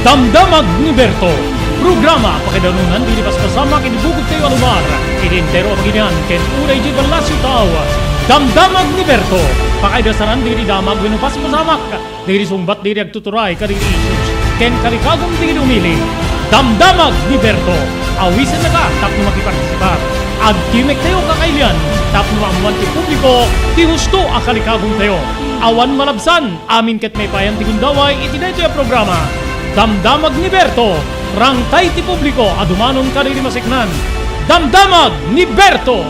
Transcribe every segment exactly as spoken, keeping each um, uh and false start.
Damdamag ni Berto, programa a pakaidanunan dagiti paspasamak iti bukod tayo a lugar, iti entero a pagilian ken uray iti balla a siudad. Damdamag ni Berto, pakaidasaran dagiti damag wenno paspasamak, dagiti sungbat dagiti agtuturay kadagiti issues, ken kalikagum dagiti umili. Damdamag ni Berto, awisennaka tapno makipartisipar. Agtimek tayo kakailian tapno maammoan ti publiko ti husto a kalikagum tayo. Awan malabsan, amin ket maipayan ti gundaway iti daytoy a programa. Damdamag ni Berto, rangtay ti publiko a dumanon kadagiti maseknan. Damdamag ni Berto!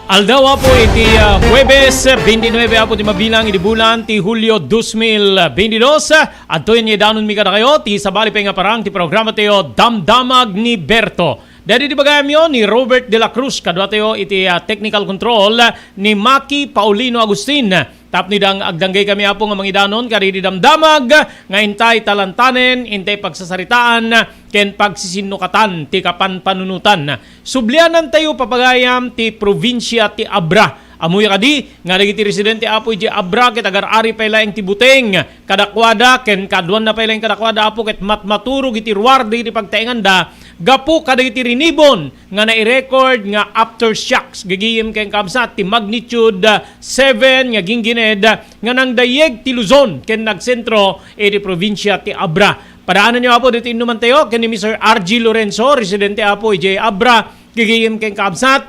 Aldaw, Apo, iti, ah, Huwebes, twenty-nine, Apo, ti mabilang iti bulan ti Hulio dos mil veintidós. Adtoyen nga idanonmi kadakayo ti sabali pay nga parang ti programa tayo, Damdamag ni Berto. Daydi ti bagayamyo ni Robert de la Cruz, kaduatayo iti, ah, technical control ni Maki Paulino Agustin. Tapno ida agdanggay kami, Apo, nga mangidanon kadagiti damdamag nga intay talantanen, intay pagsasaritaan, ken pagsisinnukatan ti kapanpanunotan. Sublianantayo, papagayam, ti probinsia ti Abra. Ammoyo kadi nga dagiti residente, Apo, idiay Abra ket agar-ari pay laeng ti buteng kadakuada ken kaaduanna pay laeng kadakuada, Apo, ket matmaturog iti ruar dagiti pagtaenganda gapu kadagiti rinibon nga nai-record nga aftershocks gagayem ken kabsat ti magnitude, ah, seven nga ginggined, ah, nga nangdayyeg ti Luzon ken nagsentro iti probinsia ti Abra. Padaananyo, Apo, ditoy innumantayo ken ni Mister R G Lorenzo, residente, Apo, idiay Abra, gagayem ken kabsat.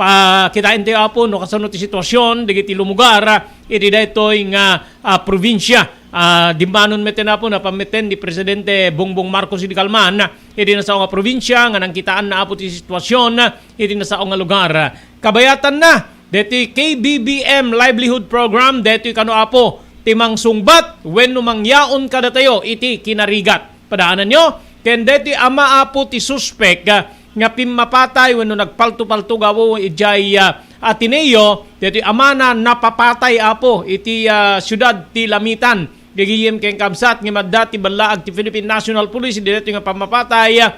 Pakitaentayo, Apo, no kasano ti situasion dagiti lumugar, ah, iti daytoy nga, ah, probinsia. Ah, dimmanon metten, Apo, napammeten ni Presidente Bongbong Marcos idi kalman iti nasao nga probinsia nga nangkitaanna, Apo, ti situasion iti nasao nga lugar. Kabayatanna, daytoy K B B M Livelihood Program, daytoy kano, Apo, ti mangsungbat wenno mangyaon kadatayo iti kinarigat. Padaananyo, ken daytoy ama, Apo, ti suspek, ah, nga pimmapatay wenno nagpalto-palto gapu idiay, ah, Ateneo, daytoy amana napapatay, Apo, iti, ah, siudad ti Lamitan. Gagayem ken kabsat nga madda ti ballaag ti Philippine National Police, daytoy nga pammapatay, ah,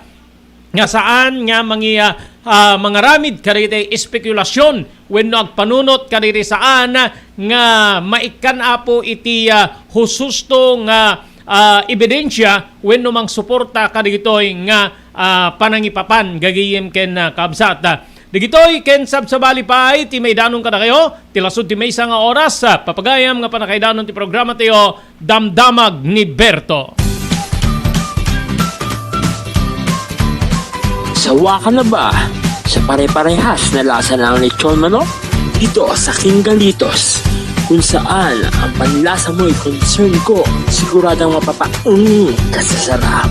nga saan nga mangi-, ah, ah, mangaramid kadagiti espekulasion wenno agpanunot kadagiti saan nga maikkan, Apo, iti, ah, hususto nga, ah, ebidensia wenno mangsuporta kadagitoy nga, ah, panangipapan gagayem ken, ah, kabsat. Dagitoy ken sabsabali pay ti maidanon kadakayo ti lasud ti maysa nga oras, ah, papagayam nga pannakaidanon ti programa tayo, Damdamag ni Berto. Sawa ka na ba sa pare-parehas na lasa ng lechon manok? Dito sa King Galitos, kung saan ang panlasa mo'y concern ko, siguradong mapapa-, mm, kasasarap.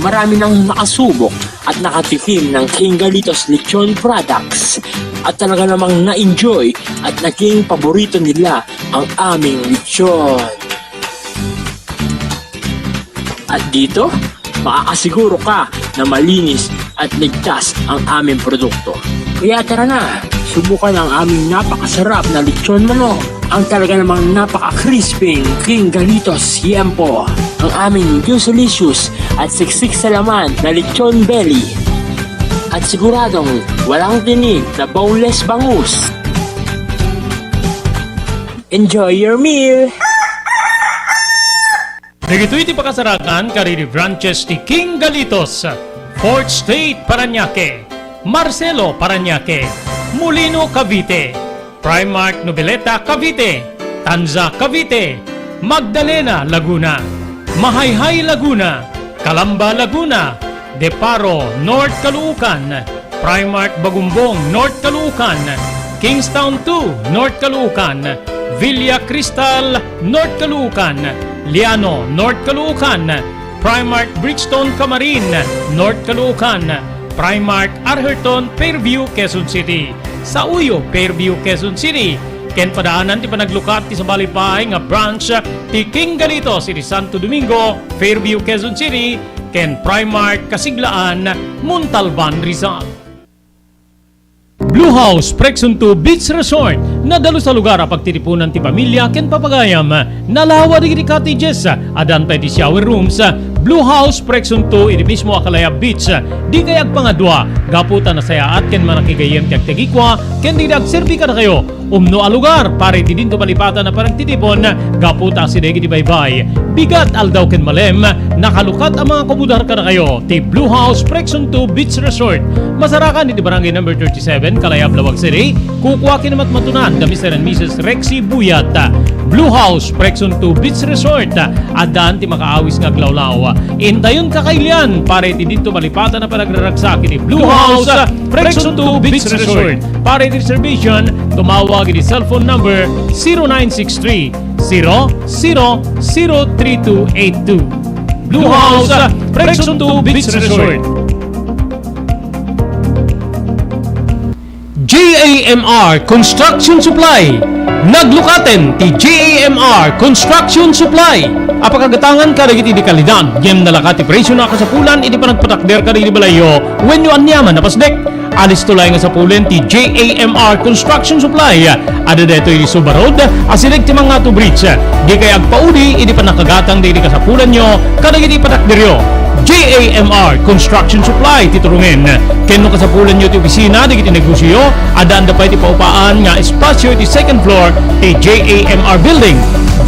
Marami nang nakasubok at nakatikim ng King Galitos Lechon Products at talaga namang na-enjoy at naging paborito nila ang aming lechon. At dito, makakasiguro ka na malinis at ligtas ang aming produkto. Kaya tara na, subukan ang aming napakasarap na lechon manok, ang talaga namang napaka-crispy King Galitos Siempo, ang aming juicy-licious at siksik sa laman na lechon belly. At siguradong walang tinik na boneless bangus. Enjoy your meal! Dagitoy ti pakasarakan kadagiti branches ti King Galitos, Fourth Street, Parañaque, Marcelo, Parañaque, Molino, Cavite, Primark Noveleta, Cavite, Tanza, Cavite, Magdalena, Laguna, Mahayhay, Laguna, Calamba, Laguna, Deparo, North Caloocan, Primark Bagumbong, North Caloocan, Kingstown two, North Caloocan, Villa Cristal, North Caloocan, Liano, North Caloocan, Primark Bridgestone, Camarin, North Caloocan, Primark Arherton, Fairview, Quezon City, Sauyo, Fairview, Quezon City, ken padaanan ti panaglukat ti sabali pay nga branch ti King Galitos iti Santo Domingo, Fairview, Quezon City, ken Primark Kasiglaan, Montalban, Rizal. Blue House Prexon two Beach Resort, nadalus a lugar a pagtitipunan ti pamilya ken papagayam. Nalawa dagiti cottages, addan pay ti shower rooms, Blue House Prexon two idi mismo a Kalayab Beach. Dikay agpangadua, gapu ta nasayaat ken manakigayyem ti agtegikua ken dagiti agserbi kadakayo. Umno a lugar para iti dinto malipatan a panagtitipon gapu ta asideg iti baybay. Bigat, aldaw ken malem, nakalukat a mga komodar kadakayo ti Blue House Prexon two Beach Resort. Masarakan iti Barangay Number thirty-seven, Kalayab, Laoag City. Kukua ken matmatunan da Mister and Missus Rexy Buyat. Blue House Prexon two Beach Resort. Addaan ti makaawis nga aglawlaw. Intayon kakailian para iti dinto malipatan a panagraragsak iti Blue House Prexon two Beach Resort. Para iti reservation, tumawag iti cellphone number zero nine six three, zero zero zero three two eight two. Blue House Prexon two Beach Resort. J A M R Construction Supply. Naglukaten ti J A M R Construction Supply a pakagatangan kadagiti dekalidad ngem nalaka ti presio a kasapulan iti panagpatakder kadagiti balayyo wenno aniaman a pasdek. Alisto laeng nga sapulen ti J A M R Construction Supply. Adda daytoy iti Suba Road, asideg ti Mangato Bridge. Dikay agpauli idi pannakagatang dagiti kasapulanyo kadagiti patakderyo. J A M R Construction Supply ti turongen. Ken no kasapulanyo ti opisina dagiti negosioyo, addaanda pay ti paupaan nga espasio iti second floor ti J A M R Building.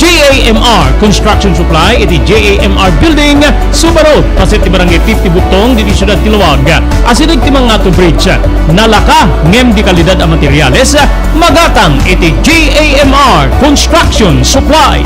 J A M R Construction Supply iti J A M R Building, Suba Road, paset ti Barangay fifty Butong, ditoy siudad ti Laoag. Asideg ti Mangato Bridge. Nalaka ngem dekalidad a materiales, magatang iti J A M R Construction Supply.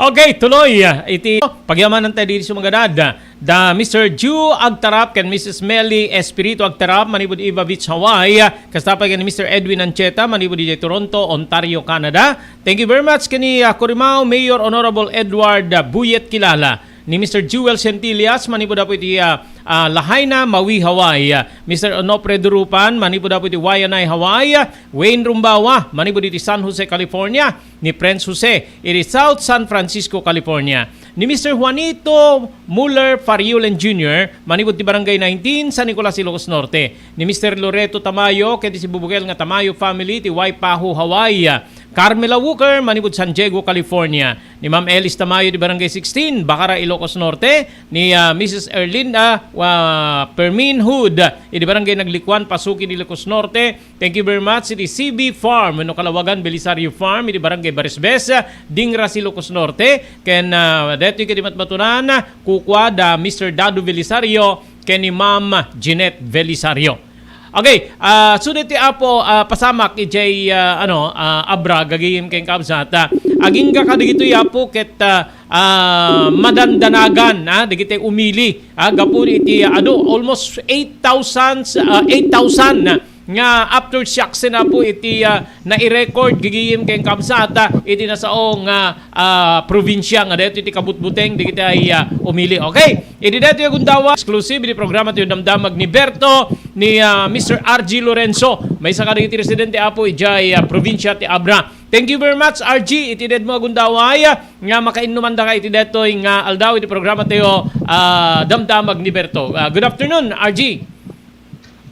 Okay, tuloy, ah, iti pagyamanantayo ditoy Sumangadad. Da Mister Ju Agtarap ken Missus Melly Espiritu Agtarap, manipud Iva Beach, Hawaii. Kasta pay ken ni Mister Edwin Ancheta, manipud idiay Toronto, Ontario, Canada. Thank you very much ken ni, ah, Corimao Mayor Honorable Edward, ah, Buyet Kilala, ni Mister Jewel Centillas, manipud apo iti, ah, ah, Lahaina, Maui, Hawaii. Mister Onofre Durupan, manipud apo iti Waianae, Hawaii. Wayne Rumbawa, manipud iti San Jose, California. Ni Prince Jose, iti South San Francisco, California. Ni Mister Juanito Muller Fariulen Junior, manipud ti Barangay nineteen, San Nicolas, Ilocos Norte. Ni Mister Loreto Tamayo, ket ti sibubukel nga Tamayo family, ti Waipahu, Hawaii. Carmela Walker, manipud San Diego, California. Ni Ma'am Elis Tamayo, ti Barangay sixteen, Bacara, Ilocos Norte. Ni, ah, Missus Erlinda, ah, Permin Hood, iti Barangay Naglikuan, Pasukin, Ilocos Norte. Thank you very much iti C B Farm wenno Kalawagan Belisario Farm iti Barangay Barisbes, Dingras, Ilocos Norte, ken, ah, daytoy ket di matmatunan, kukua da Mister Dado Belisario ken ni Ma'am Jeanette Belisario. Okay, ah, suda ti Apo, ah, pasamak idiay, ah, ano, ah, Abra, gagayem ken kabsat. Ah, agingga kadagitoy Apo ket, ah, ah, madandanagan, ah, dagiti umili, ah, gapu iti, ah, adu, almost eight thousand, ah, eight thousand, ah, nga aftershocks na po iti, ah, nai-record gagayem ken kabsat, ah, iti nasao nga, ah, probinsya nga daytoy iti kabutbuteng dagiti ay, ah, umili. Okay, iti daytoy a gundaway, exclusive iti programa ti Damdamag ni Berto ni, ah, Mister R G Lorenzo. Maysa kadagiti residente, Apo, idiay, ah, probinsya ti Abra. Thank you very much, R G, iti daytoy a gundaway, ah, nga makainnuman daka iti daytoy nga aldaw iti programa tayo, ah, Damdamag ni Berto. Ah, good afternoon, R G.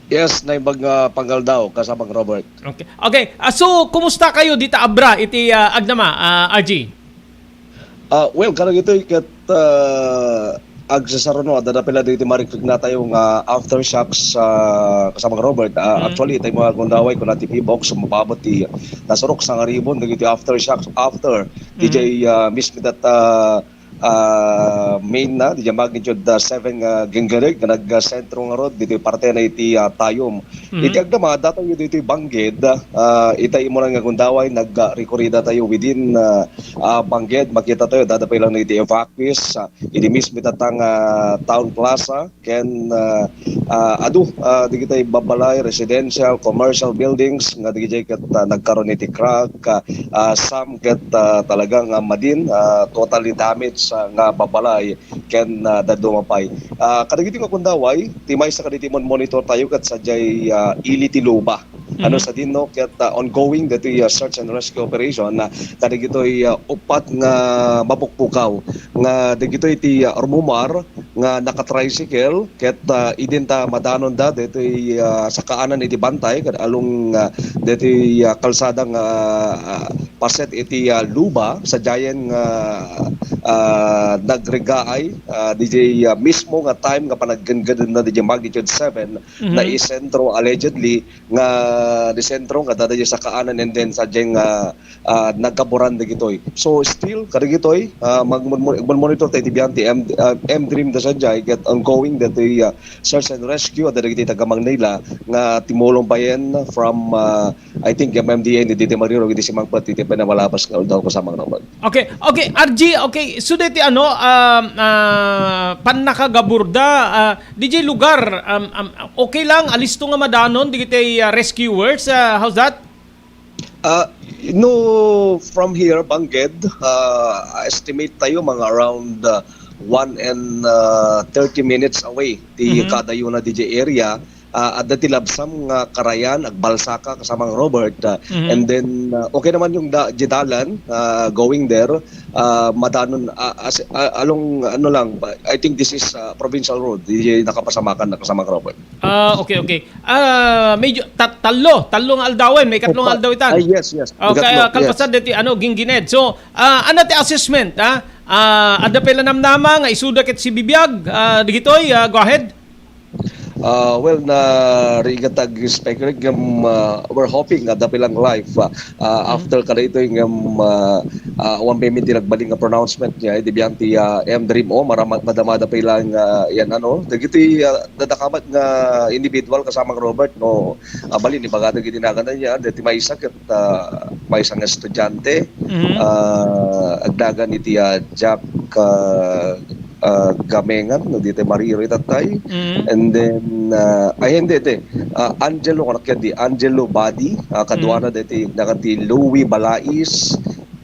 Yes, naimbag nga pangaldaw, kasamang Robert. Okay. Okay. Ah, so, kumusta kayo dita Abra iti, ah, agnama, ah, R G? Ah, well, kadagitoy ket, ah, agsasaruno, adda pay la dagiti mariknatayo nga aftershocks, ah, kasamang Robert. Ah, Mm. Actually, itay mga gundaway, kuna ti Phivolcs, sumapabot ti nasurok sangaribon dagiti aftershocks after Mm. dijay, ah, mismo that, ah, ah, main na, dijay magnitude, ah, seven nga ginggirig nga nagsentro ngarud ditoy parte na iti, ah, Tayum. Mhm. Iti agnama, datayo ditoy Bangged, ah, ita imo nga gundaway, nagrekorida tayo within, ah, ah, Bangged, makita tayo, adda pay lang iti evacuees, ah, iti mismo ita nga town plaza, ken, ah, ah, adu, ah, dagiti babbalay, residential, commercial buildings, nga dagiti ket, ah, nagkaroon iti crack, ah, ah, some ket, ah, talaga nga madin, ah, totally damage, ah, nga babbalay, ken, ah, dadduma pay. Ah, kadagiti nga gundaway, ti maysa kadagiti mon-monitor tayo ket sadiay, ah, ili ti luba. Ano Mhm. Sadino ket, ah, ongoing ditoy, ah, search and rescue operation, ah, kadagitoy, ah, uppat nga mapukpukaw nga dagitoy ti, ah, rumumar nga naka-tricycle ket, ah, idinta madanonda ditoy, ah, sakaanan iti bantay ket along, ah, ditoy, ah, kalsada nga, ah, paset iti, ah, Luba, sadiayen nga, ah, nagrigaay, ah, didiay, ah, mismo nga time nga panaggengedenna didiay magnitude seven na isentro allegedly nga disentro nga dadayo sakaanan and then sadiay nga, ah, nagkaburan dagitoy. So still kadagitoy, ah, magmon-, magmonitor tayo iti biyan ti M-, ah, M dream da sadiay ket ongoing datoy, ah, search and rescue adda dagiti taga Manila nga timulong payen from, ah, I think M M D A ni diti Mariro iti simangpet iti pinamalabas nga aldaw kasama nga naman. Okay, okay, R G, okay. So deti ano, um, ah, pannakagaburda, ah, didiay lugar, um, um, okay lang, alisto nga madanon digitay, ah, rescuers, ah, how's that? Ah, no, from here, Bangged, ah, estimate tayo mga around, ah, one and, ah, thirty minutes away ti Mhm. kadayona didiay area. Ah, adda ti labsam nga karayan, agbalsaka, kasamang Robert. Ah, Mhm. and then, ah, okay naman yung da-, di dalan, ah, going there. Ah, madanon, ah, as, ah, along, ano lang, I think this is, ah, provincial road. Di nakapasamakan na kasamang Robert. Ah, okay, okay. Ah, medyo ta-, tallo, tallo nga aldawen, may katlong Opa. aldaw itan. Ay, yes, yes. Okay, Ikatlo, ah, kalpasan yes. deti, ano, Gingined. So, ah, ano ti assessment, ha? Ah, adda pay la namnama nga isuda ket sibibiag, ah, digitoy, ah, go ahead. Ah, well, na rigat ag speaker ngem, ah, we're hoping nga adda pay lang life, ah, ah, after kadaytoy ngem, ah, ah, awan pay met ti nagbalin nga pronouncement niya, iti biyan ti, ah, M dream o, marama-, madamada pay lang, ah, yan, ano, dagiti, ah, dadakamat nga individual kasamang Robert, no, ah, balin, ibaga dagiti nagan niya, deti maysa ket, ah, maysa nga estudiante, Mhm. ah, agnagan iti, ah, Jack, ah, ah, Gamengan, no, diti Mariri tatay. Mhm. And then, ah, ay, hindi, hindi. Ah, Angelo, anak yan, di Angelo Badi, ah, kaduana Mhm. deti, nagan ti Louie Balais,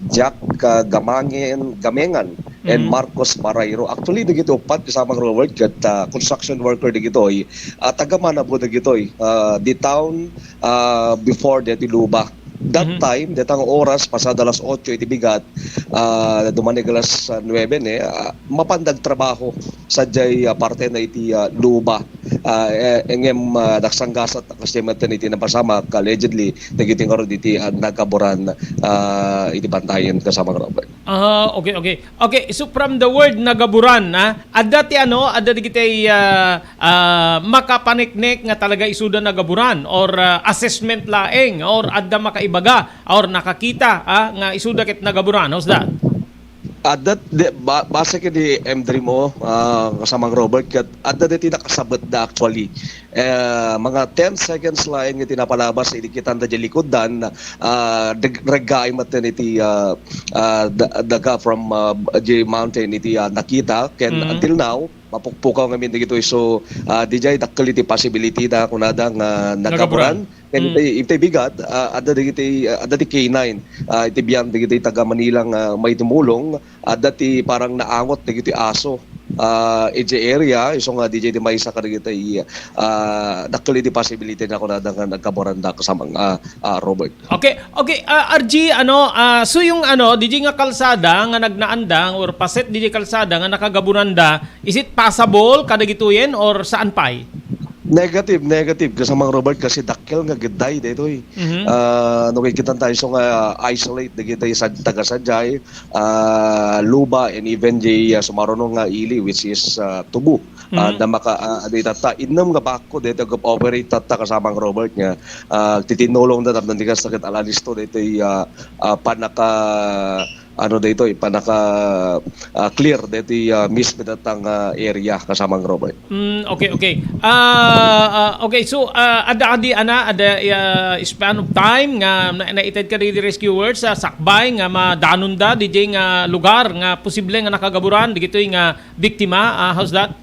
Jack, ah, Gamangen, Gamengan, and Mhm. Marcos Barayro. Actually, dagiti uppat kasamang Robert ket, ah, construction worker dagitoy, ah, taga Manabo dagitoy, ah, the town, ah, before deti Luba. That Mhm. time, deta nga oras, pasado alas otso iti bigat, ah, dumanig alas, ah, nuebe ne, ah, mapan dagtrabaho sadiay, ah, parte na iti, ah, Luba. Ah, eh, ngem, ah, nagsanggasat, kas ti metten iti napasamak, allegedly, dagiti ngarud iti, ah, nagkaburan, ah, iti bantayen kasamang Robert. Ah, okay, okay. Okay, so from the word nagaburan, ah, adda ti ano, adda digitay, ah, ah, makapaneknek nga talaga isuda nagaburan or, ah, assessment laeng or adda makaibaga or nakakita, ah, nga isuda ket nagaburan. How's that? Adda, di, ba-, base ket di M dream o, ah, kasamang Robert, ket adda deti nakasabetda actually. Eh, mga ten seconds laeng iti napalabas, idi kitanda di likuddan, ah, deg-, reggaay metten iti, ah, ah, da-, daga from, ah, di mountain iti, ah, nakita, ken Mhm. until now, mapukpukaw ngamin dagitoy. So, ah, dijay dakkel iti possibility da kunada nga nagkaburan. Nagaburan. Ken Mm. iti, iti bigat, ah, adda dagiti, ah, adda ti K nine, ah, iti biyan dagiti taga Manila nga maitumulong, adda ti parang naangot dagiti aso, ah, iti area, isu nga dijay ti maysa kadagiti, ah, dakkel iti possibility na kunada nga nagkaburan da kasamang, ah, ah, Robert. Okay, okay, ah, R G, ano, ah, so yung ano, dijay nga kalsada nga nagnaandang or paset dijay kalsada nga nakagaburan da, is it passable kadagitoyen or saan pay? Negative, negative. Kasamang Robert, kasi dakkel nga gidday daytoy. Mhm. Ah, no, kikitan tayo so nga isolate dagiti sad-, taga sadiay, ah, Luba, and even di, ah, sumaruno nga ili, which is, ah, Tubo. Ah, Mhm. da maka-, ah, di tatta, innem nga bakko daytoy ag-operate tatta kasamang Robert nga, ah, titinulong da tapno di kas-, sakit alalisto daytoy, ah, ah, panaka-, ano daytoy, panaka-, ah, clear daytoy, ah, mismo datang, ah, area kasamang Robert. Mm, okay, okay. Ah, ah, okay, so, ah, adda adi, ana, adda, ah, span of time nga na-, naited ka di rescuers, ah, sakbay nga madanonda, dijay nga lugar nga posible nga nakagaburan, digitoy nga biktima, ah, how's that?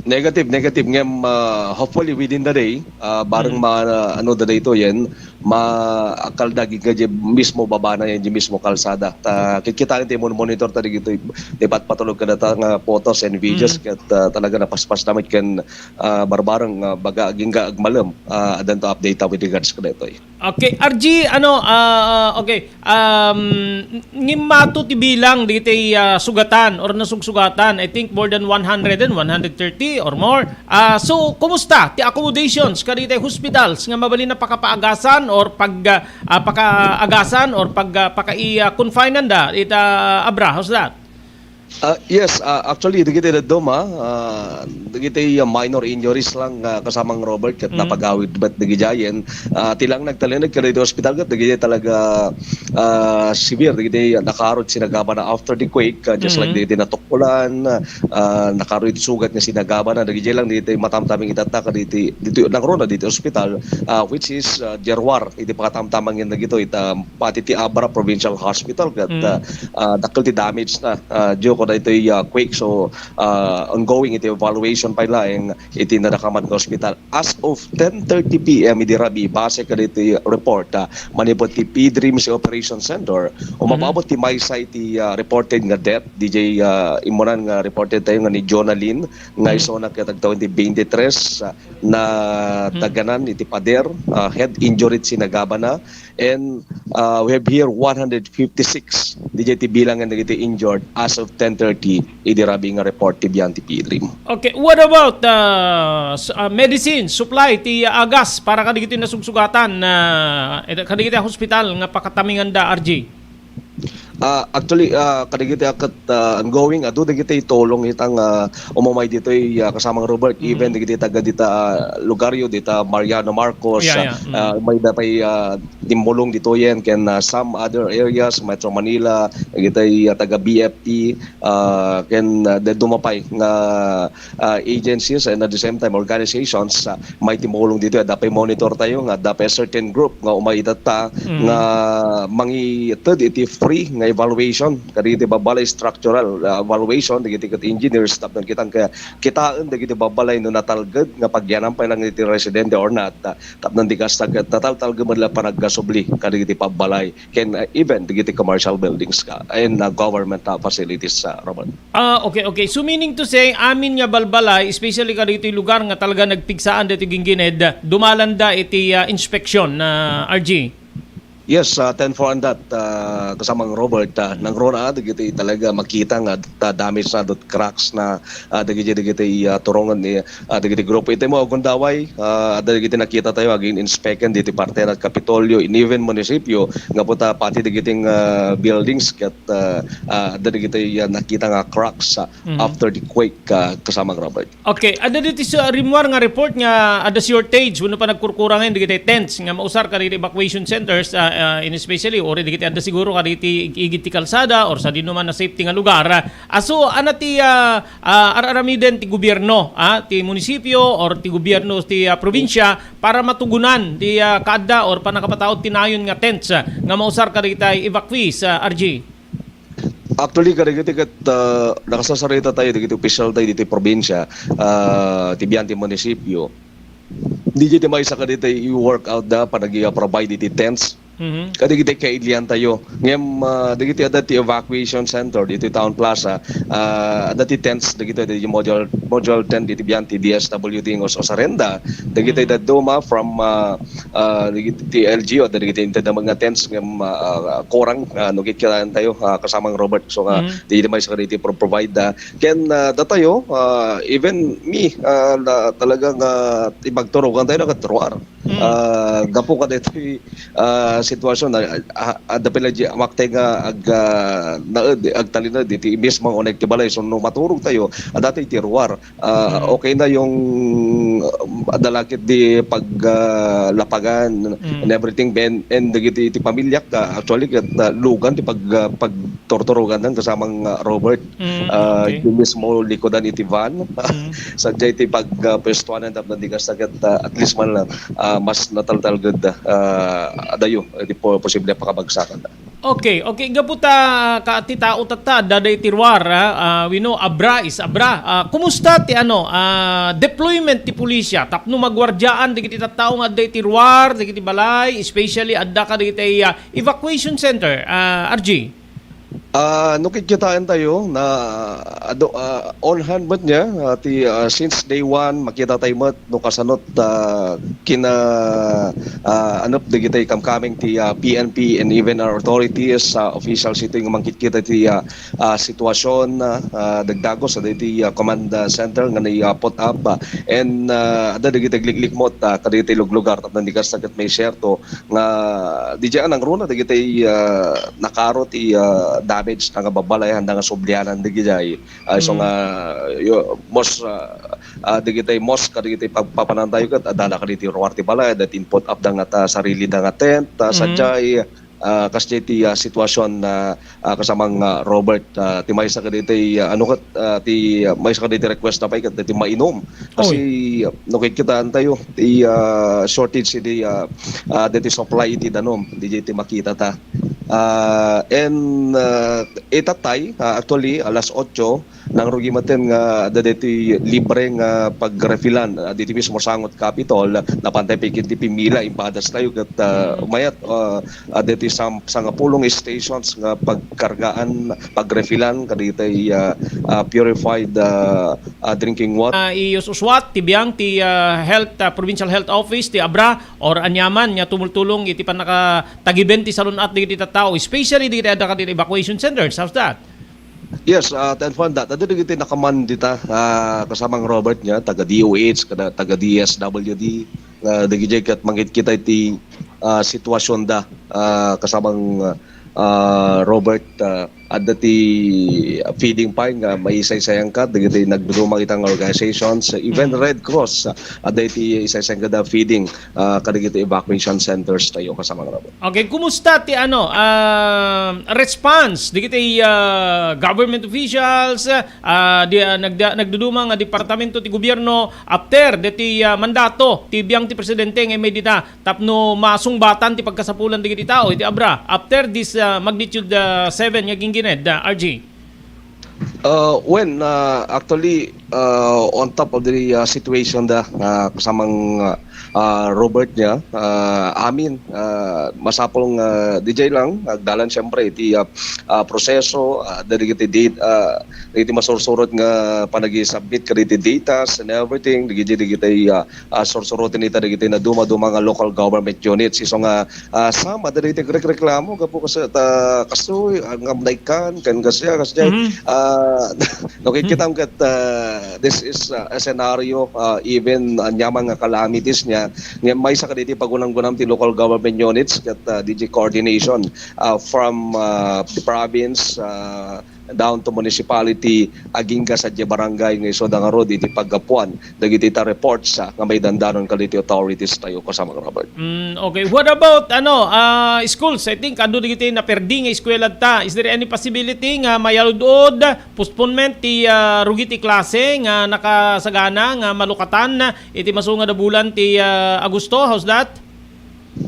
Negative, negative. Ngem, ah, hopefully within the day, ah, bareng Mm. ma-, ano da daytoyen, ma-, akal daging ka di mismo babana yan, di mismo kalsada. Ta, kikitaen ti mon-, monitor ta digitoy, di patpatulog kadata nga photos and videos, Mm. ket, ah, talaga napaspas damit ken, ah, barbareng, ah, baga agingga agmalem, ah, adanto update with regards kadaytoy. Okay, R G, ano, ah, okay, um, ngimmato ti bilang dagiti, ah, sugatan or nasugsugatan, I think more than one hundred and one hundred thirty or more. Ah, so, kumusta ti accommodations kadagiti hospitals nga mabalin a pakapaagasan or pag, ah, ah, pakaagasan or pag, ah, pakai-, ah, confineanda ita Abra? How's that? Ah, yes, ah, actually, dagiti dadduma, ah, dagiti, ah, minor injuries lang, ah, kasamang Robert, ket Mm. napagawid met dagidiayen. Ah, ti lang nagtalinaed kadagiti hospital, ket dagiti talaga, ah, severe, dagiti nakarud sinagabana after the quake, ah, just like Mm. dagiti natukkulan, ah, nakarud sugat nga sinagabana, dagiti lang dagiti matamtameng itatta, kadagiti, dito, nangruna dagiti hospital, ah, which is, ah, diaruar, iti pakatamtamangen dagito, ita, pati ti Abra Provincial Hospital, ket, Mm. ah, ah, dakkel ti damage na, ah, due ko daytoy, ah, quake. So, ah, ongoing iti evaluation pay laeng iti nadakamat nga hospital. As of ten thirty P M idi rabii, base kadaytoy report, ah, manipud ti PDREAM Operation Center, Mm-hmm. umababot ti maysa iti, ah, reported nga death, D J, ah, immunan nga reported tayo nga ni Jonalyn, nga Mm-hmm. isuna ket agtawen ti twenty-three, ah, na Mm-hmm. taganan iti pader, ah, head injury ti sinagabana, And, uh, we have here one hundred fifty-six. D J ti bilangan dagiti injured as of ten thirty idi rabii nga report ti biyan ti PDREAM. Okay, what about, uh, s-, uh, medicine supply ti agas para kadagiti nasugsugatan, uh, kadagiti hospital nga pakataminganda, R G? Ah, actually, ah, kadagiti a ket, ah, ongoing, adu dagiti tulong ita nga umamay ditoy, ah, kasamang Robert, even Mm. dagiti taga dita, ah, lugaryo, dita Mariano Marcos, Yeah, ah, yeah. Mm. ah, mayda pay, ah, timmulong ditoyen ken, ah, some other areas, Metro Manila, dagiti, ah, taga B F P, ah, ken, ah, dadduma pay nga, ah, agencies and at the same time organizations, ah, may timmulong ditoy. Adda pay monitor tayo nga adda pay certain group nga umay itatta Mm. nga mangited iti free nga evaluation kadagiti babbalay, structural, ah, evaluation dagiti ket engineers tapno kitang ka-, kitaen dagiti babbalay no natalged nga pagyanan pay lang iti residente or not, ah, tapno di kasta ket nataltalged met la panagkasubli kadagiti babbalay ken, ah, even dagiti commercial buildings ka, and, ah, government, ah, facilities, ah, Robert. Ah, okay, okay. So, meaning to say, amin nga balbalay, especially kadagiti lugar nga talaga nagpigsaan daytoy ginggined, dumalanda iti, ah, inspeksyon, ah, R G? Yes, ah, ten four on that, ah, kasamang Robert, ah, nangruna dagiti talaga makita nga da-, damage na, dot cracks na, ah, dagiti, dagiti, ah, turongen ni, ah, dagiti grupo. Iti mo, Gundaway, ah, dagiti nakita tayo, agin inspeken diti parte na Kapitolyo, in even munisipyo, nga puta pati dagiti, ah, buildings ket, ah, ah, adda dagiti, ah, nakita nga cracks, ah, Mm. after the quake, ah, kasamang Robert. Okay, adda diti sa rimmuar nga report nga adda shortage wenno panagkurkurangen dagiti tents nga mausar kadagiti evacuation centers, ah, ah, in especially, or dagiti adda siguro kadagiti igid ti kalsada or sadino man a safety nga lugar. Ah, so, ania ti, ah, ah, ar-aramiden ti gobierno, ah, ti munisipyo or ti gobierno ti, ah, probinsya para matugunan ti, ah, kaadda or pannakapataud ti nayon nga tents, ah, nga mausar kadagiti evacuees, ah, R G? Actually, kadagiti ket, ah, nakasasarita tayo dagiti opisyal tayo ditoy probinsya, ah, ti biyan ti munisipyo. Ditoy ti maysa kadagiti i-work out da panagi-provide iti tents. Mhm. Kadagiti kailian tayo. Ngem, ah, dagiti adda ti evacuation center ditoy Town Plaza, ah, adda ti tents dagiti, dagiti module, module tent diti biyan ti D S W D nga us-, usarenda. Dagiti Mhm. dadduma from, ah, ah, dagiti L G U, dagiti inted a mga tents ngem, ah, ah, kurang, ah, no kikitaen tayo, ah, kasamang Robert. So, nga, Mm. di naman sa kadagiti pro-, provide, ah, ken, ah, datayo, ah, even me, ah, na, talagang, ah, ibagturugan tayo na katruar. Mm. Ah, gapu ka ditoy, ah, sitwasyon na, ah, ah, adda pala di, amak tayo nga ag, ah, naed, agtalinaed, iti mismo nga unek ti balay. So, no maturog tayo, ah, dati iti ruar. Ah, Mm. okay na yung, um, adda la ket di pag, ah, lapagan Mm. and everything, ben, and dagiti ti pamilyak, ah, actually, ket, ah, lugan ti pag, ah, pagturturugan ng kasamang, ah, Robert. Mm, Ah, okay. Yung mismo likodan iti van. Mm. Sadja iti pag, ah, pwestuanan tapno di kasta ket, ah, at least man lang, ah, mas nataltalged, ah, adayo, iti po-, posible pakabagsakan. Okay, okay. Gapu ta, ka, ti tao tatta, adda daytoy ruar, ah, ah, we know, Abra is Abra. Ah, kumusta ti, ano, ah, deployment ti pulisya tapno maguardiaan dagiti tattao nga adda iti ruar, dagiti balay, especially adda kadagiti, ah, evacuation center, ah, R G? Ah, no kitkitaentayo na adu, ah, on hand met niya, ah, ti, ah, since day one, makitatayo met no kasano ta kina, ah, anup dagiti kamkameng ti, ah, P N P and even our authorities, ah, officials iti nga mangkitkita ti, ah, ah, sitwasyon, ah, ah, dagdagus, ah, dagiti, ah, command, ah, center nga nai, ah, put up, ah, and, ah, adda dagiti agliklikmot, ah, kadagiti luglugar tapno di kasta ket maisiyerto nga didiay a nangruna dagiti, ah, nakaro ti, ah, damage nga babbalay, anda nga sublianan didiay. Ah, isu nga, yo, most, ah, ah, dagiti most kadagiti pagpapanantayo ket adda la kadagiti ruar ti balay, adda ti input up da nga ta sarili da nga tent, ah, sadiay, ah, kasdiay ti, ah, sitwasyon na, ah, kasamang, ah, Robert, ah, ti maysa kadagiti, ah, ano ket, ah, ti, ah, maysa kadagiti request na pay ket ti mainum. Kasi, ah, no kitkitaentayo ti, ah, shortage iti, ah, ah, dagiti supply iti danum, didiay ti makitata. Ah, and, ah, itatay, ah, actually, alas otso, nangrugi maten nga adda daytoy libre nga pagrefilan, ah, ditoy mismo sangot Capitol, napantay pay ket ti pimila, impadastayo ket, ah, mayat, ah, ah, ditoy sam-, sangapulong stations nga pagkargaan, pagrefilan kadagitoy, ah, ah, purified, ah, ah, drinking water. Ah, iyus-uswat ti biang ti, ah, health, ah, provincial health office ti Abra or aniaman nga tumultulong iti pannakatagiben ti salun-at dagiti tattao, especially dagiti adda kadagiti evacuation centers. How's that? Yes, ah, to inform that, adda dagiti nakaman dita, ah, kasamang Robert nga, taga D O H, kada, taga D S W D, nga dagidiay ket mangkitkita iti, ah, sitwasionda, ah, kasamang, ah, Robert, ah, adda ti feeding pay nga maisaysayan ket dagiti nagduduma ita nga organizations, even Red Cross, ah, adda iti isaysayan ket feeding, ah, kadagiti evacuation centers tayo, kasamang Robert. Okay, kumusta ti ano, ah, response dagiti, ah, government officials, ah, di, ah, nagda-, nagduduma nga departamento ti gobierno after deti, ah, mandato ti biang ti presidente nga immay dita tapno masungbatan ti pagkasapulan dagiti tao iti Abra after this, ah, magnitude, ah, seven nga ginggined, ah, R G? Uh, when, uh, actually, uh, on top of the, uh, situation da, uh, kasamang, uh, uh, Robert niya, uh, amin, uh, masapul nga didiay lang, agdalan siyempre iti, uh, uh, proseso, uh, dagiti date, uh, iti masursurot nga panagi-submit kadagiti datas and everything, dagiti, dagiti, uh, ah, sursuroten ita dagiti naduma-duma nga local government units. Isu nga, ah, some adda dagiti agrekreklamo gapu kas-, ta, kastoy, ah, nga naikkan, ken kasdiay, kasdiay. Ah, no, kitkitaem ket, ah, this is, ah, a scenario, ah, even, ah, aniaman nga calamities niya, nga maysa kadagiti pagunam-gunam ti local government units ket, ah, didiay coordination, ah, from, ah, the province, ah, down to municipality, agingga sadiay barangay nga isuda ngarud iti paggapuan dagiti ta reports, ah, nga maidandanon kadagiti authorities tayo, kasamang Robert. Mm, okay. What about, ano, ah, schools? I think adu dagiti naperdi nga eskwela ta. Is there any possibility nga mayalud-od, postponement ti, ah, rugi ti klase nga nakasagana nga malukatan iti masungad a bulan ti, ah, Agosto? How's that?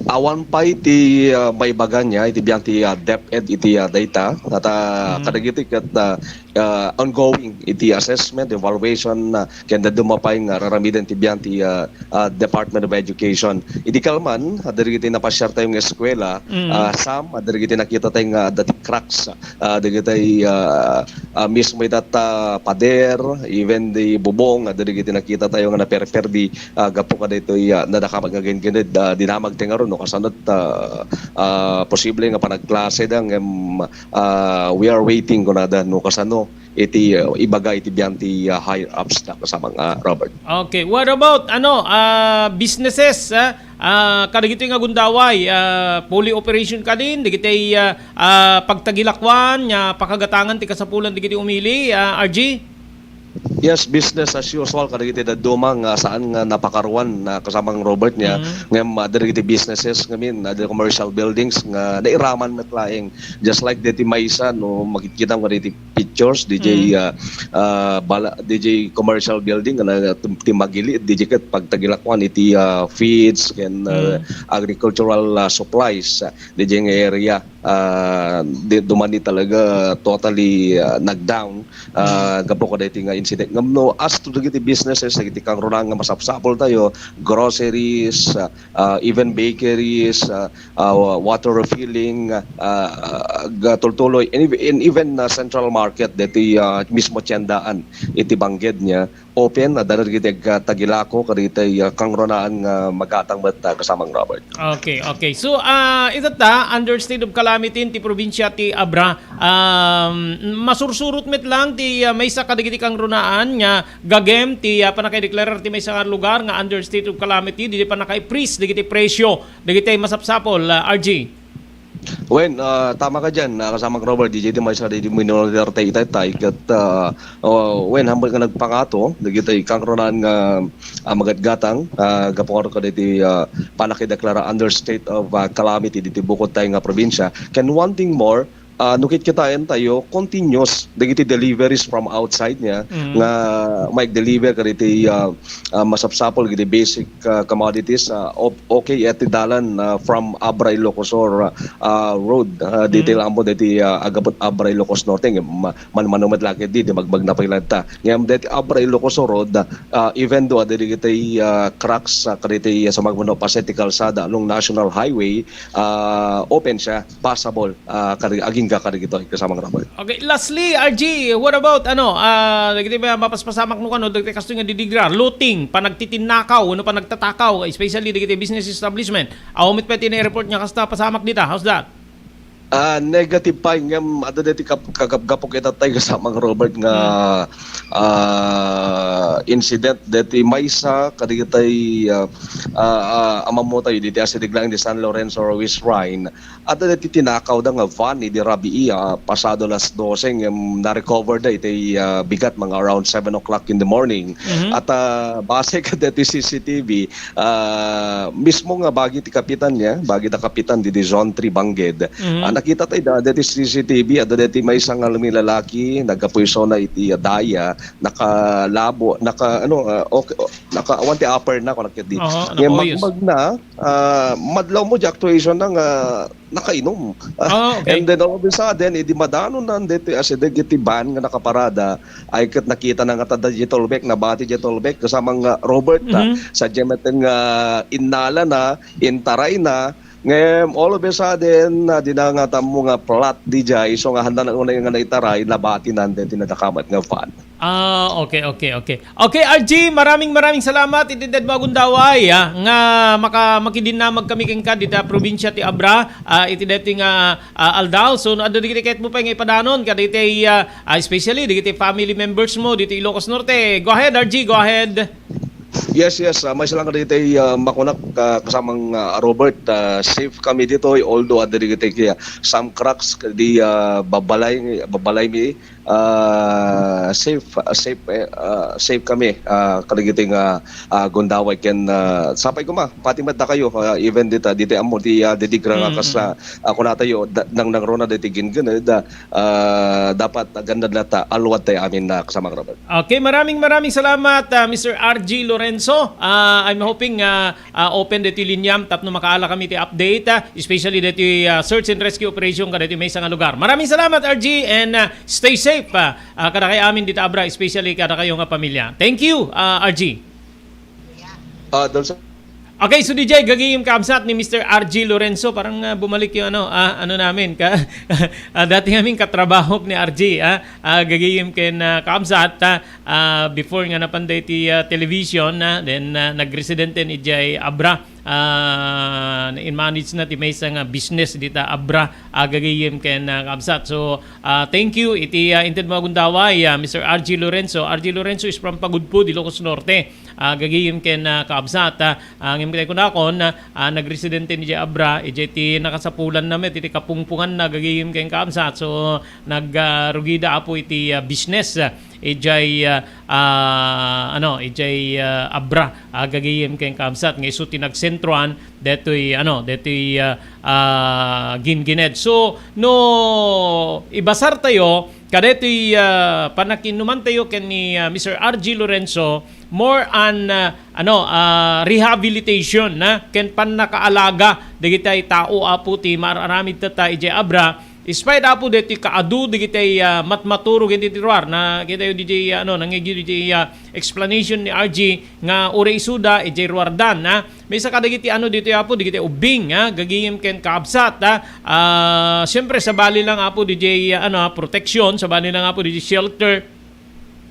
Awan pay ti, ah, maibaga niya iti biang ti, ah, DepEd iti, ah, dayta. At, ah, kadagiti ket, ah, ah, ongoing iti assessment, evaluation, ah, ken dadduma pay nga raramiden ti biang ti, ah, ah, Department of Education. Idi kalman, ah, dagiti napasiar tayo nga eskwela, ah, some, ah, dagiti nakita tayo nga adda ti cracks, ah, dagiti, ah, ah, mismo ita ta pader, even the bubong, ah, dagiti nakita tayo nga naperperdi, ah, gapu kadaytoy, ah, nadakamat nga ginggined, ah, dinamag ti ngarud no kasano ta, ah, posible nga panagklase da ngem, ah, we are waiting kunada no kasano iti, ah, ibaga iti biang ti, ah, higher ups da, kasamang, ah, Robert. Okay, what about, ano, ah, businesses, ah? Ah, kadagitoy nga gundaway, ah, fully operation kadin, dagiti, ah, ah, pagtagilakuan nga pakagatangan ti kasapulan dagiti umili, ah, R G? Yes, business as usual kadagiti dadduma nga saan nga napakaruan na, kasamang Robert, niya. Ngem, ah, dagiti businesses ngamin, ah, the commercial buildings nga nairaman met laeng. Just like deti maysa, no, makikita mo deti pictures, D J, ah, ah, bala, D J commercial building, nga na, tim-, timmagili, D J ket pagtagilakuan iti, ah, feeds, ken, ah, agricultural, ah, supplies, ah, D J nga area. Ah, di, dumani talaga totally, ah, knockdown, ah, gapu kadaytoy nga incident. Ngem no, as to dagiti businesses, dagiti kangrunaan nga masapsapul tayo, groceries, ah, ah, even bakeries, ah, ah, water refilling, ah, agtultuloy, and ev-, and even, ah, central market, deti, ah, mismo tiendaan iti bangged niya, open, adda dagiti ag-, tagilako kadagiti, ah, kangrunaan nga magatang met, ah, kasamang Robert. Okay, okay. So, ah, itatta, under state of calamity ti probinsya ti Abra. Um, masursurot met lang ti, ah, maysa kadagiti kangrunaan nga gagem ti, ah, pannakaideklarar ti maysa nga lugar nga under state of calamity, didi pannakaiprease dagiti presyo dagiti masapsapol, ah, R G. Wen, ah, tama ka diyan, ah, kasamang Robert, D J, di maysa di minoritar tay itay tay ket, ah, oh, wen, hambal nga nagpangato dagiti kangrunaan nga, ah, magatgatang, ah, gapu kadagiti, ah, pannakideklara under state of, ah, calamity diti bukod tayo nga probinsya. Ken one thing more, ah, no kitkitaen tayo, continuous dagiti deliveries from outside niya Mm. nga mag-deliver kadagiti, ah, ah, masapsapol dagiti basic, ah, commodities, ah, op-, okay, iti dalan, ah, from Abra Ilocos Sur, ah, road, ah, detail Mm. ammo dagiti, ah, agaput Abra Ilocos Norte, nga ma-, man-, manumet lagi di, di magbagna pa ilanta. Ngem dagiti Abra Ilocos Sur road, ah, even though, ah, dagiti, ah, cracks, ah, kadagiti, ah, sa magmano, pasay ti kalsada along National Highway, ah, open siya, passable, ah, kadi-, agingga kadagitoy, kasamang Robert. Okay, lastly, R G, what about, ano, ah, dagiti mapaspasamak no kano, dagiti kastoy nga didigra, looting, panagtitinnakaw, wenno panagtatakaw, especially dagiti business establishment. Awan met pay ti report nga kasta pasamak dita. How's that? Ah, negative pay ngem adda dagiti kap-, kagapgapo ket tay kasamang Robert nga, Hmm. ah, incident dagiti maysa kadagiti, ah, ah, ah, ammo tayo diti asideg lang di San Lorenzo Ruiz Shrine. Adda dagiti tinakawda nga van idi rabii, ah, pasado alas dose ngem na-recover da iti, ah, bigat mga around seven o'clock in the morning. Mhm. At, ah, base kadagiti C C T V, ah, mismo nga bagi ti kapitan niya, bagi da kapitan didi Zone three Bangged. Mhm. Ah, nakita tayo da, dagiti C C T V, adda dagiti maysa nga lumilalaki, nagkapuy isuna iti, ah, daya, nakalabo, naka, ano, ah, okay, oh, naka, awan ti upper na, kung nakit di. Oo, Ngem nakauyos. Magmagna, ah, madlaw mo di actuation na nga nakainom. Ah, okay. And then all of a sudden, idi madanonan deti asideg iti van nga nakaparada, ay ket nakita na nga tada di tolbek, nabati di tolbek, kasamang, ah, Robert, ah, Mhm. sa diameten nga innala na, intaray na, ngem all of a sudden, ah, dina nga tammo nga flat di jay, so nga handa na unay nga naitaray, nabati nan deti nadakamat nga van. Ah, okay, okay, okay. Okay, R G, maraming, maraming salamat. Iti dayta nga agundaway, ah, nga maka-, makidinnamag kami kenka dita probinsya ti Abra, ah, iti dayta nga, ah, aldaw. So, no, adda dagiti ket mo pay nga ipadanon, kadagiti, ah, ah, especially dagiti family members mo dito Ilocos Norte. Go ahead, R G, go ahead. Yes, yes. Ah, may silang kadagiti, ah, makunak, ah, kasamang, ah, Robert, ah, safe kami dito, although adda dagiti, ah, some cracks, di, ah, babalay, babalay mi, ah, safe, ah, safe, eh, ah, safe kami, ah, kadagiti nga, ah, gundaway ken, ah, sapay koma, pati met dakayo, ah, even dita, dita ammo, di, ah, didigra nga Mm, kas, mm. ah, ah, kunatayo, da-, nang, nangruna diti ginggined, ah, ah, dapat agannad nata, aluad tayo amin na kasamang Robert. Okay, maraming, maraming salamat, ah, Mister R G Lorenzo. Ah, I'm hoping, ah, ah, open ditoy linyam tapno makaala kami ti update, ah, especially ditoy, ah, search and rescue operation kaditoy maysa nga lugar. Maraming salamat, R G, and, ah, stay safe, ah, ah, kadakay amin dita Abra, especially kadakayo nga pamilya. Thank you, ah, R G. Ah, Dolce. Okay, so D J, gagayem kaabsat ni Mister R G Lorenzo, parang, ah, bumalik yung ano, ah, ano namin, ka, ah, dati namin katrabaho ni R G, ah, ah, gagayem ken, ah, kaabsat, ah, ah, before nga napanday ti, ah, television, ah, then, ah, nagresidente ni Jay Abra, ah, in-manage na ti maysa nga business dita Abra, ah, gagayem ken, ah, kaabsat. So, ah, thank you iti, ah, inted mo agundaway, ah, Mister R G Lorenzo. R G Lorenzo is from Pagudpud, Ilocos Norte. Ah, gagayem ken, ah, kaabsat, ah, ah, ngem ket kunakon, ah, ah, nagresidente ni Jay Abra, idiay ti nakasapulan na met iti kapungpungan na gagayem ken kaabsat. So, nag, ah, rugida apo iti, ah, business, ah, idiay, ah, ah, ano, idiay, ah, Abra, ah, gagayem ken kaabsat, nga isu ti nagsentroan detoy, ano, detoy, ah, ah, ginggined. So, no ibasar tayo, kadetoy, ah, panakinuman tayo ken ni, ah, Mister R G Lorenzo, more on, ah, ano, ah, rehabilitation, na, ken pannakaalaga dagiti tao, apo, ti maaramid tatta idiay Abra, Despite, Apo, deti kaadu dagiti, ah, matmaturog iti ruar, nakitayo didiay, ah, ano, nangigid didiay, ah, explanation ni R G nga uray isuda idiay ruardan, ah. Maysa kadagiti, ano, ditoy, Apo, dagiti ubbing, ah, gagayem ken kaabsat, ah. Ah, siyempre, sabali lang, Apo, didiay, ah, ano, ah, protection, sabali lang, Apo, didiay shelter.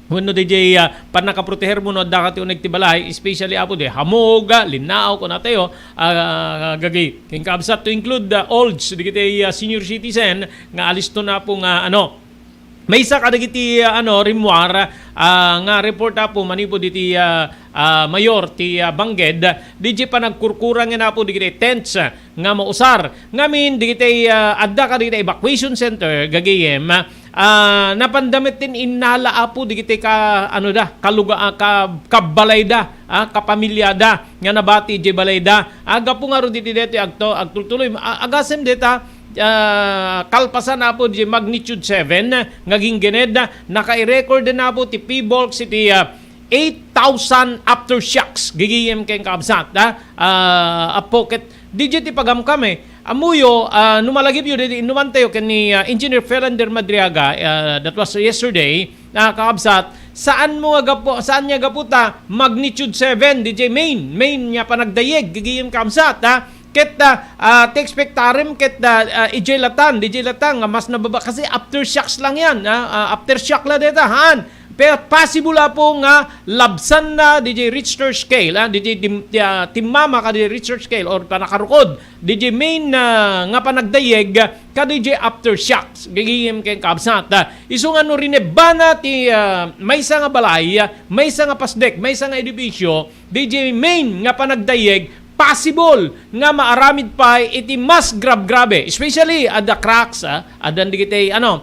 Wenno didiay, ah, pannakaproteher mo no adda ka ti uneg ti balay, especially, Apo, didiay hamog, ah, linnao, kunatayo, ah, gagi. Ken kaabsat to include, ah, olds, dagiti, ah, senior citizen nga aliston, Apo, nga, ano, maysa kadagiti, ah, ano, rimmuar, ah, nga report, Apo, manipud iti, ah, ah, mayor ti, ah, Bangged, didiay panagkurkurangen, Apo, dagiti tents, ah, nga mausar. Ngamin, dagiti, ah, adda kadagiti evacuation center, gagayem, ah, napanda met ti innala, Apo, dagiti ka-, ano da, kaluga-, ah, ka-, kabbalayda, ah, kapamilyada nga nabati diay balayda. Ah, gapu ngarud iti daytoy agto-, agtultuloy. Ah, agasem dayta, ah, kalpasan, Apo, diay magnitude seven nga ginggined, nakairecord, Apo, ti PHIVOLCS iti, ah, eight thousand aftershocks, gagayem ken kaabsat, ah, ah, Apo, ket didiay ti pagamkam, eh. Ammoyo, ah, no malagipyo, daydi innumantayo ken ni, ah, Engineer Felander Madriaga, ah, that was yesterday, ah, kaabsat, saan mo nga gapu-, saan nga gapu ta magnitude seven, didiay main, main nga panagdayeg, gagayem kaabsat, ah. Ket, ah, ah, ti expectarem ket, ah, ah, idiay latan, didiay latan nga mas nababa kasi aftershocks lang yan, ah, ah, aftershock la dayta, haan. Pero possible, Apo, nga labsanna didiay Richter scale, ah, didiay dim-, ah, timmama kadi Richter scale or panakarukod didiay main, ah, nga panagdayeg kadi diay aftershocks, gagayem ken kaabsat, ah. Isu nga no rinebbana ti, ah, maysa nga balay, ah, maysa nga pasdek, maysa nga edifisyo, didiay main nga panagdayeg, possible nga maaramid pay iti mas grabgrabe, especially adda cracks, ah, addan dagiti, ano,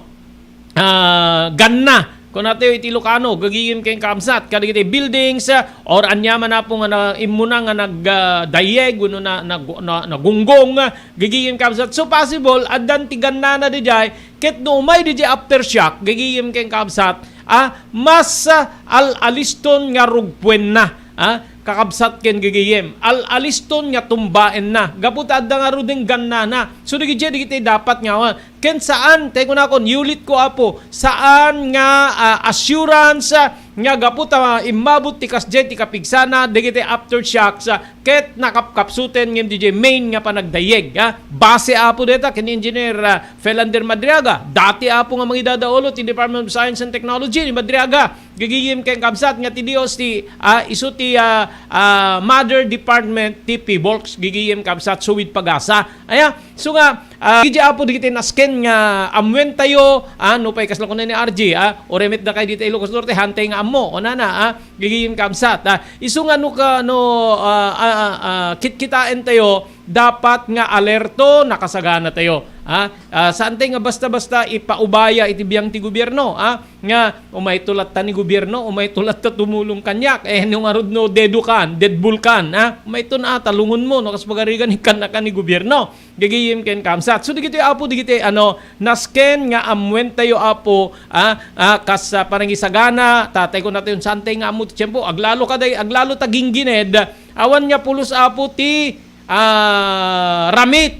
ah, ganna, kunatayo iti Ilocano, gagayem ken kaabsat, kadagiti buildings, ah, or aniaman, Apo, nga na-, immuna nga nag-, ah, dayeg, wenno na-, nag-, na-, nagunggong, ah, gagayem kaabsat. So, possible, addan ti gannana didiay, ket no umay didiay aftershock, gagayem ken kaabsat, ah, mas, ah, al-aliston nga rugpuenna, ah, kakabsat ken gagayem. Al-aliston nga tumbaenna. Gapu ta adda ngaruden gannana. So, dagiti, dagiti dapat nga, ah, ken saan, tay kunakon, yulit ko, Apo, saan nga, ah, assurance, ah, nga gapu ta immabot ti kasdiay ti kapigsana, dagiti aftershocks, ah, ket nakapkapsuten ngem didiay main nga panagdayeg, ah. Base, Apo, dayta ken Engineer, ah, Felander Madriaga, dati, Apo, nga mangidadaolo ti Department of Science and Technology ni Madriaga, gagayem ken kaabsat nga ti Dios ti, ah, isu ti, ah, ah, mother department ti PHIVOLCS, gagayem kaabsat, suwid pagasa. Aya, so nga, ah, idi, Apo, dagiti nasken nga ammuentayo, ah, nupay kasla kuna ni R G, ah, uray met dakay dita Ilocos Norte, haantay nga ammo, kunana, ah, gagayem kaabsat, ah, isu nga no ka-, no, ah, ah, ah, ah, kitkitaentayo, dapat nga alerto, nakasaganatayo, ah. Ah, saantay nga basta-basta ipaubaya iti biang ti gobierno, ah, nga umayto latta ni gobierno, umayto latta tumulong kaniak. Eh, no ngarud no dedo kan, dead ball kan, ah, umayto na, talungon mo, no, kas pagarigan, ikkan na ka ni gobierno. Gagayem ken kaabsat. So, dagitoy, Apo, dagitoy, ano, nasken nga ammuentayo, Apo, ah, ah, kas, ah, panangisagana, tatay ko natayon santay nga ammo ti tiempo, aglalo kaday, aglalo ta ginggined, awan nga pulos, Apo, ti, ah, ramit,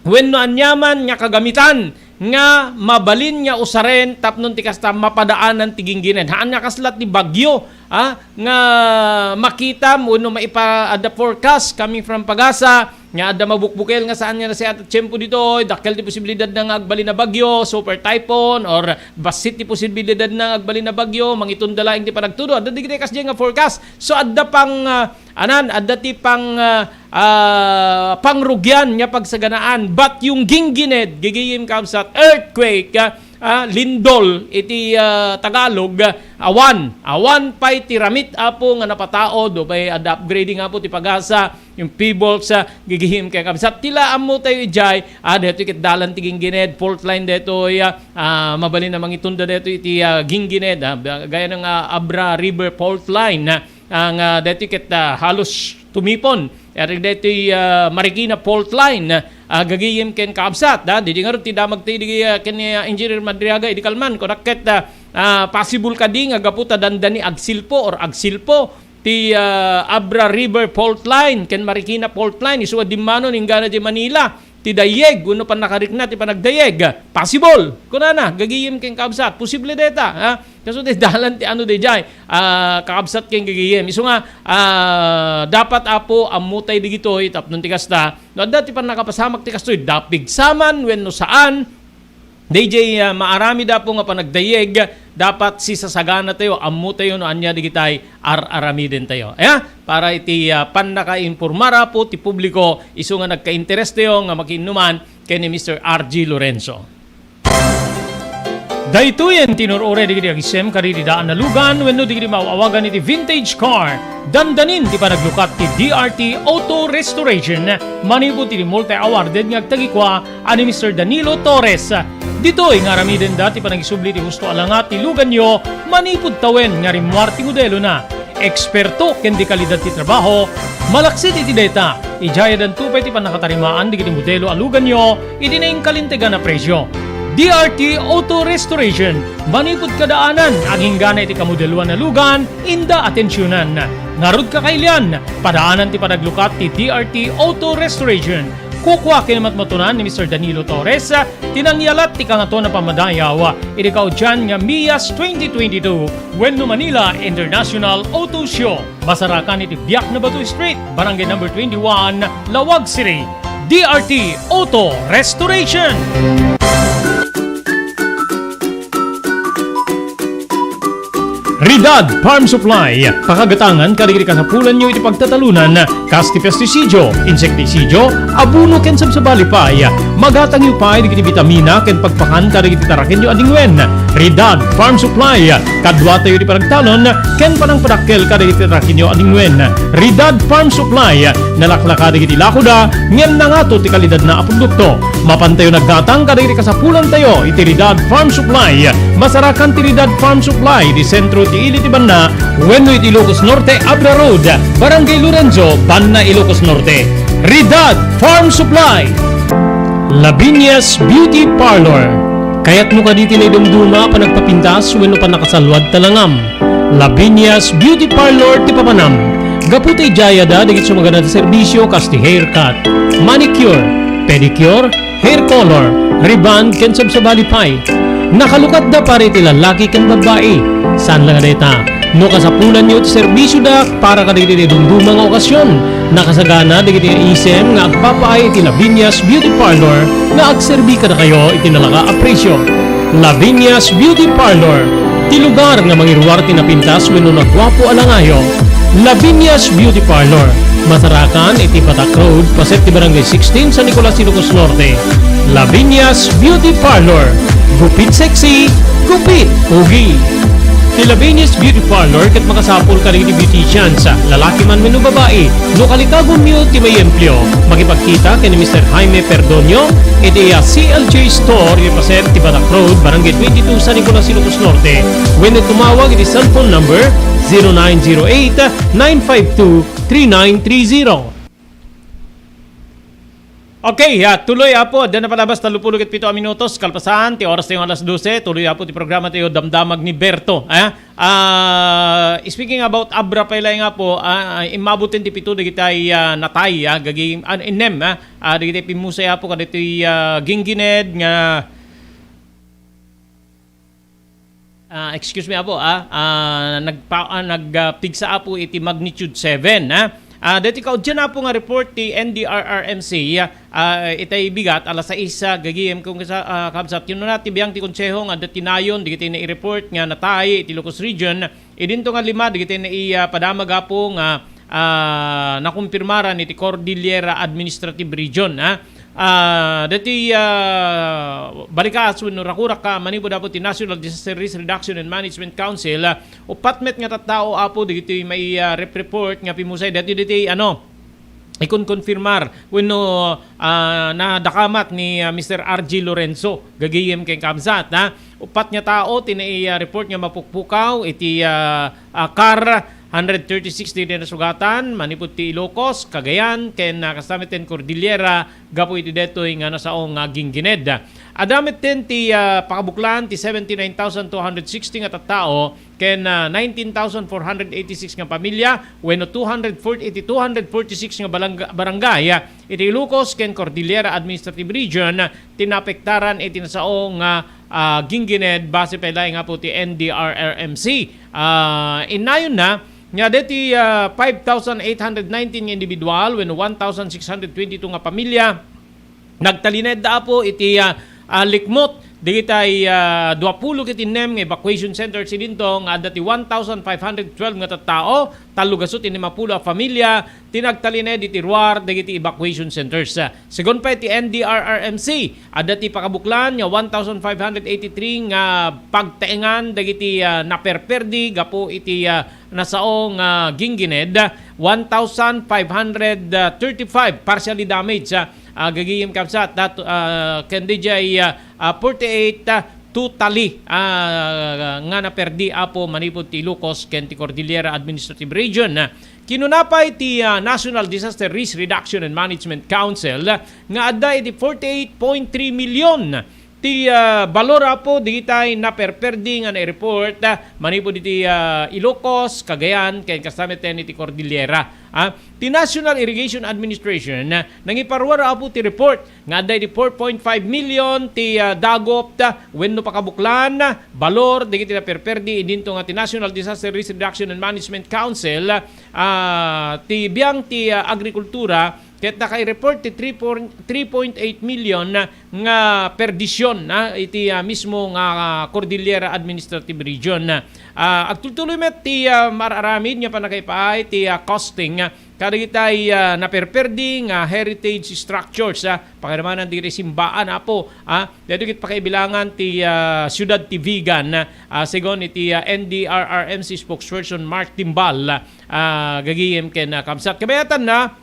wenno aniaman nga kagamitan nga mabalin nga usaren tapno ti kasta mapadaanan ti ginggined. Haan nga kasla ti bagyo, ah, nga makitam wenno maipa-, adda forecast coming from Pagasa nga adda mabukbukel nga saan nga nasayaat a tiempo ditoy, dakkel ti posibilidad na nga agbalin a bagyo, super typhoon, or bassit ti posibilidad na nga agbalin a bagyo, mangitunda laeng ti panagtudo. Adda digiti kasdiay nga forecast. So, adda pang, ah, anan, adda ti pang, ah, ah, pangrugian nga pagsaganaan. Batyong ginggined, gigiyim kabsat, earthquake, ah, ah, lindol iti, ah, Tagalog, ah, awan. Awan pay ti ramit, Apo, nga napataod, o pay adda upgrading, Apo, ti pagasa, yung PHIVOLCS, ah, gigihim ken kabsat. Ti la ammo tayo idiay, ah, daytoy ket dalan ti ginggined, fault line daytoy, ah, ah, mabalin a mangitunda daytoy iti, ah, ginggined, ah, gaya ng, ah, Abra River fault line, ah, ah, nga daytoy ket, ah, halos tumipon. Iti daytoy, ah, Marikina fault line, ah, gagiyem ken kabsat, ah, didi ngarud ti damag ti idi, ah, ken ni, ah, Engineer Madriaga idi kalman, kunak ket, ah, ah, possible kadi nga gapu ta dandani agsilpo or agsilpo ti, ah, Abra River fault line ken Marikina fault line, isu a dimmanon inggana di Manila. ti dayeg, wenno pannakarikna ti panagdayeg. Possible, kunana, gagayem ken kabsat, posible dayta, ha? Kasu ti dalan ti ano dayjay, ah, kakabsat ken gagayem. Isu nga, ah, dapat, Apo, ammotay digitoy, tapno ti kasta, no adda ti pannakapasamak ti kastoy, dapigsaman wenno saan, dayjay, ah, maaramid, Apo, nga panagdayeg, dapat sisasaganatayo, ammotayo no ania digitay ar-aramidentayo. Aya, para iti, ah, pannakainformar, Apo, ti publiko, isu nga nagkainteres tayo nga makiinnuman ken ni Mister R G Lorenzo. Daytoyen ti inur-uray dagiti agisem kadagiti daan a lugan wenno dagiti maaw-awagan iti vintage car. Dandanin ti panaglukat ti D R T Auto Restoration manipud iti multi-awarded nga agtagikua a ni Mister Danilo Torres. Ditoy nga aramidenda ti panagisubli ti husto a langa ti luganyo manipud tawen nga rimmuar ti modelona. Eksperto ken di kalidad ti trabaho, malaksid iti dayta, idiay addanto pay ti pannakatarimaan dagiti modelo a luganyo iti nainkalintegan a presio. D R T Auto Restoration, manipud kadaanan, aginggana iti kamodeloan a lugan, inda atensionan. Ngarud, kakailian, padaanan ti panaglukat ti D R T Auto Restoration. Kukua ken matmatunan ni Mister Danilo Torres ti nangyalat ti Kangatoan a Pammadayaw iti kaudian nga MIAS twenty twenty-two wenno Manila International Auto Show. Masarakan iti Biak na Bato Street, Barangay Number twenty-one, Laoag City. D R T Auto Restoration. Ridad Farm Supply, pakagatangan kadagiti kasapulanyo iti pagtatalunan, kas ti pestisidio, insektisidio, abono ken sabsabali pay. Magatangyo pay dagiti bitamina ken pagpakan kadagiti tarakenyo a dingwen. Ridad Farm Supply, kaduatayo ti panagtalon ken panangpadakkel kadagiti tarakenyo a dingwen. Ridad Farm Supply, nalaklaka dagiti lakoda ngem nangato ti kalidadna a produkto. Mapantayo naggatang kadagiti kasapulantayo iti Ridad Farm Supply. Masarakan ti Ridad Farm Supply iti sentro ti ili ti banna wenno iti Ilocos Norte, Abra Road, Barangay Lorenzo, Banna, Ilocos Norte. Ridad Farm Supply. Lavinia's Beauty Parlor. Kayatmo kadi ti naidumduma a panagpapintas wenno pannakasalluad ta langam? Lavinia's Beauty Parlor ti papanam. Gapu ta idiay adda dagiti sumagana ti serbisio kas ti haircut, manicure, pedicure, hair color, rebond, ken sabsabali pay. Nakalukatda para iti lallaki ken babbai. Saan la nga dayta, no kasapulanyo ti serbisioda para kadagiti naidumduma nga okasion, nakasagana dagiti isem nga agpapaay iti Lavinia's Beauty Parlor nga agserbi kadakayo iti nalaka a presio. Lavinia's Beauty Parlor, ti lugar nga mangiruar ti napintas wenno naguapo a langayo. Lavinia's Beauty Parlor, masarakan iti Batak Road, paset ti Barangay sixteen, San Nicolas, Ilocos Norte. Lavinia's Beauty Parlor, gupit sexy, gupit pogi. Ti Lavinia's Beauty Parlor ket makasapul kadagiti beauticians, lalaki man wenno babai. No kalikagonyo ti maiempleo, makipagkita ken ni Mister Jaime Perdonio iti, ah, C L J Store, iti paset ti Batak Road, Barangay twenty-two, San Nicolas, Ilocos Norte, wenno tumawag iti cellphone number zero nine zero eight, nine five two, three nine three zero. Okay, ah, tuloy, Apo, adda na palabas tallopulo ket pito a minutos, kalpasan ti oras tayo nga alas dose, tuloy, Apo, ti programa tayo, Damdamag ni Berto, eh? Ah, speaking about Abra pay laeng, Apo, ah, ah, immabuten ti pito dagiti, ah, natay, ah, gagi-, ah, innem, ah, ah, dagiti pimmusay, Apo, kadagiti, ah, ginggined nga Ah, excuse me, Apo, ah. Ah, nagpa-, ah, nag, ah, pigsa, Apo, iti magnitude seven, ah. Ah, dati kaudian, Apo, nga report ti N D R R M C, ah, itay bigat, alas sais, ah, gagayem, kung kasa-, ah, kabsat. Kinuna ti biang ti Konseho nga adda ti nayon, dagiti nai-report nga natay iti Ilocos Region. Idinto nga lima, dagiti nai-, ah, padamag, Apo, nga, ah, nakumpirmaran iti Cordillera Administrative Region, ah. Ah, dati, ah, balikas wenno rakurak ka manipud, Apo, ti National Disaster Risk Reduction and Management Council, ah, uppat met nga tattao, Apo, dagiti mai, ah, rep-, report nga pimmusay. Dati, dati, ano, ikon-confirmar wenno, ah, nadakamat ni, ah, Mister R G Lorenzo, gagayem ken kabsat, ha? Uppat nga tao ti nai, ah, report nga mapukpukaw iti, ah, ah, car hundred thirty-six ti nasugatan manipud ti Ilocos, Cagayan, ken, ah, kasta met ken Cordillera gapu iti detoy nga nasao nga ginggined. Adda metten ti, ah, pakabuklan ti seventy-nine thousand two hundred sixty nga tattao ken, ah, nineteen thousand four hundred eighty-six nga pamilya wenno two hundred forty, iti two hundred forty-six nga balangga-, barangay, ah, iti Ilocos ken Cordillera Administrative Region, ah, ti naapektaran iti nasao nga, ah, ginggined base pay laeng apo ti N D R R M C. Ah, innayonna nga deti, ah, five thousand eight hundred nineteen nga individual wenno one thousand six hundred twenty-two nga pamilya nagtalinedda apo iti, ah, ah, likmot dagitay, ah, duapulo ket innem nga evacuation centers idinto nga adda ti one thousand five hundred twelve nga tattao, tallo gasut innem a pulo a familia ti nagtalined iti ruar dagiti evacuation centers. Segun pay ti N D R R M C, adda ti pakabuklan nga one thousand five hundred eighty-three nga pagtaengan dagiti, ah, naperperdi gapu iti, ah, nasao nga ginggined, one thousand five hundred thirty-five partially damaged, ah, ah, gagayem kabsat, dat-, ah, ken dijay, ah, ah, forty-eight, ah, totally, ah, nga naperdi apo manipud ti Ilocos ken ti Cordillera Administrative Region. Kinuna pay ti, ah, National Disaster Risk Reduction and Management Council nga adda iti forty-eight point three million ti, ah, balor apo digitay naperperdi nga nai-report, ah, manipud iti, ah, Ilocos, Cagayan, ken kasta metten iti Cordillera. Ah, ti National Irrigation Administration, ah, nangiparuar apo ti report nga adda iti four point five million ti, ah, dagot, ah, wenno pakabuklan, ah, balor dagiti naperperdi idinto nga ti National Disaster Risk Reduction and Management Council, ah, ti biang ti, ah, agrikultura ket naka-report ti three point, three point eight million nga perdision, ah, iti, ah, mismo nga, ah, Cordillera Administrative Region. Ah, agtultuloy met ti, ah, mar-aramid nga pannakaipaay ti, ah, costing, ah, kadagitay, ah, naperperdi nga heritage structures, ah, pakadamanan dagiti simbaan, apo, ah, daytoy ket pakaibilangan ti, ah, siudad ti Vigan, ah, segun iti, ah, N D R R M C spokesperson Mark Timbal, ah, gagayem ken, ah, kabsat. Kabayatanna,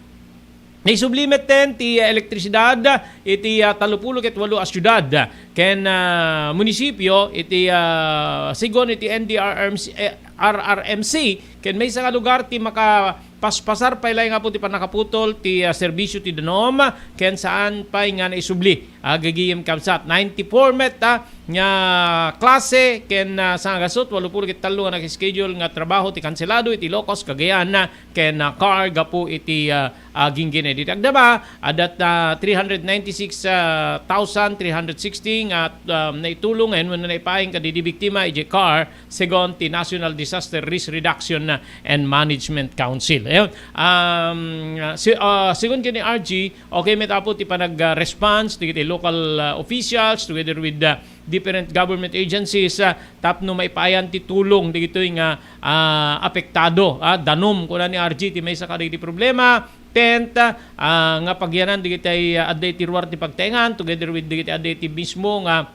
naisubli metten ti, ah, elektrisidad iti, ah, tallopulo ket walo a siudad ken, ah, munisipio iti, ah, segun iti N D R R M C, eh, R R M C, ken maysa nga lugar ti makapaspasar pay laeng apo ti pannakaputol ti, ah, serbisio ti danum, ken saan pay nga naisubli. Ah, gagayem kabsat, ninety-four met, ah, nga klase ken, ah, sangagasut, walupulo ket tallo nga naka-schedule nga trabaho ti kanselado iti Ilocos, Cagayan, ah, ken, ah, CAR gapu iti, ah, ah, ginggined. Iti agdama, adda, ah, three hundred ninety-six, ah, thousand three hundred sixty nga, ah, naitulong wenno naipaayng kadagiti biktima iti CAR, segun ti National Disaster Risk Reduction and Management Council. Ayun. Um, si-, ah, segun ken ni R G, okay met apo ti panag-, ah, response dagiti local, ah, officials together with the different government agencies, ah, tapno maipaayan ti tulong dagitoy nga, ah, apektado, ah, danum, kuna ni R G, ti maysa kadagiti problema, tent, ah, nga pagyanan dagitay, ah, adda iti ruar ti pagtaengan together with dagiti adda iti mismo nga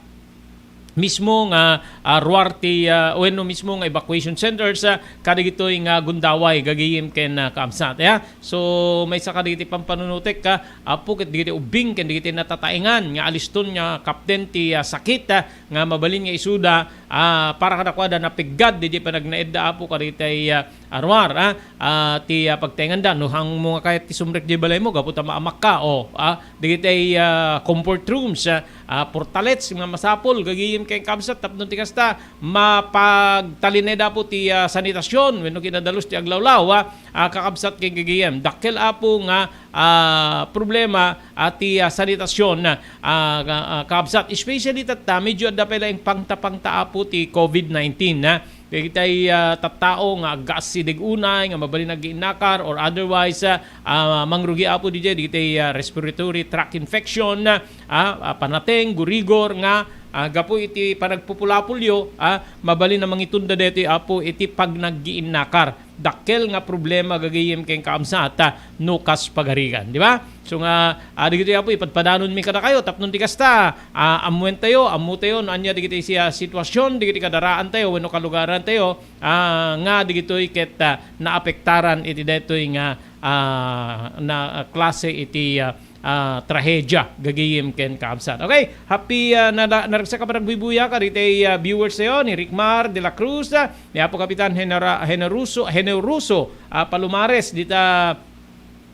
mismo nga, ah, ruar ti, ah, wenno mismo nga evacuation centers, ah, kadagitoy nga gundaway gagayem ken, ah, kaabsat, ya. So, maysa kadagiti pampanunotek, ah, apo ket dagiti ubbing ken dagiti natataengan nga aliston nga kapten ti, ah, sakit, ah, nga mabalin nga isuda, ah, para kadakuada napiggad didiay panagnaedda apo kadagitay, ah, a ruar, ah, ah, ti, ah, pagtaenganda. No, haanmo nga kayat ti sumrek diay balaymo gapu ta maamakka, o, ah, dagitay, ah, comfort rooms, ah, ah, portalets nga masapul gagayem ken kabsat tapno ti kasta mapagtalined apo ti, ah, sanitasion wenno kinadalus ti aglawlaw, ah, ah, kakabsat ken gagayem. Dakkel apo nga, ah, problema, ah, ti, ah, sanitasion, ah, ah, ka-, ah, kakabsat. Especially tatta, medyo adda pay laeng pangtapangta apo ti covid nineteen, ah. Dagitay, ah, tattao nga aggasideg unay nga mabalin aggiinnakar or otherwise, ah, ah, mangrugi apo didiay dagitay, ah, respiratory tract infection, ah, ah, panateng, gurigor nga, ah, gapu iti panagpupulapulyo, ah, mabalin a mangitunda daytoy apo iti pagnaggiinnakar. Dakkel nga problema gagayem ken kaabsat, ah, no kas pagarigan, di ba? So nga, ah, dagitoy apo, ipadpadanonmi kadakayo tapno ti kasta, ah, ammoentayo, ammotayo no ania dagiti siya sitwasion dagiti kadaraantayo wenno kalugarantayo, ah, nga dagitoy ket, ah, naapektaran iti daytoy nga, ah, na, ah, klase iti, ah, ah, trahedia gagayem ken kaabsat. Okay, happy, ah, nada-, naragsak a panagbuybuyaka dagiti, ah, viewers tayo ni Ricmar de la Cruz, ah, ni Apo Kapitan Genera-, Generoso, Generoso, ah, Palomares dita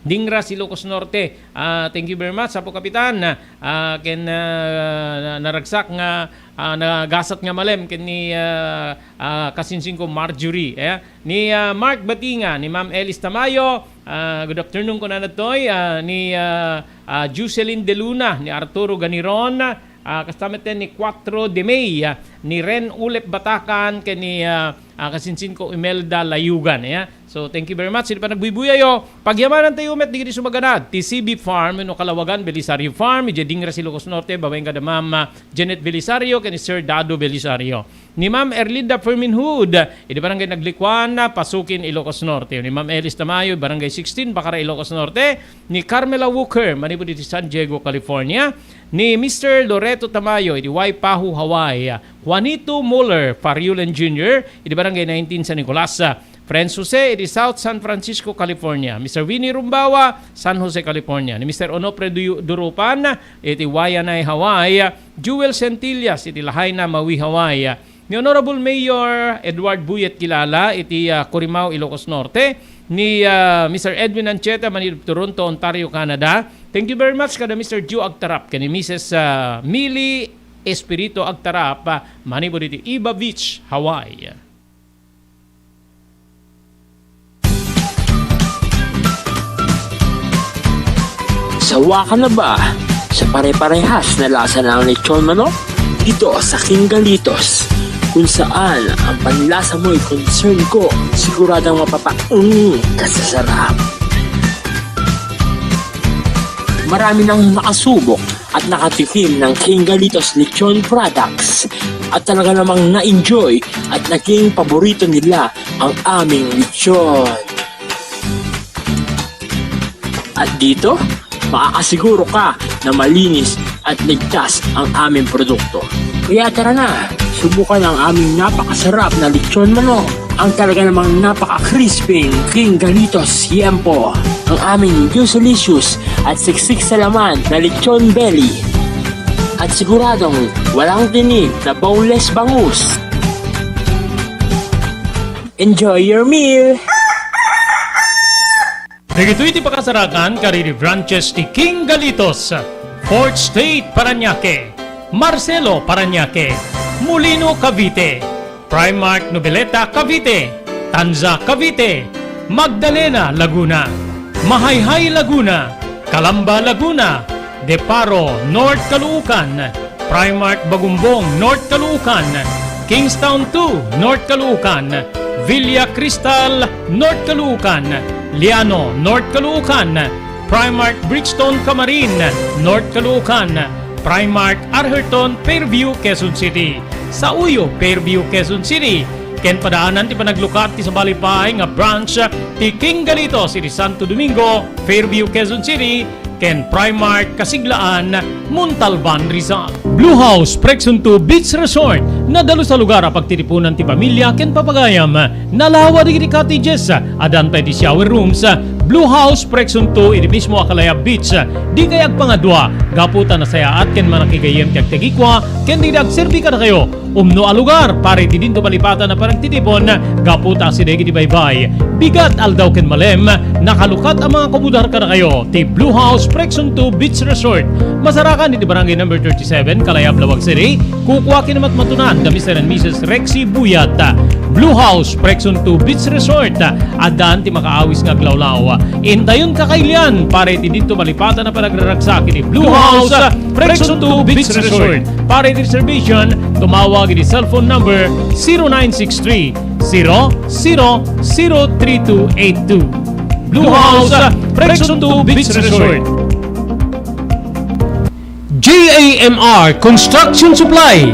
Dingras, Ilocos Norte. Ah, thank you very much, Apo Kapitan. Ah, ken, ah, na-, naragsak nga, ah, nagasat nga malem ken ni, ah, ah, kasinsinko Marjorie, eh. Ni, ah, Mark Batinga, ni Ma'am Elis Tamayo, ah, good afternoon, kunana toy, ah, ni, ah, ah, Jocelyn De Luna, ni Arturo Ganiron, ah, kasta met ni Cuatro de May, ah, ni Ren Ulep Batakan, ken ni, ah, ah, kasinsinko Imelda Layugan, eh. So, thank you very much. Idi panagbuybuyayo, pagyamanantayo met dagiti sumaganad ti C B Farm wenno Kalawagan Belisario Farm, idiay Dingras, Ilocos Norte, babaen kada Ma'am, ah, Janet Belisario ken ni Sir Dado Belisario. Ni Ma'am Erlinda Ferminhud, idi Barangay Naglikuan, Pasukin, Ilocos Norte. Ni Ma'am Elis Tamayo, Barangay sixteen, Bacara, Ilocos Norte. Ni Carmela Walker, manipud iti San Diego, California. Ni Mister Loreto Tamayo, iti Waipahu, Hawaii. Juanito Muller Fariulen Junior, iti Barangay nineteen, San Nicolas. Friends Jose, iti South San Francisco, California. Mister Winnie Rumbawa, San Jose, California. Ni Mister Onofre Duyu-, Durupan, iti Waianae, Hawaii. Jewel Centillas, iti Lahaina, Maui, Hawaii. Ni Honorable Mayor Edward Buyet Kilala, iti, ah, Corimao, Ilocos Norte. Ni, ah, Mister Edwin Ancheta, manipud Toronto, Ontario, Canada. Thank you very much kada Mister Joe Agtarap, ken ni Missus, ah, Millie Espirito Agtarap, ah, manipud iti Iba Beach, Hawaii. Sawa ka na ba sa pare-parehas na lasa ng lechon manok? Dito sa King Galitos, kung saan ang panlasa mo'y concern ko, siguradong mapapaung ka sa sarap. Marami nang nakasubok at nakatikim ng King Galitos Lechon Products at talaga namang na-enjoy at naging paborito nila ang aming lechon. At dito, makakasiguro ka na malinis at ligtas ang aming produkto. Kaya tara na, subukan ang aming napakasarap na lechon manok, ang talaga namang napaka-crispy King Galitos Siempo, ang aming juicelicious at siksik sa laman na lechon belly. At siguradong walang tinik na boneless bangus. Enjoy your meal! Dagitoy ti pakasarakan kadagiti branches ti King Galitos, Fourth Street, Parañaque, Marcelo, Parañaque, Molino, Cavite, Primark, Noveleta, Cavite, Tanza, Cavite, Magdalena, Laguna, Mahayhay, Laguna, Calamba, Laguna, De Paro, North Caloocan, Primark Bagumbong, North Caloocan, Kingstown two, North Caloocan, Villa Cristal, North Caloocan, Liano, North Caloocan, Primark Bridgestone Camarin, North Caloocan, Primark Arherton, Fairview, Quezon City, Sauyo, Fairview, Quezon City, ken padaanan ti panaglukat ti sabali pay nga branch ti King Galitos iti Santo Domingo, Fairview, Quezon City, ken Primark Kasiglaan, Montalban, Rizal. Blue House Prexon two Beach Resort, nadalus a lugar a pagtitipunan ti pamilya ken papagayam. Nalawa dagiti cottages, addan pay ti shower rooms. Blue House Prexon two iti mismo a Kalayab Beach. Dikay agpangadua, gapu ta nasayaat ken manakigayyem ti agtagikua ken dagiti agserbi kadakayo. Umno a lugar para iti dinto malipatan a panagtitipon, gapu ta asideg iti baybay, bigat, aldaw ken malem, nakalukat a mga kabudar kadakayo ti Blue House Prexon two Beach Resort. Masarakan iti Barangay Number thirty-seven, Kalayab, Laoag City. Kukua kinamatmatunan da Mister and Missus Rexy Buyat. Blue House Prexon two Beach Resort. Addan ti makaawis nga aglawlaw. Intayon kakailian para iti dinto malipatan a panagraragsak iti Blue House Prexon two Beach Resort. Para iti reservation, tumawag iti cellphone number zero nine six three, zero zero zero three two eight two. Blue House Prexon two Beach Resort. J A M R Construction Supply.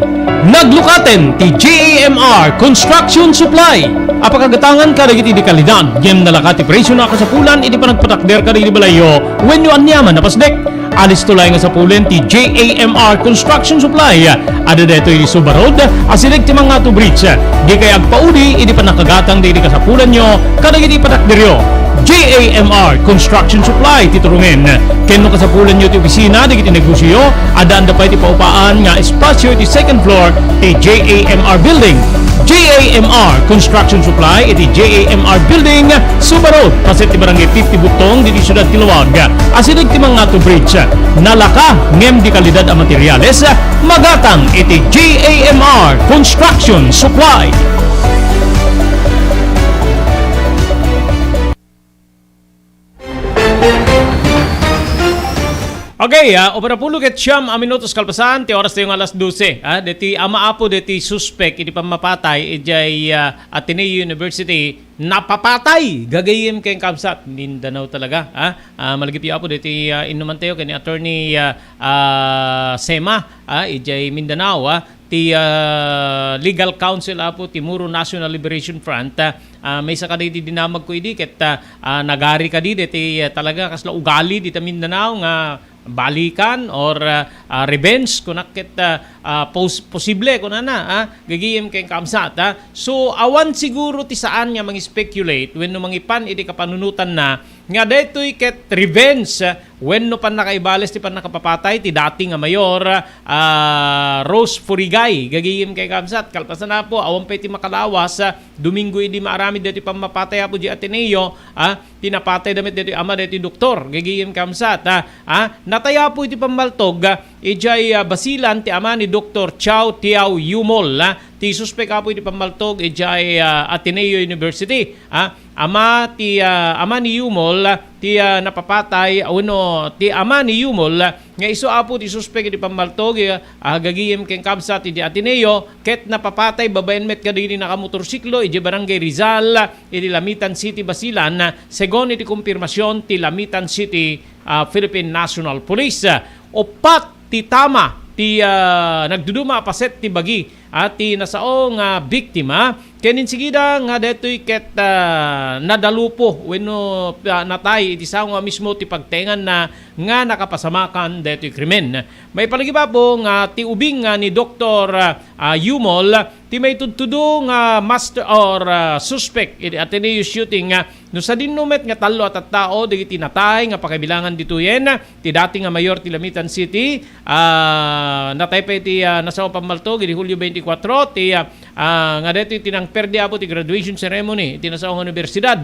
Naglukaten ti J A M R Construction Supply a pakagatangan kadagiti di kalidad ngem nalakat ti presio a kasapulan iti panagpatakder kadagiti balayyo wenno aniaman a pasdek. Alisto laeng a sapulen ti J A M R Construction Supply. Adda daytoy iti Suba Road, asideg ti Mangato Bridge. Dikay agpaudi iti pannakagatang dagiti kasapulanyo kadagiti patakderyo. J J A M R Construction Supply ti turungen. Ken no kasapulanyo ti opisina dagiti negosyo, addaanda pay ti paupaan nga espasyo iti second floor ti J A M R Building. J A M R Construction Supply iti J A M R Building, Suba Road, paset ti Barangay fifty Butong, diti siudad ti Laoag. Asideg ti Mangato Bridge. Nalaka ngem di kalidad a materials, magatang iti J A M R Construction Supply. Okay, ah, upat a pulo ket siam a minutos kalpasan ti oras tayo nga alas dose. Ah, deti ama apo deti suspek iti pammapatay idiay, ah, Ateneo University, napapatay. Gagayem ken kamsat, Mindanao talaga, ah. Ah, malagipyo apo deti, ah, innuman tayo ken ni Attorney, ah, ah, Sema, ah, idiay Mindanao, ah. Ti, ah, legal counsel apo ti Moro National Liberation Front, ah, ah, maysa kadagiti dinamagko idi ket, ah, ah, nagari kadi deti, ah, talaga kasla ugali dita Mindanao nga balikan or, ah, ah, revenge kunak ket, ah, ah, pos-, posible kunana, ah, gagayem ken kamsat, ah. So, awan siguro ti saan nga mangi-speculate wenno mangipan iti kapanunotanna nga daytoy ket revenge, ah, wenno pannakaibales ti pannakapapatay ti dati nga mayor, ah, Rose Furigay. Gagayem ken kamsat, kalpasan apo, awan pay ti makalawas, ah, Domingo idi maaramid daytoy pammapatay apo di Ateneo, ah, ti napatayda met daytoy ama daytoy doktor. Gagayem kamsat, ah, ah, natay apo iti pammaltog, ah, idiay, ah, Basilan ti ama ni Doktor Chow Tiao Yumol, ah, ti suspek apo iti pammaltog idiay, ah, Ateneo University, ah, ama ti, ah, ama ni Yumol, ah, ti, ah, napapatay, wenno ti ama ni Yumol, ah, nga isu apo ti suspek iti pammaltog, ah, gagayem ken kamsat iti Ateneo, ket napapatay babaen met kadagiti nakamotorsiklo iti Barangay Rizal, iti Lamitan City, Basilan, segun iti kumpirmasion ti Lamitan City, ah, Philippine National Police. Uppat ti tama ti, ah, nagduduma a paset ti bagi, ah, ti nasao nga biktima. Ken insigida nga daytoy ket, ah, nadalupo wenno, ah, natay iti sao nga mismo ti pagtaenganna nga nakapasamakan daytoy krimen. Maipalagip apo nga ti ubing nga ni Doktor, ah, ah, Yumol, ti maitudtudo nga master or, ah, suspect iti Ateneo shooting, ah, no sadino met nga tallo a tattao dagiti natay nga pakabilangan ditoyen, ah, ti dati nga mayor ti Lamitan City, ah, natay pay ti, ah, nasao a pammaltog idi Hulio twenty-four ti, ah, ah, nga daytoy ti nangperdi apo ti graduation ceremony iti nasao nga universidad.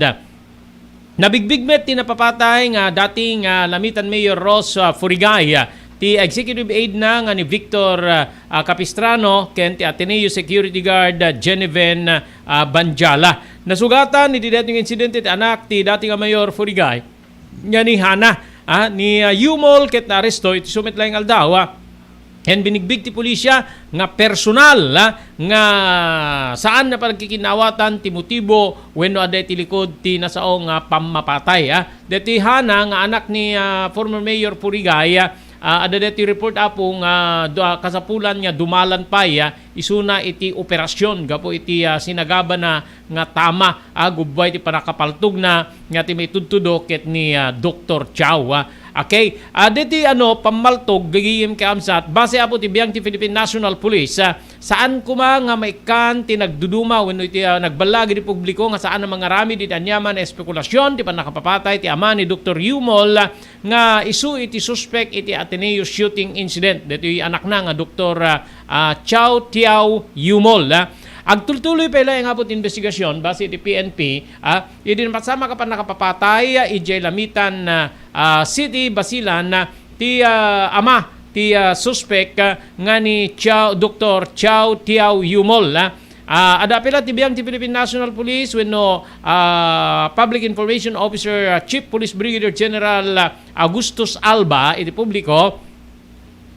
Nabigbig met ti napapatay nga dating, ah, Lamitan Mayor Rose, ah, Furigay, ah, ti executive aide na nga ni Victor, ah, ah, Capistrano ken ti Ateneo Security Guard, ah, Genevieve, ah, Banjala. Nasugatan iti daytoy nga insidente ti anak ti dati nga Mayor Furigay nga ni Hana, ah, ni, ah, Yumol ket naaresto iti isu met laeng aldaw, ah. Ken binigbig ti pulisya nga personal, ah, nga saan a pagkikinawatan ti motibo wenno adda iti likod ti nasao nga pammapatay, ah. Deti Hana nga anak ni, ah, former Mayor Furigay, ah, adda deti report apo nga du-, ah, kasapulan nga dumalan pay, ah, isuna iti operasion gapu iti, ah, sinagabana nga tama, ah, gubbuay ti pannakapaltogna nga ti maitudtudo ket ni, ah, Doktor Chow, ah. Okay, ah, deti, ano, pammaltog, gagayem ken kamsat, base apo ti biang ti Philippine National Police, ah, saan koma nga maikkan ti nagduduma wenno iti, ah, nagballagi ti publiko nga saan a mangaramid iti aniaman a espekulasion ti pannakapapatay ti ama ni Doktor Yumol, ah, nga isu iti suspek iti Ateneo shooting incident. Detoy anakna nga Doktor, ah, ah, Chow Tiao Yumol, ah. Agtultuloy pay laeng apo ti investigasyon base iti P N P, ah, idi napasamak a pannakapapatay, ah, idiay Lamitan, ah, ah, City, Basilan, ah, ti, ah, ama ti, ah, suspek, ah, nga ni Chow, Doktor Chow Tiao Yumol, ah. Ah, adda apela ti biang ti Philippine National Police wenno, ah, Public Information Officer, ah, Chief Police Brigadier General, ah, Augustus Alba iti publiko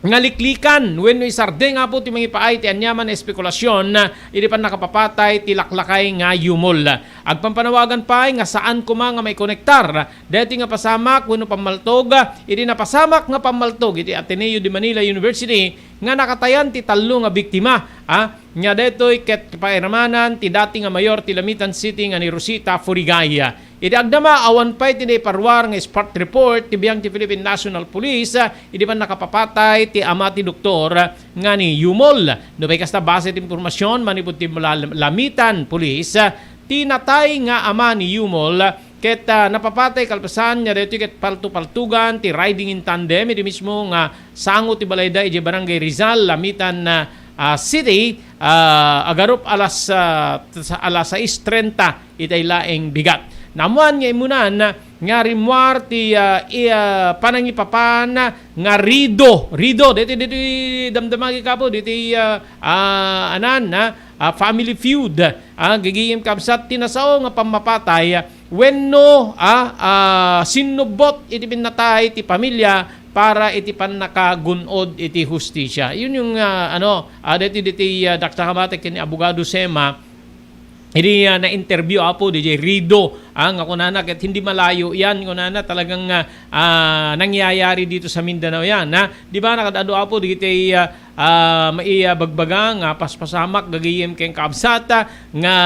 nga liklikan wenno isardeng apo ti mangipaay ti aniaman a espekulasion, ah, iti pannakapapatay ti laklakay nga Yumol. Agpampanawagan pay nga saan koma nga maikonektar daytoy nga pasamak wenno pammaltog, ah, iti napasamak nga pammaltog iti Ateneo de Manila University nga nakatayan ti tallo nga biktima, ah, nga daytoy ket pairamanan ti dati nga mayor ti Lamitan City nga ni Rosita Furigay. Iti agdama, awan pay ti naiparuar nga spot report ti biang ti Philippine National Police, ah, iti pannakapapatay ti ama ti doktor, ah, nga ni Yumol. Nupay kasta, base ti impormasyon manipud ti Mula-, Lamitan Police, ah, ti natay nga ama ni Yumol, ah, Ket, ah, napapatay kalpasan nga daytoy ket palto-paltugan ti riding in tandem, idi mismo nga sango ti balayda idiay Barangay Rizal, Lamitan, ah, ah, City, ah, agarup alas, ah, sa alas sais trenta itay laeng bigat. Naammuan nga immunan nga rimmuar ti, ah, i-, ah, panangipapan nga rido, rido, deti, deti damdamagi kapo, deti, ah, ah, anan, ah, ah, family feud, ah, gagayem kabsat ti nasao nga pammapatay, ah, wenno, ah, ah, sinnubbot iti pinnatay ti pamilya para iti pannakagun-od iti hustisya. Yun yung, ah, ano, ah, deti, deti, ah, dakta kamate ken ni Abogado Sema, idi, ah, na-interview, Apo, D J Rido, ah, nga kunana, ket hindi malayo yan, kunana, talagang, ah, ah, nangyayari dito sa Mindanao yan, ha? Di ba, nakadado, Apo, dagiti, ah, ah, maibagbaga nga paspasamak gagayem ken kaabsat, ah, nga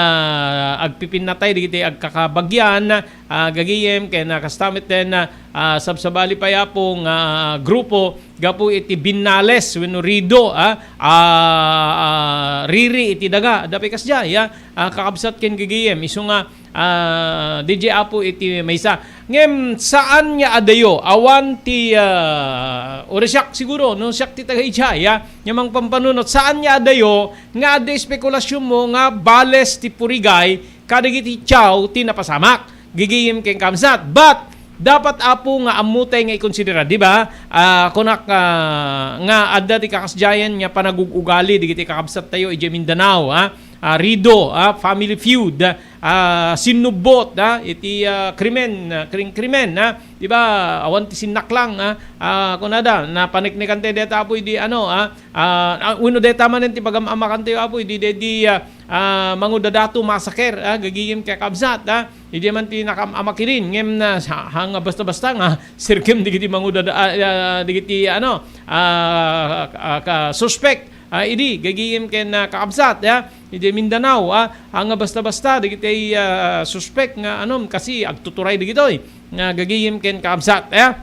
agpipinnatay dagiti agkakabagyan, ah, gagayem ken, ah, kasta met den, ah, ah, sabsabali pay, Apo, nga grupo gapu iti binnales wenno rido, ah, ah, ah, riri iti daga. Adda pay kasdiay, ah, ah, kakabsat ken gagayem. Isu nga, ah, D J Apo iti maysa. Ngem saan nga adayo, awan ti, ah, uri siak siguro, no, siak ti taga idiay, ah, nga mangpampanunot, saan nga adayo nga adda espekulasyonmo nga bales ti purigay kadagiti tiaw ti napasamak gigiyem ken kabsat. But, dapat, Apo, nga ammotay nga ikonsidera, di ba? Ah, kunak, ah, nga adda ti kakasdiayen nga panagug-ugali dagiti kakabsattayo idiay Mindanao, ah. Ah, rido, ah, family feud, ah, sinnubbot, ah, iti, ah, krimen, ah, kring-, krimen, ah. Di ba? Awan ti sinnaklang, ah. Ah, kunada, napaneknekan tayo deta, Apo, idi, ano, ah, ah, ah, wenno deta manen ti pagam-amakan tayo, Apo, idi, di, di, ah, ah, Mangudadato massacre, ah, gagiyem ken kabsat, ah. Idi man ti nakam-amakirin, ngem na, sa, ha, nga basta-basta nga, sirkem digiti mangudada-, ah, ah, digiti, ano, ah, ah, ka-, suspek, ah, idi, gagiyem ken, ah, kakabsat, ah, idi Mindanao, ah, ha, nga basta-basta, digiti, ah, suspek nga, ano, kasi agtuturay digitoy, nga gagiyem ken kakabsat, ah.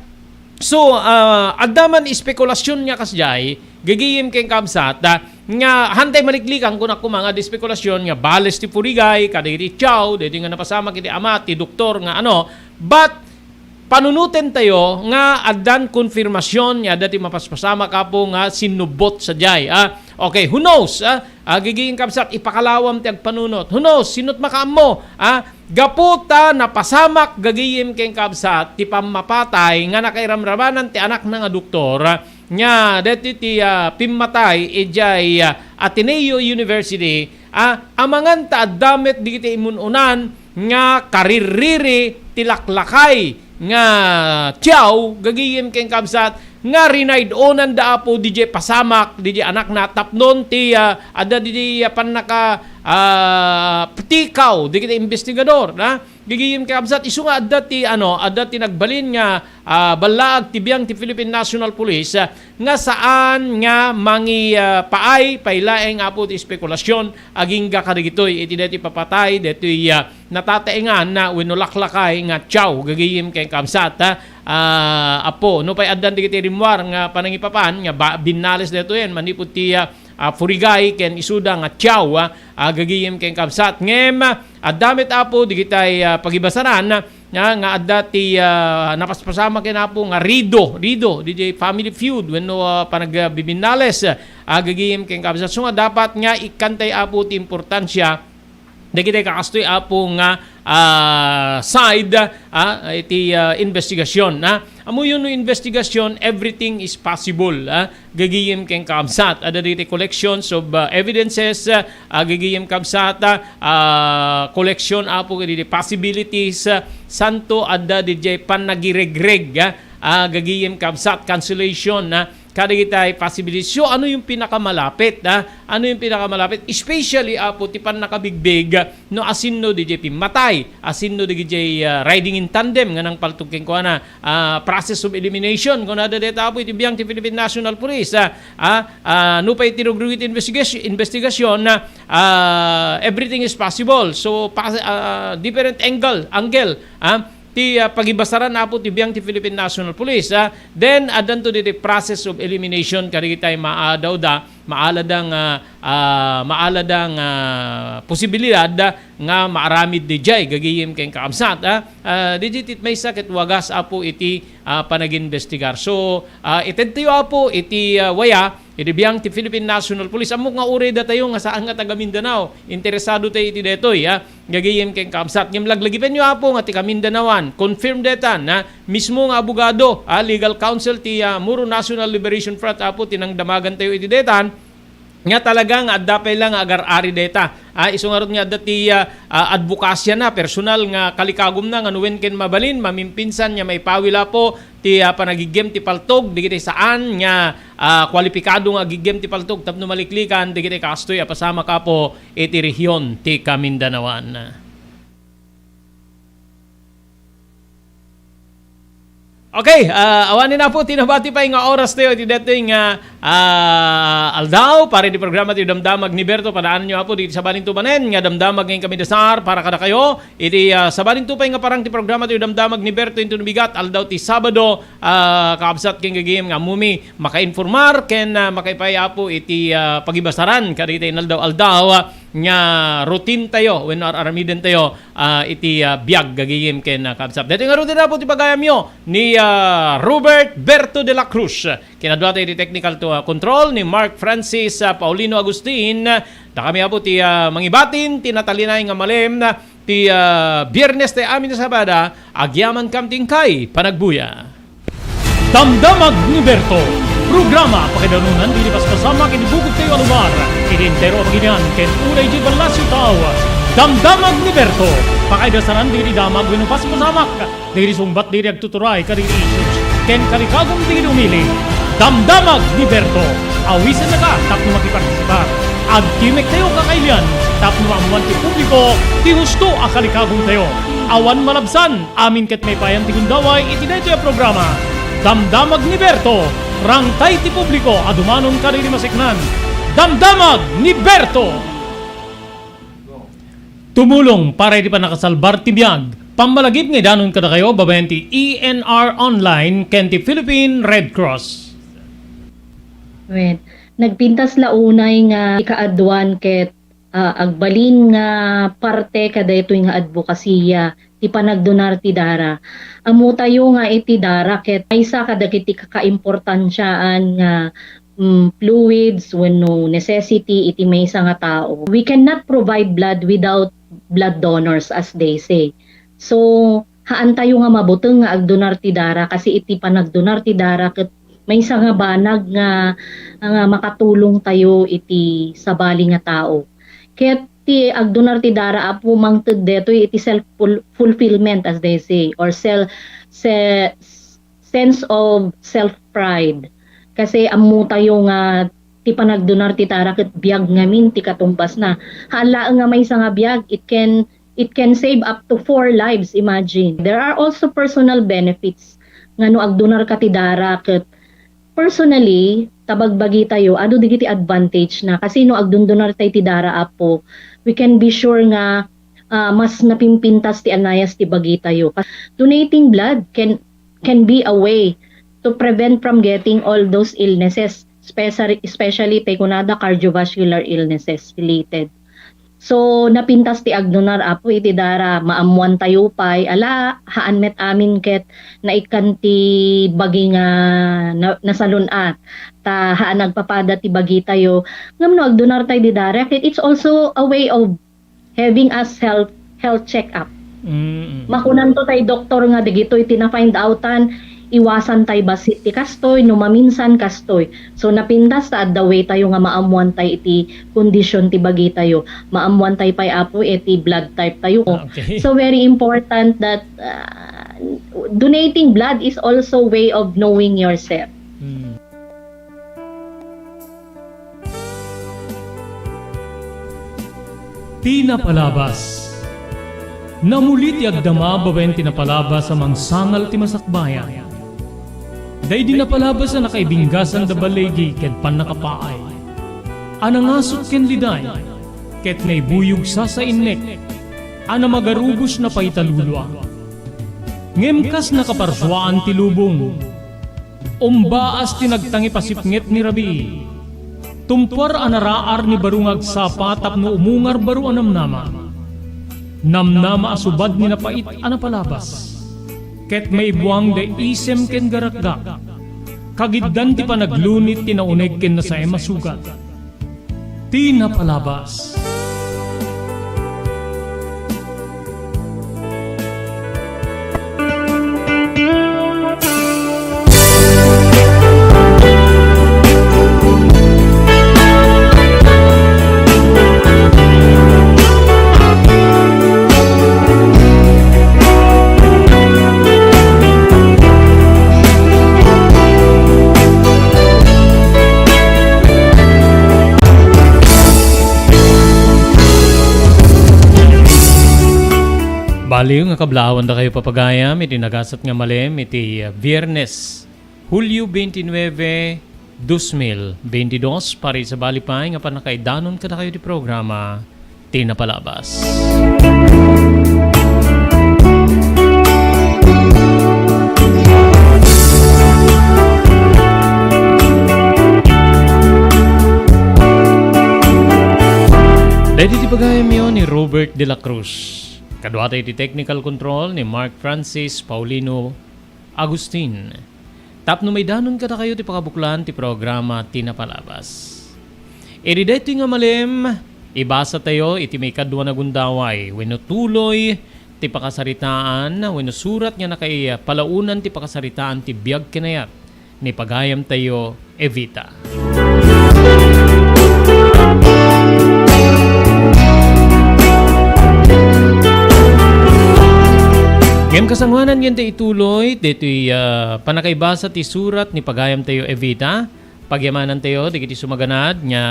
So, ah, adda man espekulasyon nga kasdiay, gagiyem ken kabsat, ah, nga hantay maliklikan kunak koma nga di espekulasyon nga bales ti purigay, kadagiti tiaw, daytoy nga napasamak iti ama ti doktor nga ano, but panunoten tayo nga addan konfirmasyon nga adda ti mapaspasamak, Apo, nga sinnubbot sadiay, ah. Okay, who knows, ah? Ah, gagiyem kabsat, ipakalawam ti agpanunot. Who knows, sino't makaammo, ah? Gapu ta napasamak gagiyem ken kabsat ti pammapatay nga nakairamramanan ti anakna nga doktor, nga deti ti, ah, pimmatay idiay, ah, Ateneo University, ah, amangan ta adda met digiti imun-unan nga kaririri ti laklakay nga tiaw gagiyem ken kabsat nga rinayd-onan da Apo didiay pasamak didiay anakna tapnon ti, ah, adda didiay, ah, pannaka, ah, ptikaw dagiti investigador, na gagiyem ken kabsat isu nga adda ti, ano, adda ti nagbalin nga, ah, ballaag ti biang ti Philippine National Police, ah, nga saan nga mangi-, ah, paay pay laeng, Apo, ti espekulasyon agingga kadagitoy iti daytoy papatay, daytoy, ah, natataengan wenno laklakay nga tiaw gagiyem ken kabsat, ah, ah, Apo. Nupay addan dagiti rimmuar nga panangipapan nga ba-, binnales daytoyen manipud ti, ah, ah, purigay ken isuda nga tiaw, ah, ah, gagiyem ken kabsat. Ngem, ah, adda met, Apo, digitay, ah, pagibasaran, ah, nga adda ti, ah, napaspasamak ken, Apo, nga rido, rido, didiay family feud wenno, ah, panagbibinnales, ah, gagiyem ken kabsat. So nga dapat nga ikkantay, Apo, ti importansia dagiti kakastoy, Apo, nga, ah, side, ah, iti, ah, investigasyon, ah. Ammoyo no investigasyon, everything is possible, ah, gagiyem ken kabsat. Adda dagiti collections of, ah, evidences, ah, gagiyem kabsat, ah, ah, collection, Apo, dagiti possibilities, ah, santo adda didiay pannagiregreg, ah, ah, gagiyem kabsat, cancellation, ah, kadagitay possibility. So, ano yung pinakamalapit, ah? Ano yung pinakamalapit? Especially, Apo, ti pannakabigbig, no, asinno didiay pimmatay, asinno didiay, ah, riding in tandem nga nangpaltog kenkuana, ah, process of elimination, kunada deta, Apo, iti biang ti Philippine National Police, ah, ah, ah, nupay ti rugrugit investigation, investigasyon, ah, ah, everything is possible. So, pa-, ah, different angle, angle, ah, ti, ah, pagibasaran, Apo, ti biang ti Philippine National Police, ah. Then, addanto diti process of elimination kadagitay maadawda maalada nga, ah, maalada nga posibilidad nga maaramid diay gagayem ken kakabsat, ah, ah, diay ti maysa ket wagas, Apo, iti, ah, panagimbestigar. So, ah, itedtayo, Apo, iti, ah, waya, iti biang ti Philippine National Police. Ammok nga uray datayo nga saan nga taga Mindanao, interesado tayo iti daytoy, ah, gagayem ken kakabsat. Ngem laglagipenyo, Apo, nga ti Kamindanaoan, confirm daytan, ah, mismo nga abogado, ah, legal counsel ti, ah, Moro National Liberation Front, Apo, ti nangdamagantayo iti daytan, nga talaga nga adda pay la nga agar-ari dayta. Ah, isu ngarud nga adda ti, ah, ah, advokasya na, personal nga kalikagumna nga no wen ken mabalin, mamimpinsan nga maipawil, Apo, ti, ah, panagiggem ti paltog, dagiti saan nga, ah, kwalipikado nga agiggem ti paltog tapno maliklikan dagiti kastoy a pasamak, Apo, iti rehiyon ti Kamindanaoan. Okay, ah, awanen, Apo, ti nabati pay nga oras tayo iti daytoy nga, ah, aldaw para iti programa ti Damdamag ni Berto. Padaananyo, Apo, diti sabalinto manen nga damdamag nga inkami dasar para kadakayo. Iti, ah, sabalinto pay nga parang ti programa ti Damdamag ni Berto inton bigat, aldaw ti Sabado, ah, kakabsat ken gagayem nga ammomi makainformar ken, ah, makaipay, Apo, iti, ah, pagibasaran kadagiti inaldaw-aldaw, ah, nga routine tayo wenno ar-aramiden tayo, ah, iti, ah, biag gagayem ken, ah, kakabsat. Daytoy ngaruden, Apo, ti pagayamyo ni, ah, Robert Berto de la Cruz. Kinadua tayo iti technical to, ah, control ni Mark Francis, ah, Paulino Agustin. Dakami, Apo, ti, ah, mangibatin ti natalinay nga malem ti, ah, Biernes ti amin a Sabado, agyamankam ti inkay panagbuya. Damdamag ni Berto, programa pakaidanunan dagiti paspasamak iti bukod tayo a lugar, iti entero a baginian ken uray idiay ballasiw tao. Damdamag ni Berto, pakaidasaran dagiti damag wenno paspasamak dagiti sungbat dagiti agtuturay kadagiti issues ken kalikagum dagiti umili. Damdamag ni Berto, awisennaka tapno makipartisipar. Agtimek tayo kakailian tapno maammoan ti publiko ti husto a kalikagum tayo. Awan malabsan, amin ket maipayan ti gundaway iti daytoy a programa. Damdamag ni Berto, rangtay ti publiko a dumanon kadagiti maseknan. Damdamag ni Berto! Tumulong para iti pannakasalbar ti biag. Pammalagip nga idanon kadakayo babaen ti E N R Online ken ti Philippine Red Cross. Wen, nagpintas la unay nga ikaaduan ket, ah, agbalin nga parte kadaytoy nga adbokasiya ti panagdonar ti dara. Ammotayo nga iti dara ket maysa kadagiti kakaimportansiaan nga, mm, fluids wenno necessity iti maysa nga tao. We cannot provide blood without blood donors, as they say. So, haantayo nga mabuteng nga agdonar ti dara, kasi iti panagdonar ti dara ket maysa nga banag nga, nga makatulong tayo iti sabali nga tao. Ket ti agdonar ti dara, Apo, mangted detoy iti self ful-, fulfillment, as they say, or sel-, se-, sense of self-pride. Kasi ammo tayo nga ti panagdonar ti dara ket biag ngamin ti katumbasna. Haan laeng nga maysa nga biag, it can, it can save up to four lives, imagine. There are also personal benefits nga no agdonar ka ti dara ket personally, ta bagbagi tayo, adu dagiti advantage na. Kasi no agdundunar tay ti dara, Apo, we can be sure nga, ah, mas napimpintas ti anayas ti bagi tayo. Donating blood can, can be a way to prevent from getting all those illnesses, especially, especially tay kunada cardiovascular illnesses related. So, napintas ti agdonar, Apo, iti dara, maammoan tayo pay, ala, haan met amin ket naikkan ti bagi nga na-, nasalun-at. Ta haan agpapada ti bagi tayo. Ngem no agdonar tayo di dara, ket it's also a way of having us health, health check-up. Mm. Makunanto tay doktor nga dagitoy ti na-find outan, iwasan tay bassit ti kastoy, no maminsan kastoy. So, napintas ta adda way tayo nga maammoan tay iti kondisyon ti bagi tayo. Maammoan tay pay, Apo, iti blood type tayo. Ah, okay. So, very important that, ah, donating blood is also way of knowing yourself. Hmm. Ti napalabas. Namuli ti agdama babaen ti napalabas a mangsangal ti masakbayan. Daydi napalabas a nakaibinggasan da baligi ken pannakapaay, a nangasut ken liday, ket naibuyog sasainnek, a namagarubos na paitalulua. Ngem kas nakaparsuaan ti lubong, umbaas ti nagtangipasipnget ni rabii. Tumpuar a naraar ni baro nga agsapa tapno umungar baro a namnama. Namnama a subad ni napait a napalabas. Ket maibuang da isem ken garakgak. Kagiddan ti panaglunit ti nauneg ken nasaem a sugat. Ti napalabas. Baliw nga kablaawan dakayo, papagayam, iti nagasat nga malem iti, uh, Biyernes, Hulyo twenty-nine, dos mil veintidós, para isabali pay nga pannakaidanon kadakayo ti programa, Ti Napalabas. Daydi ti pagayamyo ni Robert de la Cruz. Kaduata iti technical control ni Mark Francis Paulino Agustin. Tapno maidanon kadakayo ti pakabuklan ti programa Ti Napalabas. Iti daytoy nga malem, ibasatayo iti maikadua a gundaway wenno tuloy ti pakasaritaan wenno surat nga nakaipalaonan ti pakasaritaan ti biag ken ayat ni pagayamtayo Evita. Ngem kasangoanan nga ituloy daytoy, ah, pannakaibasa ti surat ni pagayamtayo Evita, pagyamanantayo dagiti sumaganad nga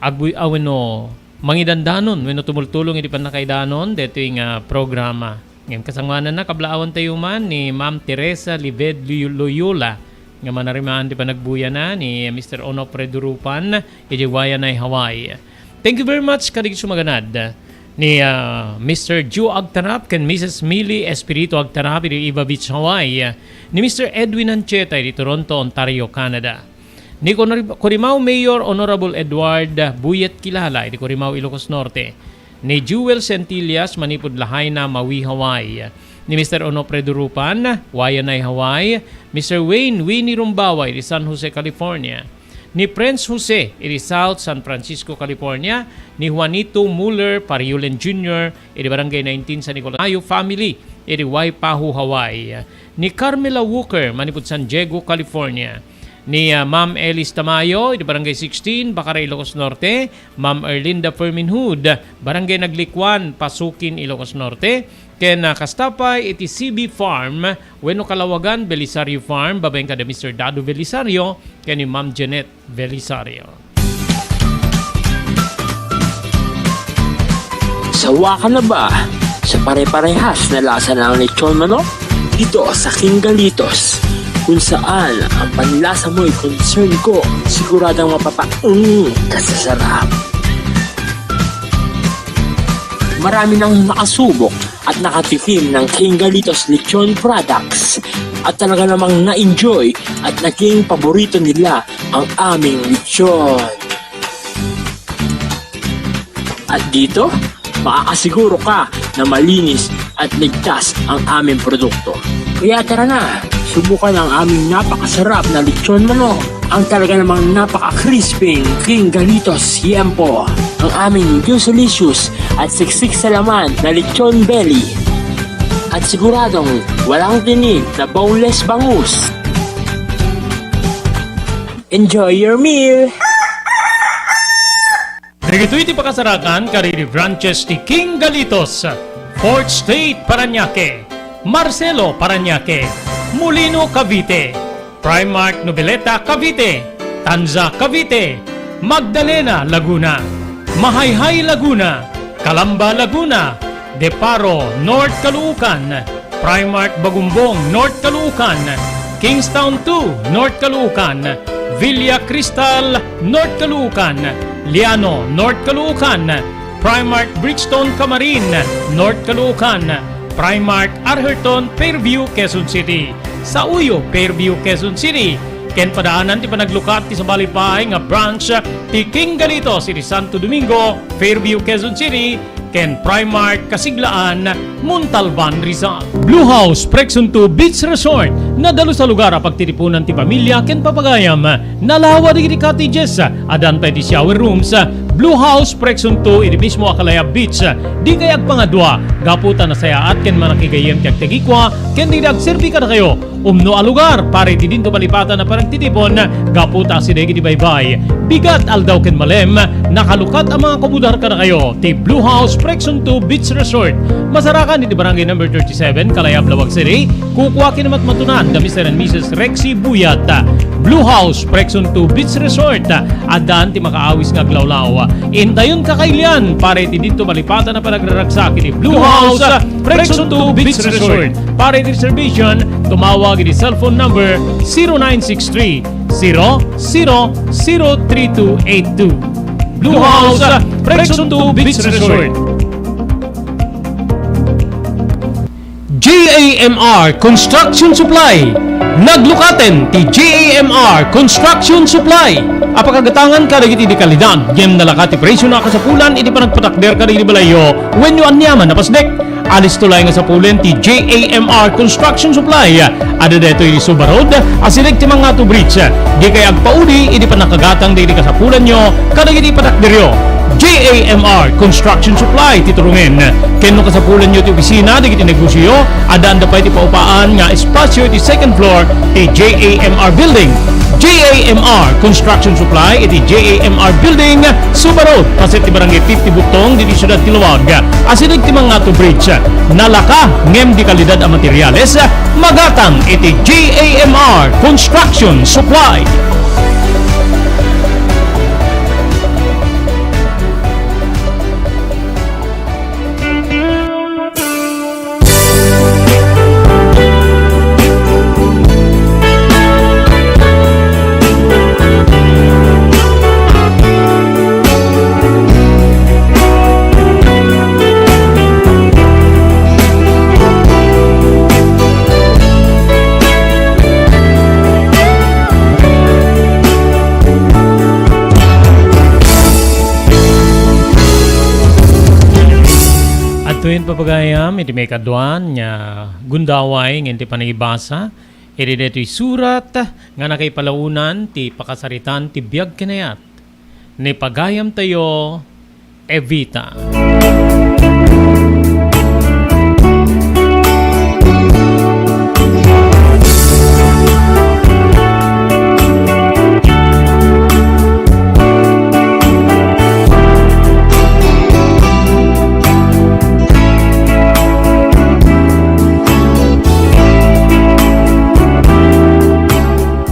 agbuy-, a wenno mangidandanon wenno tumultulong iti pannakaidanon daytoy nga programa. Ngem kasangoananna, kablaawantayo man ni Ma'am Teresa Lived Loy-, Loyola nga manarimaan ti panagbuyana ni Mister Onofre Durupan iti Waianae, Hawaii. Thank you very much kadagiti sumaganad ni, ah, Mister Joe Agtarap ken Missus Millie Espiritu Agtarap iti Iba Beach, Hawaii, ni Mister Edwin Ancheta iti Toronto, Ontario, Canada. Ni Conor-, Corimao Mayor Honorable Edward Buyet Kilala iti Corimao, Ilocos Norte. Ni Jewel Centillas manipud Lahaina, Maui, Hawaii. Ni Mister Onofre Durupan, Waianae, Hawaii. Mister Wayne Winnie Rumbawa iti San Jose, California. Ni Prince Jose iti South San Francisco, California. Ni Juanito Muller Pariulen Junior iti Barangay nineteen San Nicolas. Mayo family iti Waipahu, Hawaii. Ni Carmela Walker manipud San Diego, California. Ni, ah, Ma'am Elis Tamayo iti Barangay sixteen, Bacara, Ilocos Norte, Ma'am Erlinda Ferminhud, Barangay Naglikuan, Pasukin, Ilocos Norte, ken, ah, kasta pay iti C B Farm wenno Kalawagan Belisario Farm, babaen kada Mister Dado Belisario ken ni Ma'am Janet Belisario. Sawa ka na ba sa pare-parehas na lasa ng lechon manok? Dito sa King Galitos, kung saan ang panlasa mo'y concern ko, siguradong mapapaung ka sa sarap. Marami nang nakasubok at nakatikim ng King Galitos Lechon Products at talaga namang na-enjoy at naging paborito nila ang aming lechon. At dito, makakasiguro ka na malinis at ligtas ang aming produkto. Kaya tara na, subukan ang aming napakasarap na lechon manok, ang talaga namang napaka-crispy King Galitos Siempo, ang aming juicy-licious at siksik sa laman na lechon belly. At siguradong walang tinik na boneless bangus. Enjoy your meal! Dagitoy ti pakasarakan kadagiti branches ti King Galitos, Fourth Street, Parañaque, Marcelo, Parañaque, Molino, Cavite, Primark Noveleta, Cavite, Tanza, Cavite, Magdalena, Laguna, Mahayhay, Laguna, Calamba, Laguna, De Paro, North Caloocan, Primark Bagumbong, North Caloocan, Kingstown two, North Caloocan, Villa Cristal, North Caloocan, Liano, North Caloocan, Primark Brixton, Camarin, North Caloocan, Primark Arherton, Fairview, Quezon City, Sauyo, Fairview, Quezon City, Ken padaanan ti panaglukat ti sabali pay nga branch ti King Galitos iti Santo Domingo, Fairview, Quezon City, ken Primark Kasiglaan, Montalban, Rizal. Blue House Prexon two Beach Resort, nadalus a lugar a pagtitipunan ti pamilia ken papagayam. Nalawa dagiti cottages, addan pay ti shower rooms. Blue House Prexon two iti mismo a Kalayab Beach. Dikay agpangadua, gapu ta nasayaat ken manakigayyem ti agtagikua ken dagiti agserbi kadakayo. Umno a lugar para iti dinto malipatan a panagtitipon, gapu ta asideg iti baybay, bigat, aldaw ken malem, nakalukat a mga kumudar kadakayo ti Blue House Prexon two Beach Resort. Masarakan iti Barangay Number thirty-seven, Kalayab, Laoag City. Kukua ken matmatunan da Mister and Missus Rexy Buyat. Blue House Prexon two Beach Resort. Addan ti makaawis nga aglawlaw. Intayon kakailian para iti dinto malipatan a panagraragsak iti Blue House Prexon two Beach Resort. Para iti reservation, tumawag iti cellphone number zero nine six three, zero zero zero three two eight two. Blue House Prexon two Beach Resort. J A M R Construction Supply. Naglukaten ti J A M R Construction Supply a pakagatangan kadagiti di kalidad ngem nalaka ti presyo a kasapulan iti panagpatakder kadagiti balayyo wenno aniaman a pasdek. Alisto laeng nga sapulen ti J A M R Construction Supply. Adda daytoy iti Suba Road, asideg ti Mangato Bridge. Dikay agpauli idi pannakagatang dagiti kasapulanyo kadagiti patakderyo. J A M R Construction Supply ti turungen. Ken no kasapulanyo ti opisina dagiti negosioyo, addaanda pay ti paupaan nga espasio iti second floor ti J A M R Building. J A M R Construction Supply iti J A M R Building, Suba Road, paset ti Barangay fifty Butong, ditoy siudad ti Laoag. Asideg ti Mangato Bridge. Nalaka ngem di kalidad a materiales, magatang iti J A M R Construction Supply. Adtoyen, papagayam, iti maikadua nga gundaway nga iti panagibasa iti daytoy surat nga nakaipalaonan ti pakasaritaan ti biag ken ayat ni pagayamtayo Evita.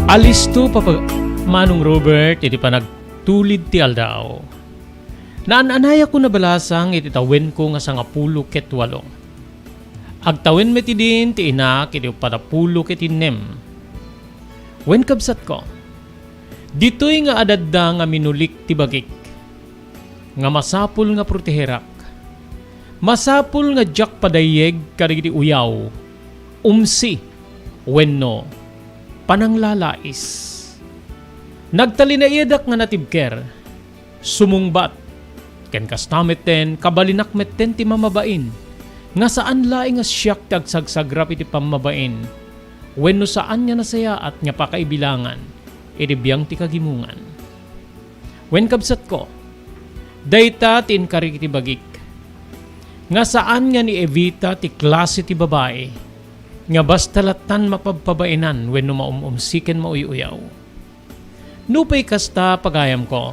Alisto, Papa Manong Robert, iti panagtulid ti aldaw. Naan-anayakon a balasang iti tawenko nga sangapulo ket walo. Agtawen met idin ti inak iti uppat a pulo ket innem. Wen, kabsatko, ditoy nga adadda nga minulik ti bagik, nga masapul nga proteherak. Masapul nga diak padayyeg kadagiti uyaw, umsi, wenno pananglalais. Nagtalinaedak nga natibker, sumungbat, ken kasta metten, kabalinak metten ti mamabain, nga saan laeng a siak ti agsagsagrap iti pammabain, wenno saan nga nasayaat nga pakaibilangan iti biang ti kagimongan. Wen, kabsatko, dayta ti inkari iti bagik, nga saan nga ni Evita ti klase ti babai nga basta lattan mapabpabainan wenno maum-umsi ken mauy-uyaw. Nupay kasta, pagayamko,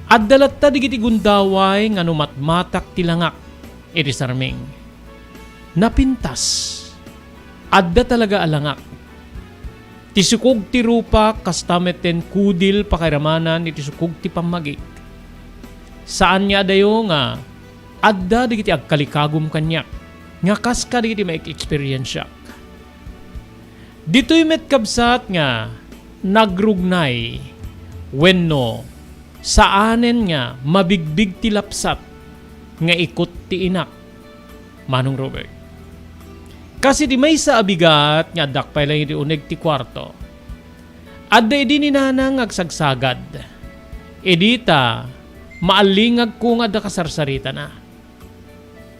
adda latta dagiti gundaway nga no matmatak ti langak iti sarming, napintas. Adda talaga a langak. Ti sukog ti rupak kasta metten kudil pakairamanan iti sukog ti pammagik. Saan nga adayo nga adda dagiti agkalikagum kaniak nga kas kadagiti maek-experiensiak. Ditoy met, kabsat, nga nagrugnay wenno saanen nga mabigbig ti lapsat nga ikut ti inak, Manong Robert. Kas iti maysa a bigat nga addak pay laeng iti uneg ti kuarto, Adda idi ni Nanang nga agsagsagad. Idi ta maallingagko nga adda kasarsaritana.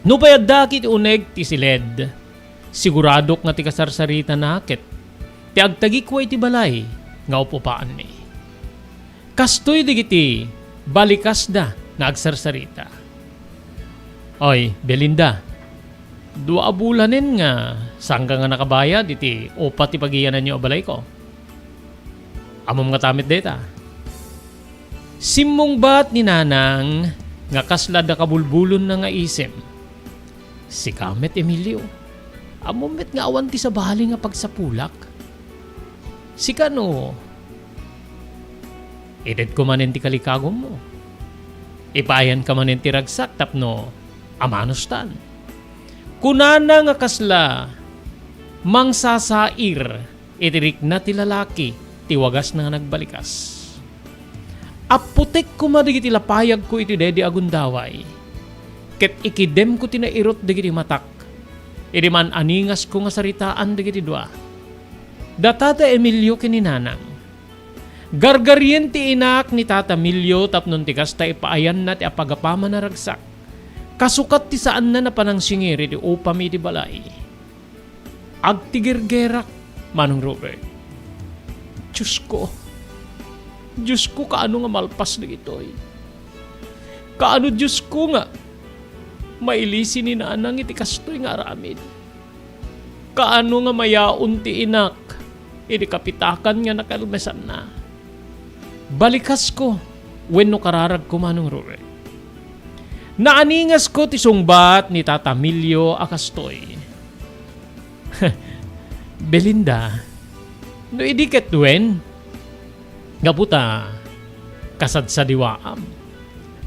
Nupay adda ket uneg ti siled, siguradok nga ti kasarsaritana ket ti agtagikua iti balay nga up-upaanmi. Kastoy dagiti balikasda nga agsarsarita. Oy, Belinda, dua a bulanen nga sangka nga nakabayad iti upa ti pagiyananyo a balayko. Ammom ngata met dayta. Simmungbat ni Nanang nga kasla adda kabulbulonna nga isim. Sika met, Emilio, ammom met nga awan ti sabali nga pagsapulak. Sika no, itedko manen ti kalikagummo. Ipaayanka manen ti ragsak tapno amanustan. Kunana nga kasla mangsasair iti rikna ti lalaki ti wagasna nga nagbalikas. Apputek koma dagiti lapayagko iti daydi a gundaway, ket ikidemko ti nairut dagiti matak idi maan-aningasko nga saritaan dagiti dua, da Tata Emilio ken ni Nanang. Gargarien ti inak ni Tata Emilio tapno ti kasta ipaayanna ti apagapaman a ragsak, kasukat ti saanna a panangsingir iti upami iti balay. Agtigergerak, Manong Robert. Diosko, Diosko, kaano nga malpas dagitoy? Kaano, Diosko, nga mailisi ni Nanang iti kastoy nga aramid? Kaano nga mayaon ti inak iti kapitakan nga nakalmesanna? Balikasko wenno kararagko, Manong Robert? Naaningasko ti sungbat ni Tata Emilio a kastoy. Belinda, no idi ket wen, gapu ta kasadsadiwaam.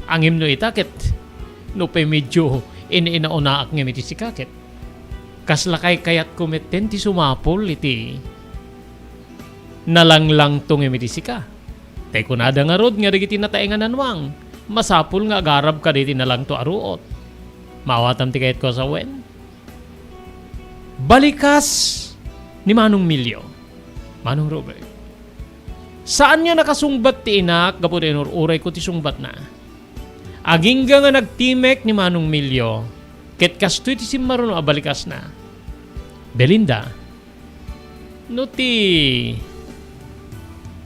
Ngem no ita ket, nupay medio in-inaunaak ngem iti sika ket, kasla kaykayatko metten ti sumapul iti nalanglangto ngem iti sika. Tay kunada ngarud nga dagiti nataengan a nuang, masapul nga agarabka daydi nalangto a ruot. Maawatam ti kayatko a sawen? Balikas ni Manong Emilio, Manong Robert. Saan nga nakasungbat ti inak gapu ta inur-urayko ti sungbatna. Agingga nga nagtimek ni Manong Emilio, ket kastoy ti simmaruno a balikasna. Belinda, no ti,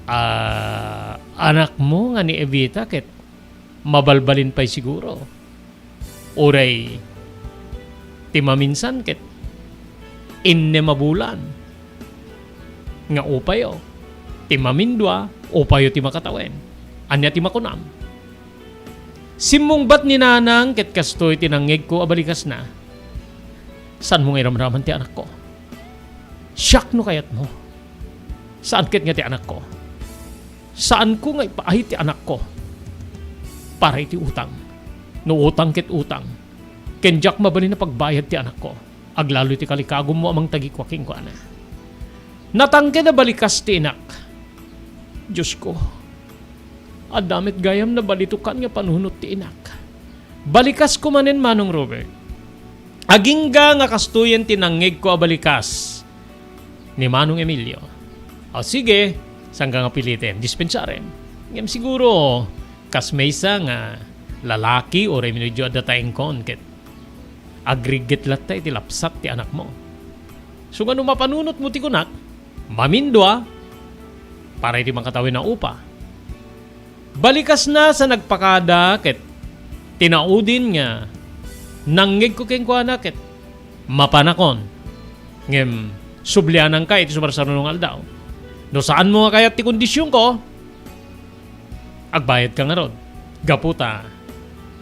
ah, anakmo nga ni Evita ket mabalbalin pay siguro. Uray ti maminsan ket innem a bulan nga upayo. Ti mamindua, upayo ti makatawen. Ania ti makunam? Simmungbat ni Nanang ket kastoy ti nangngegko a balikasna. Saanmo nga iramraman ti anakko? Siak no kayatmo. Saan ket nga ti anakko. Saanko nga ipaay ti anakko para iti utang. No utang ket utang, ken diak mabalin a pagbayad ti anakko, aglalo iti kalikagummo a mangtagikua kenkuana. Natangken a balikas ti inak. Diosko, adda met gayam nabalitokan nga panunot ti inak. Balikasko manen, Manong Robert. Agingga nga kastoyen ti nangngegko a balikas ni Manong Emilio. O sige, sangka nga piliten, dispensaren. Ngem siguro, kas maysa nga lalaki uray medio adda taengkon ket agrigget latta iti lapsat ti anakmo. Sungano mapanunotmo ti kunak, mamindua para iti makatawen a upa. Balikasna sa nagpakada ket tinaudin nga nangngegko kenkuana ket mapanakon. Ngem subliananka iti sumarsaruno nga aldaw. No saanmo nga kayat ti kondisionko, agbayadka ngarud. Gapu ta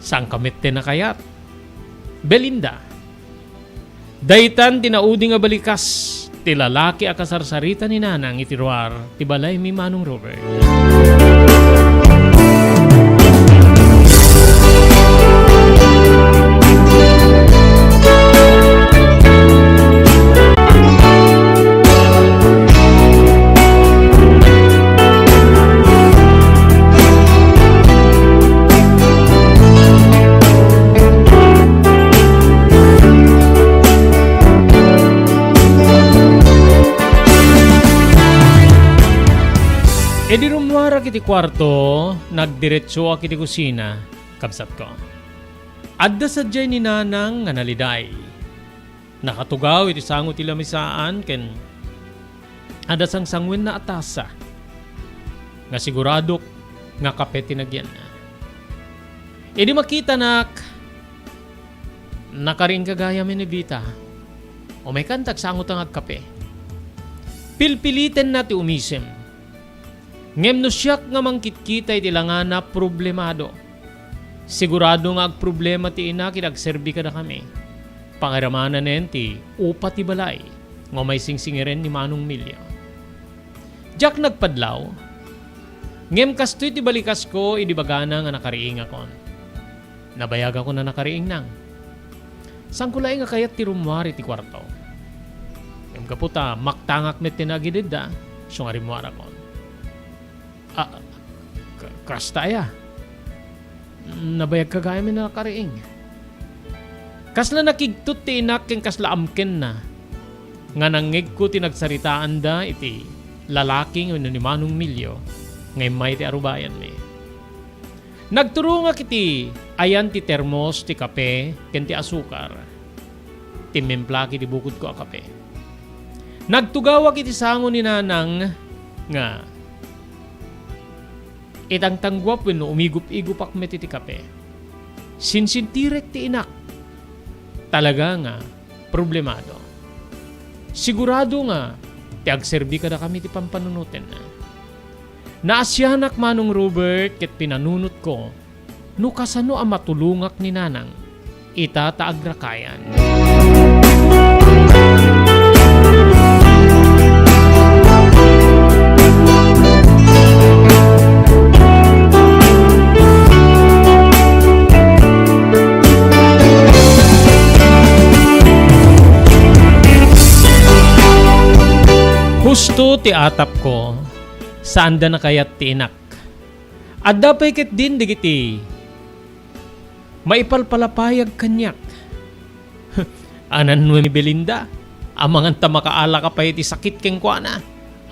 saanka metten a kayat. Belinda. Daytan ti naudi nga balikas ti lalaki a kasarsarita ni Nanang iti ruar ti balaymi, Manong Robert. Ti kuarto, nagdiretsoak iti kusina, kabsatko. Adda sadiay ni Nanang nga naliday. Nakatugaw iti sango ti lamisaan ken adda sangsanguenna a tasa nga siguradok nga kape ti nagyanna. Idi makitanak, nakariingka gayam ni Vita. Umaykan ta agsangotan nga agkape. Pilpilitenna ti umisem. Ngem no siak nga mangkitkita iti langana, problemado. Sigurado nga agproblema ti ina ket agserbi kadakami. Pangiramananen ti upa ti balay nga umay singsingiren ni Manong Milio. Diak nagpadlaw, ngem kastoy ti balikasko idi bagana nga nakariingakon. Nabayagakon a nakariing, Nang. Saanko laeng a kayat ti rummuar iti kuarto. Ngem gapu ta maktangak met ti nagidedda, isu nga rimmuarakon. A, ka-, kasta aya? Nabayagka gayam a nakariing. Kasla nakigtot ti inak ken kasla amkenna nga nangngegko ti nagsaritaanda iti lalaki wenno ni Manong Milio nga immay ti arubayanmi. Nagturongak iti ayan ti termos ti kape ken ti asukar. Timmimplak iti bukodko a kape. Nagtugawak iti sango ni Nanang nga itangtangguap wenno umigup-igupak met iti kape. Sinsintirek ti inak. Talaga nga problemado. Sigurado nga ti agserbi kadakami ti pampanunotenna. Naasianak, Manong Robert, ket pinanunotko no kasano a matulongak ni Nanang ita ta agrakayan. Husto ti atapko, saanda nakayat ti inak. Adda pay ketdin dagiti maipalpalapayag kaniak. Anan ni Belinda, amangan ta makaalaka pay iti sakit kenkuana.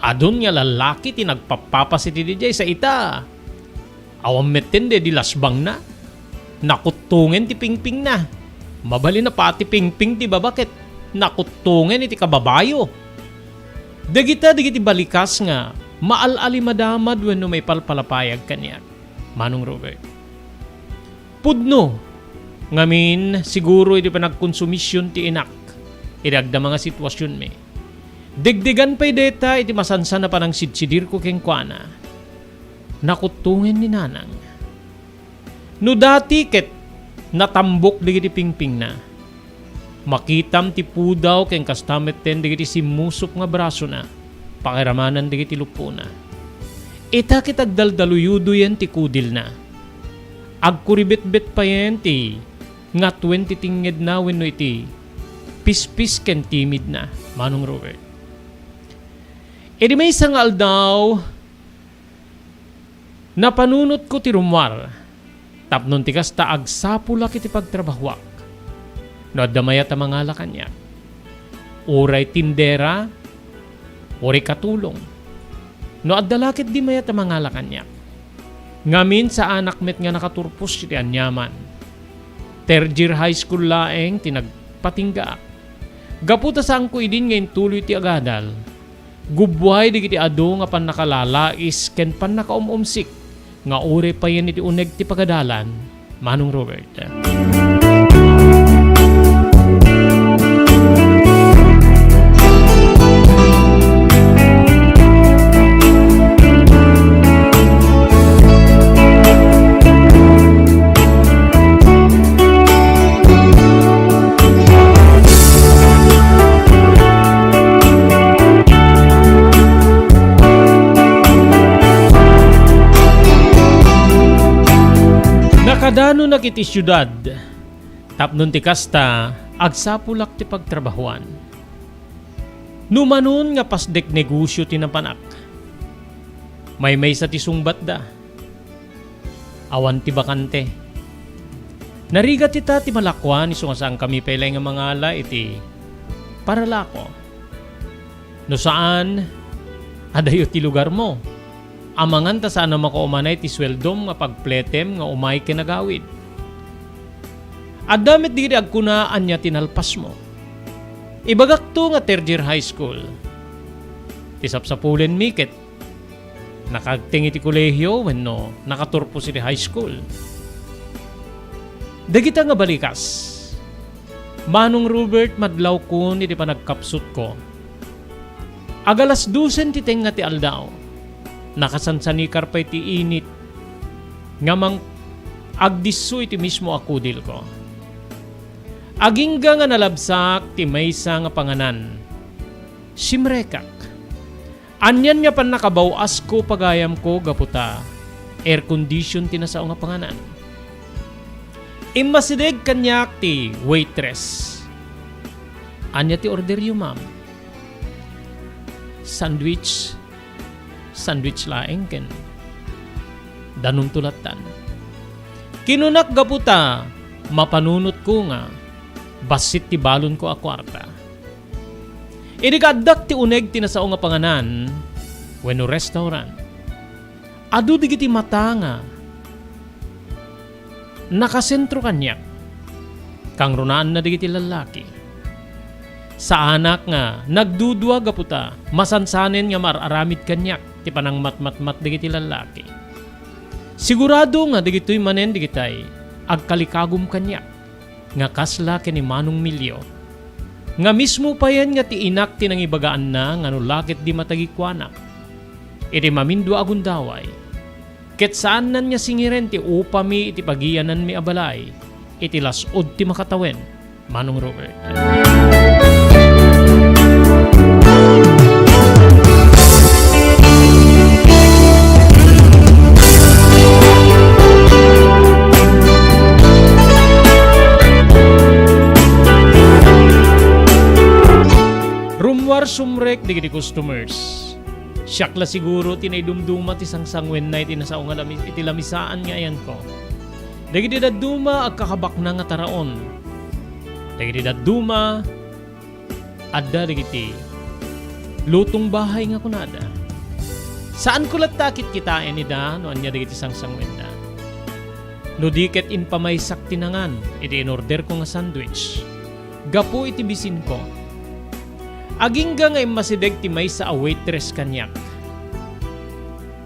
Adun nga lallaki ti nagpappapas iti diay sa ita. Awan metten daydi lasbangna. Nakuttongen ti pingpingna. Mabalin a pati pingping ti baba ket nakuttongen iti kababayo. Dagita dagiti balikas nga maal-alimadamad wenno maipalpalapayag kaniak, Manong Robert. Pudno ngamin siguro iti panagkonsumision ti inak iti agdama nga situasionmi. Degdegan pay dayta iti masansan a panangsidsidirko kenkuana. Nakuttongen ni Nanang. No dati ket natambok dagiti pingpingna, makitam ti pudaw ken kasta metten dagiti simmusup nga brasona, pakiramanan dagiti luppona. Ita ket agdaldaluyudoyen ti kudilna. Agkuribetbet payen ti ngatuen ti tingngedna wenno iti pispis ken timidna, Manong Robert. Idi maysa nga aldaw, napanunotko ti rummuar, tapno ti kasta agsapulak iti pagtrabahoak. No adda mayat a mangala kaniak, uray tindera, uray katulong. No adda la ketdi mayat a mangala kaniak. Ngamin, saanak met nga nakaturpos iti aniaman. Third year high school laeng ti nagpatinggaak. Gapu ta saanko idin nga intuloy ti agadal, gubbuay dagiti adu nga pannakalalais ken pannakaum-umsik nga uray payen iti uneg ti pagadalan, Manong Robert. Nakadanonak iti siudad, tapno ti kasta, agsapulak ti pagtrabahoan. No manon nga pasdek negosio ti napanak, maymaysa ti sungbatda. Awan ti bakante. Narigat ita ti malakuan, isu nga saankami pay laeng nga mangala iti paralako. No saan, adayo ti lugarmo. Amangan ta saan a makaumanay ti sueldom nga pagpletem nga umay ken agawid. Adda met dagiti agkuna, "Ania ti nalpasmo?" Ibagakto nga third year high school. Ti sapsapulenmi ket nakaagteng iti kolehio wenno nakaturpos iti high school. Dagita nga balikas, Manong Robert, madlawkon iti panagkapsutko. Agalas dosen ti tengnga ti aldaw. Nakasansanikar pay ti init nga mang-, agdisso iti mismo a kudilko. Agingga nga nalabsak ti maysa nga panganan, simrekak. Anian nga pannakabaw-asko, pagayamko, gapu ta air condition ti nasao nga panganan. Immasideg kaniak ti waitress. "Ania ti orderyo, ma'am?" "Sandwich." "Sandwich laeng ken danumto lattan." Kinunak gapu ta mapanunotko nga bassit ti balonko a kuarta. Idi kaaddak ti uneg ti nasao nga panganan wenno restaurant, adu dagiti mata nga nakasentro kaniak. Kangrunaanna dagiti lallaki. Saanak nga nagdudua gapu ta masansanen nga mar-aramid kaniak ti panangmatmatmat dagiti lallaki. Sigurado nga dagitoy manen dagitay agkalikagum kaniak nga kasla ken ni Manong Milio, nga mismo payen nga ti inak ti nangibagaanna nga no la ket di matagikuanak iti mamindua a gundaway, ket saannan nga singiren ti upami iti pagiyananmi a balay iti las-ud ti makatawen, Manong Robert. Rummuar sumrek dagiti customers. Siak la siguro ti naidumduma ti sangsanguenna iti nasao nga lami-, iti lamisaan nga ayanko. Dagiti dadduma, agkakabaknang a taraon. Dagiti dadduma, adda dagiti lutong bahay nga kunada. Saanko latta a kitkitaen ida no ania dagiti sangsanguenna. No di ket impamaysak ti nangan iti inorderko nga sandwich gapu iti bisinko. Agingga nga immasideg ti maysa a waitress kaniak.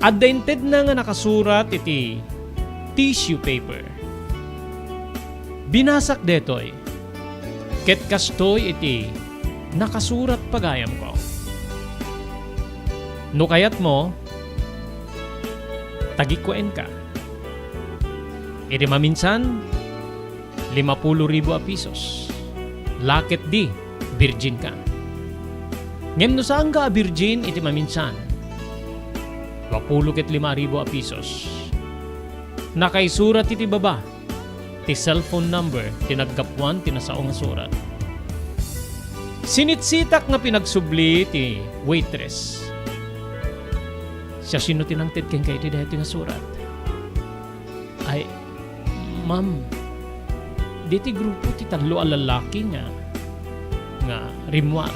Adda intedna nga nakasurat iti tissue paper. Binasak detoy, ket kastoy iti nakasurat, pagayamko. No kayatmo, tagikuenka. Iti maminsan, lima pulo ribu a pisos. La ket di, birjin ka. Ngem no saanka a birjin iti maminsan, dua pulo ket lima ribu a pisos. Nakaisurat iti baba ti cellphone number ti naggapuan ti nasao nga surat. Sinitsitak nga pinagsubli ti waitress. Siasino ti nangted kenka iti daytoy nga surat? Ay, ma'am, ditoy grupo ti tallo a lalaki nga, nga rimmuar.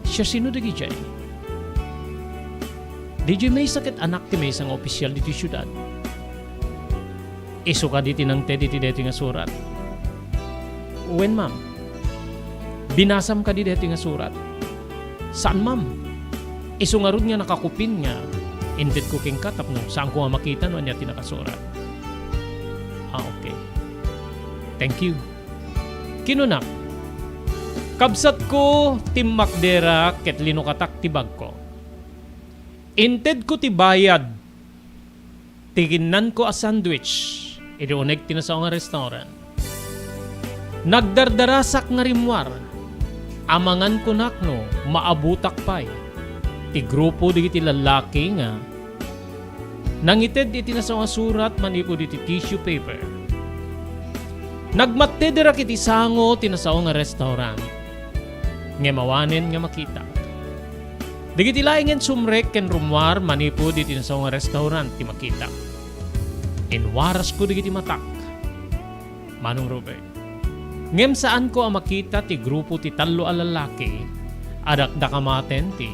Siasino dagidiay? Didiay maysa ket anak ti maysa nga opisyal ditoy siudad. Isu kadi ti nangted iti daytoy nga surat? Wen, ma'am. Binasam kadi daytoy nga surat? Saan, ma'am. Isu ngarud nga nakakupin nga intedko kenka tapno saanko nga makita no ania ti nakasurat. Ah, okay. Thank you. Kinunak, kabsatko, timmakderak ket linukatak ti bagko. Intedko ti bayad ti kinnanko a sandwich iti uneg ti nasao nga restaurant. Nagdardarasak nga rimmuar. Amangan kunak no maabutak pay ti grupo dagiti lallaki nga nangited iti nasao nga surat manipud iti tissue paper. Nagmattederak iti sango ti nasao nga restaurant, ngem awanen nga makitak. Dagiti laengen sumrek ken rummuar manipud iti nasao nga restaurant ti makitak. Inwarasko dagiti matak, Manong Robert. Ngem saanko a makita ti grupo ti tallo a lalaki a dakdakamaten ti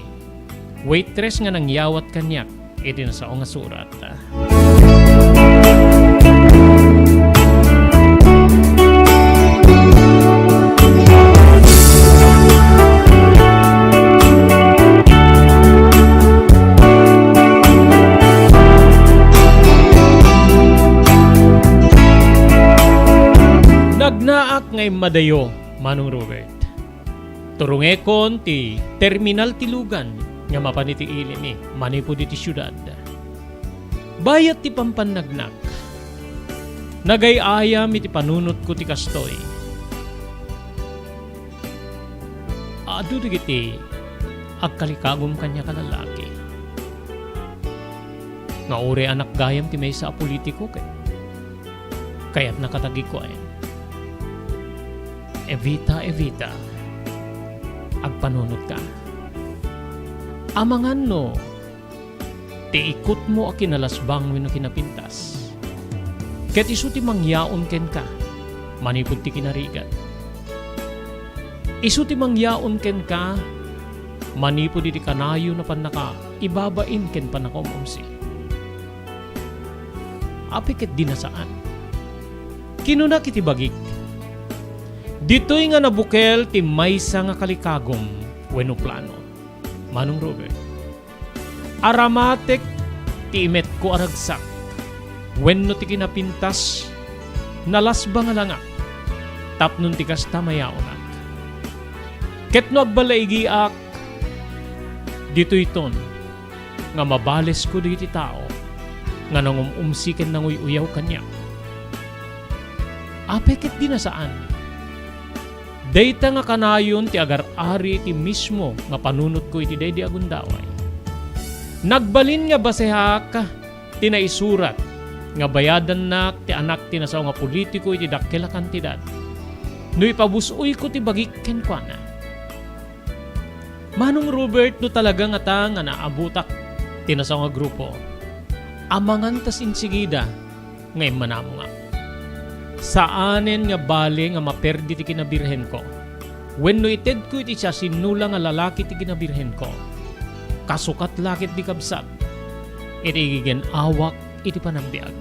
waitress nga nangyawat kaniak iti nasao nga surat. Nagnaak nga immadayo, Manong Robert. Turongekon ti terminal ti lugan nga mapan iti ilimi manipud iti siudad. Bayat ti pampannagnak, nagay-ayam iti panunotko ti kastoy. Adu dagiti agkalikagum kaniak a lalaki nga uray anak gayam ti maysa a politiko ket kayatna katagikuayan. Evita, Evita, agpanunotka. Amangan no ti ikutmo a kinalasbang wenno kinapintas, ket isu ti mangyaon kenka manipud ti kinarigat. Isu ti mangyaon kenka manipud iti kanayon a pannakaibabain ken pannakaum-umsi. Apay ket di nasaan? Kinunak iti bagik, ditoy nga nabukel ti maysa nga kalikagum wenno plano. Manong Robert, aramatek ti imetko a ragsak wenno ti kinapintas, nalasba nga langak tapno ti kasta mayaonak. Ket no agbalaigiak, ditoyton nga mabalesko dagiti tao nga nangum-umsi ken nanguy-uyaw kaniak. Apay ket di nasaan? Dayta nga kanayon ti agar-ari iti mismo nga panunotko iti daydi a gundaway. Nagbalin nga baseak ti naisurat nga bayadannak ti anak ti nasao nga politiko iti dakkel a kantidad no ipabus-oyko ti bagik kenkuana. Manong Robert, no talaga ngata nga naabutak ti nasao nga grupo, amangan ta sinsigida nga immanamongak. Saanen nga bale nga maperdi ti kinabirhenko wenno itedko iti siasinola nga lalaki ti kinabirhenko. Kasukat la ket di kabsat iti igigan-awak iti panagbiag.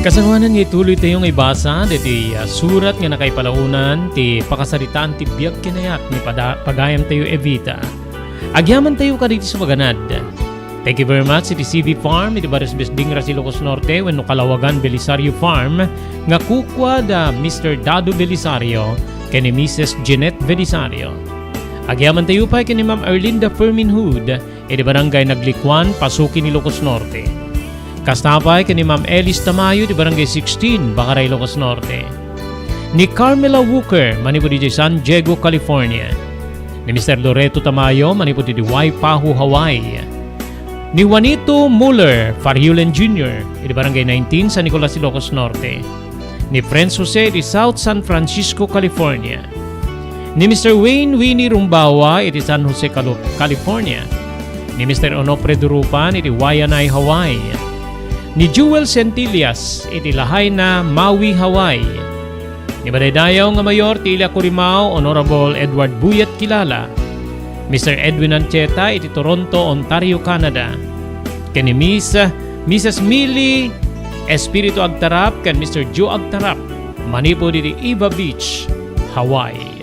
Kasaluanan nga ituloytayo nga ibasa daytoy, ah, surat nga nakaipalaonan ti pakasaritaan ti biag ken ayat ni pada-, pagayamtayo Evita. Agyamantayo kadagiti sumaganad. Thank you very much iti C B Farm iti Barrios Bisding, Rasi, Ilocos Norte, wenno Kalawagan Belisario Farm nga kukua da Mister Dado Belisario ken ni Missus Jeanette Belisario. Agyamantayo pay ken ni Ma'am Erlinda Fermin Hood iti Barangay Naglikuan, Pasukin, Ilocos Norte. Kasta pay ken ni Ma'am Elis Tamayo iti Barangay sixteen, Bakaray, Ilocos Norte. Ni Carmela Walker manipud iti San Diego, California. Ni Mister Loreto Tamayo manipud iti Waipahu, Hawaii. Ni Juanito Muller Farhiulen Junior iti Barangay nineteen, San Nicolas, Ilocos Norte. Ni Prince Jose iti South San Francisco, California. Ni Mister Wayne Winnie Rumbawa iti San Jose, Calo-, California. Ni Mister Onofre Durupan iti Waianae, Hawaii. Ni Jewel Centillas iti Lahaina, Maui, Hawaii. Ni madaydayaw nga mayor ti Ilia Curimao, Honorable Edward Buyet Kilala, Mister Edwin Ancheta iti Toronto, Ontario, Canada, ken ni Miss, Missus Millie Espiritu Agtarap ken Mister Joe Agtarap manipud iti Iva Beach, Hawaii.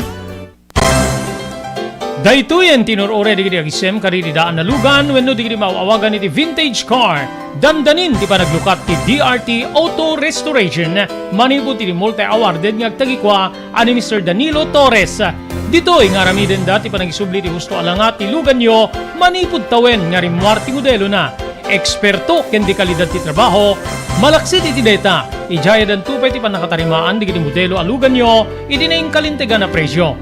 Daytoyen ti inur-uray dagiti agisem kadagiti daan a lugan wenno dagiti maaw-awagan iti vintage car. Dandanin ti panaglukat ti D R T Auto Restoration manipud iti multi-awarded nga agtagikua a ni Mister Danilo Torres. Ditoy nga aramidenda ti panagisubli ti husto a langa ti luganyo manipud tawen nga rimmuar ti modelona. Eksperto ken di kalidad ti trabaho, malaksid iti dayta, idiay addanto pay ti pannakatarimaan dagiti modelo a luganyo iti nainkalintegan a presio.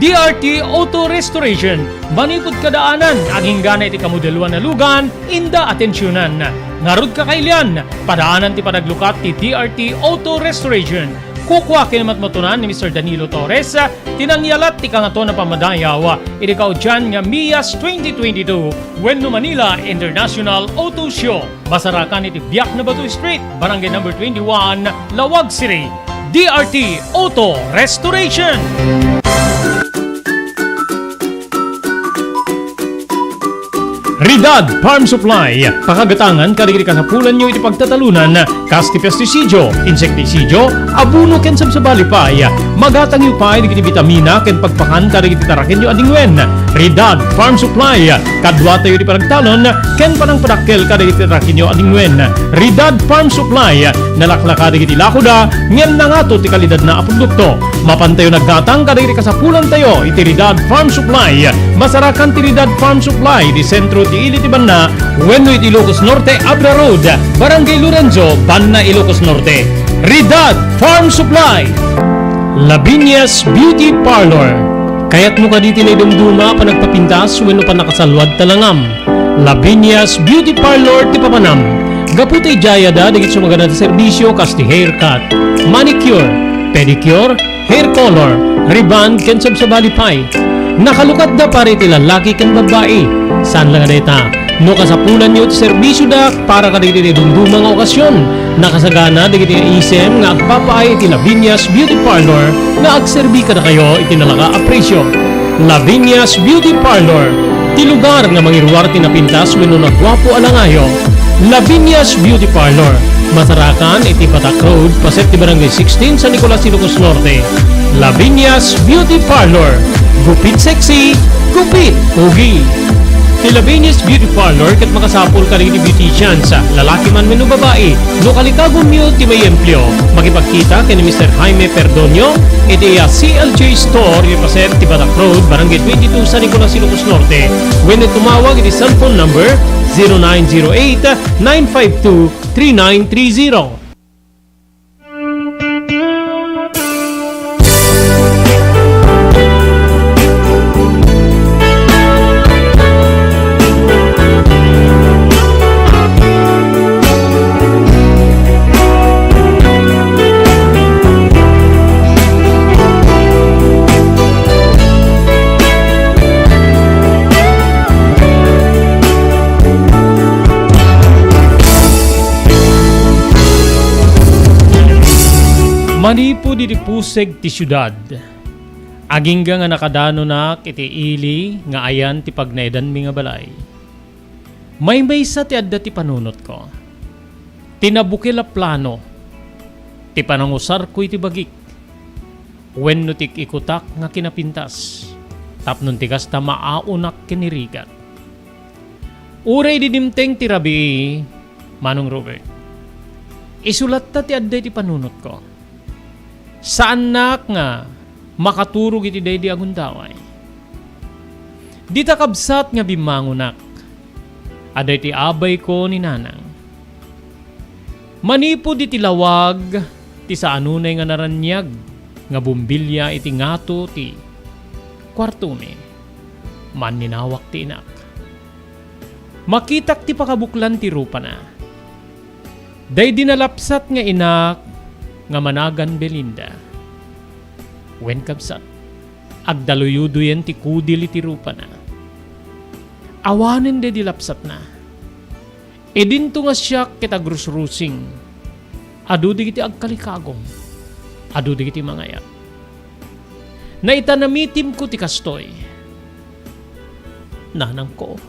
D R T Auto Restoration, manipud kadaanan, aginggana iti kamodeloan a lugan, inda atensionan. Ngarud, kakailian, padaanan ti panaglukat ti D R T Auto Restoration. Kukua ken matmatunan ni Mister Danilo Torres, ti nangyalat ti Kangatoan a Pammadayaw iti kaudian nga MIAS twenty twenty-two wenno Manila International Auto Show. Masarakan iti Biak na Bato Street, Barangay Number twenty-one, Laoag City. D R T Auto Restoration. Ridad Farm Supply, pakagatangan kadagiti kasapulanyo iti pagtatalunan, kas ti pestisidio, insektisidio, abono ken sabsabali pay. Magatangyo pay dagiti bitamina ken pagpakan kadagiti tarakenyo a dingwen. Ridad Farm Supply, kaduatayo iti panagtalon ken panangpadakkel kadagiti tarakenyo a dingwen. Ridad Farm Supply, nalaklaka dagiti lakoda ngem nangato ti kalidadna a produkto. Mapantayo naggatang kadagiti kasapulantayo iti Ridad Farm Supply. Masarakan ti Ridad Farm Supply iti sentro ti ili ti banna wenno iti Ilocos Norte, Abra Road, Barangay Lorenzo, Banna, Ilocos Norte. Ridad Farm Supply. Lavinia's Beauty Parlor. Kayatmo kadi ti naidumduma a panagpapintas wenno pannakasalluad ta langam? Lavinia's Beauty Parlor ti papanam. Gapu ta idiay adda dagiti sumagana ti serbisio kas ti haircut, manicure, pedicure, hair color, rebond, ken sabsabali pay. Nakalukatda para iti lallaki ken babbai. Saan la nga dayta, no kasapulanyo ti serbisioda para kadagiti naidumduma nga okasion, nakasagana dagiti naisem nga agpapaay iti Lavinia's Beauty Parlor nga agserbi kadakayo iti nalaka a presio. Lavinia's Beauty Parlor, ti lugar nga mangiruar ti napintas wenno naguapo a langayo. Lavinia's Beauty Parlor, masarakan iti Batak Road, paset ti Barangay sixteen, San Nicolas, Ilocos Norte. Lavinia's Beauty Parlor, gupit sexy, gupit pogi. Ti Lavinia's Beauty Parlor ket makasapul kadagiti beauticians, lalaki man wenno babai. No kalikagumyo ti maiempleo, makipagkita ken ni Mister Jaime Perdonio iti iya C L J Store, iti paset ti Batak Road, Barangay twenty-two, San Nicolas, Ilocos Norte. Wenno tumawag iti cellphone number zero nine zero eight, nine five two, three nine three zero. Manipud iti puseg ti siudad, agingga nga nakadanonak iti ili nga ayan ti pagnaedanmi nga balay. Maymaysa ti adda ti panunotko, ti nabukel a plano, ti panangusarko iti bagik, wenno ti ik-ikutak nga kinapintas, tapno ti kasta maaonak ken irigat. Uray idi dimteng ti rabii, Manong Robert, isu latta ti adda iti panunotko. Saannak nga makaturog iti daydi a gundaway. Dita kabsat nga bimmangonak, adda iti abayko ni Nanang. Manipud iti lawag ti saanunay nga naraniag nga bumbilia iti ngato ti kuartomi, manninawak ti inak. Makitak ti pakabuklan ti rupana. Daydi nalapsat nga inak nga managan Belinda. Wen kabsat, agdaluyudoyen ti kudil iti rupana. Awanen daydi lapsatna. Idinto nga siak ket agrusrusing. Adu dagiti agkalikagum. Adu dagiti mangayat. Naita namitimko ti kastoy. Nanangko,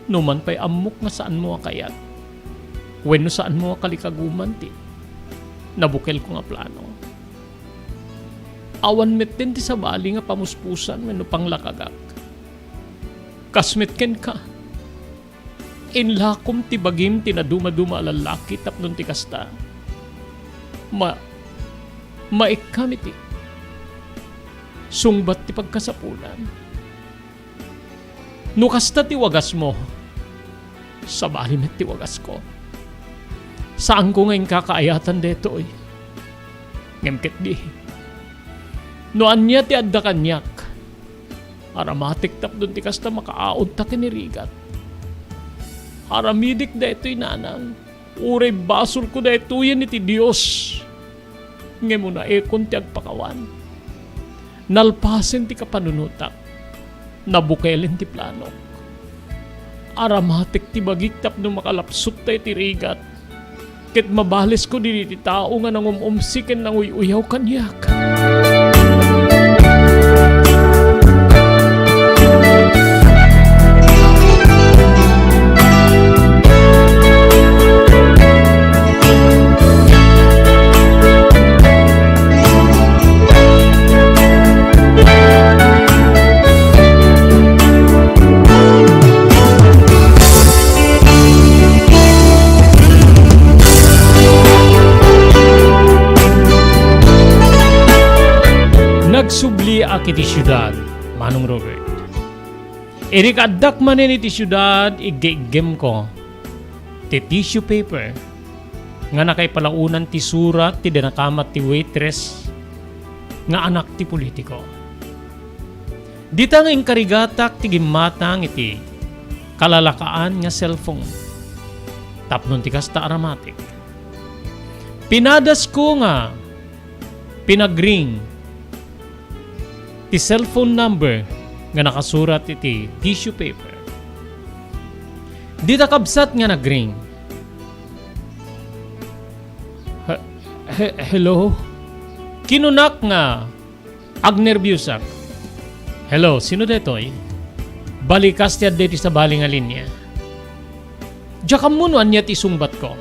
numan pay ammok nga saanmo a kayat, wenno saanmo a kalikaguman ti nabukelko nga plano. Awan metten ti sabali nga pamuspusan wenno panglakagak. Kas met kenka, inlakom ti bagim ti nadumaduma a lallaki tapno ti kasta, ma-, maikkam iti sungbat ti pagkasapulan. No kasta ti wagasmo, sabali met ti wagasko. Saanko nga inka kaayatan daytoy. Ngem ketdi, no ania ti adda kaniak, aramatek tapno ti kasta makaaonta ken irigat. Aramidik daytoy, Nanang. Uray basolko daytoyen iti Dios, ngem unaekon ti agpakawan. Nalpasen ti kapanunotak. Nabukelen ti planok. Aramatek ti bagik tapno makalapsutta iti rigat, ket mabalesko dagiti tao nga nangum-umsi ken nanguy-uyaw kaniak. Nagsubliak iti siudad, Manong Robert. Idi kaaddak manen iti siudad, iggeiggemko ti tissue paper nga nakaipalaonan ti surat ti dinakamat ti waitress nga anak ti politiko. Dita nga inkarigatak ti gimmatang iti kalalakaan nga cellphone tapno ti kasta aramatek. Pinadasko nga pinagring ti cellphone number nga nakasurat iti tissue paper. Dita kabsat nga nagring. "He-, he-, hello?" Kinunak nga agnerbiosak. "Hello, sino detoy?" Balikas ti adda iti sabali nga linia. Diak ammo no ania ti isungbatko.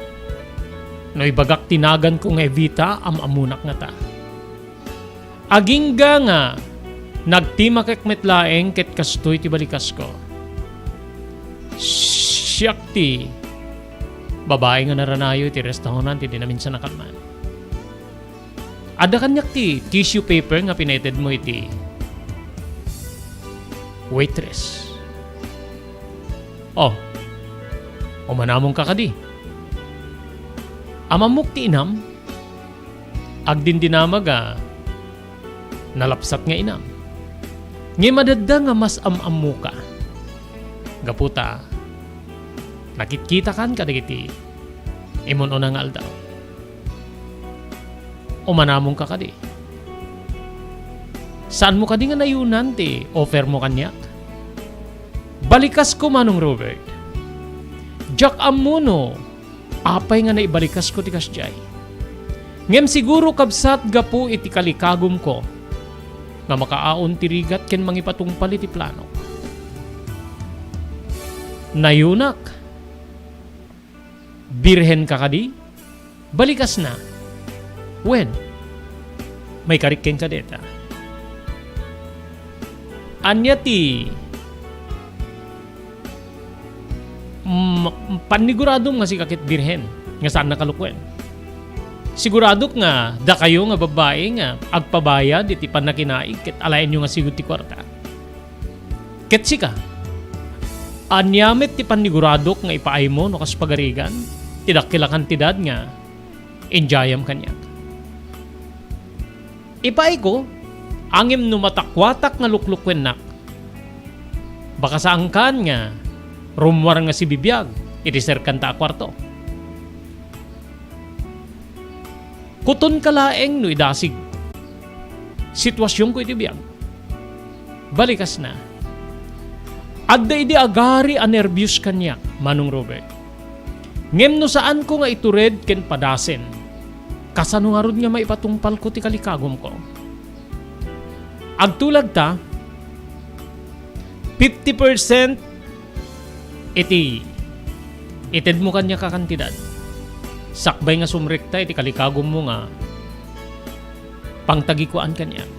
No ibagak ti naganko nga Evita, am-ammonak ngata. Agingga nga nagtimakek met laeng ket kastoy ti balikasko. Siak ti babai nga naranayo iti restaurant idi naminsan a kalman. Adda kaniak ti tissue paper nga pinaited mo iti waitress. Oh, umanamong ka kadi. Amammok ti inam? Agdindinamag a nalapsat nga inam. Ngem adda nga mas am-ammoka. Gapu ta nakitkitakan kadagiti imun-una nga aldaw. Umanamong ka kadi. Saanmo kadi nga nayunan ti offer mo kaniak? Balikasko, Manong Robert. Diak ammo no apay nga naibalikasko ti kasdiay. Ngem siguro kabsat gapu iti kalikagumko nga makaaon ti rigat ken mangipatungpal iti planok. Nayunak. Birhen ka kadi? Balikasna. Wen, maikarik kenka deta. Ania ti, mm, panniguradom nga sika ket birhen nga saanna kalukuen? Siguradok nga dakayo nga babbai nga agpabayad iti pannakinaig ket alaenyo nga sigud ti kuarta. Ket sika, ania met ti panniguradok nga ipaaymo no kas pagarigan ti dakkel a kantidad nga inyayam kaniak? Ipaayko, ngem no matakuatak nga luklukuennak, baka saankan nga rummuar nga sibibiag iti serkanta a kuarto. Kutonka laeng no idasig situasionko iti biag. Balikasna. Adda idi agari a nerbios kaniak, Manong Robert. Ngem no saanko nga itured ken padasen, kasano ngarud nga maipatungpalko ti kalikagumko? Agtulag ta, fifty percent iti itedmo kaniak a kantidad, sakbay nga sumrekta iti kalikagummo nga pangtagikuan kaniak.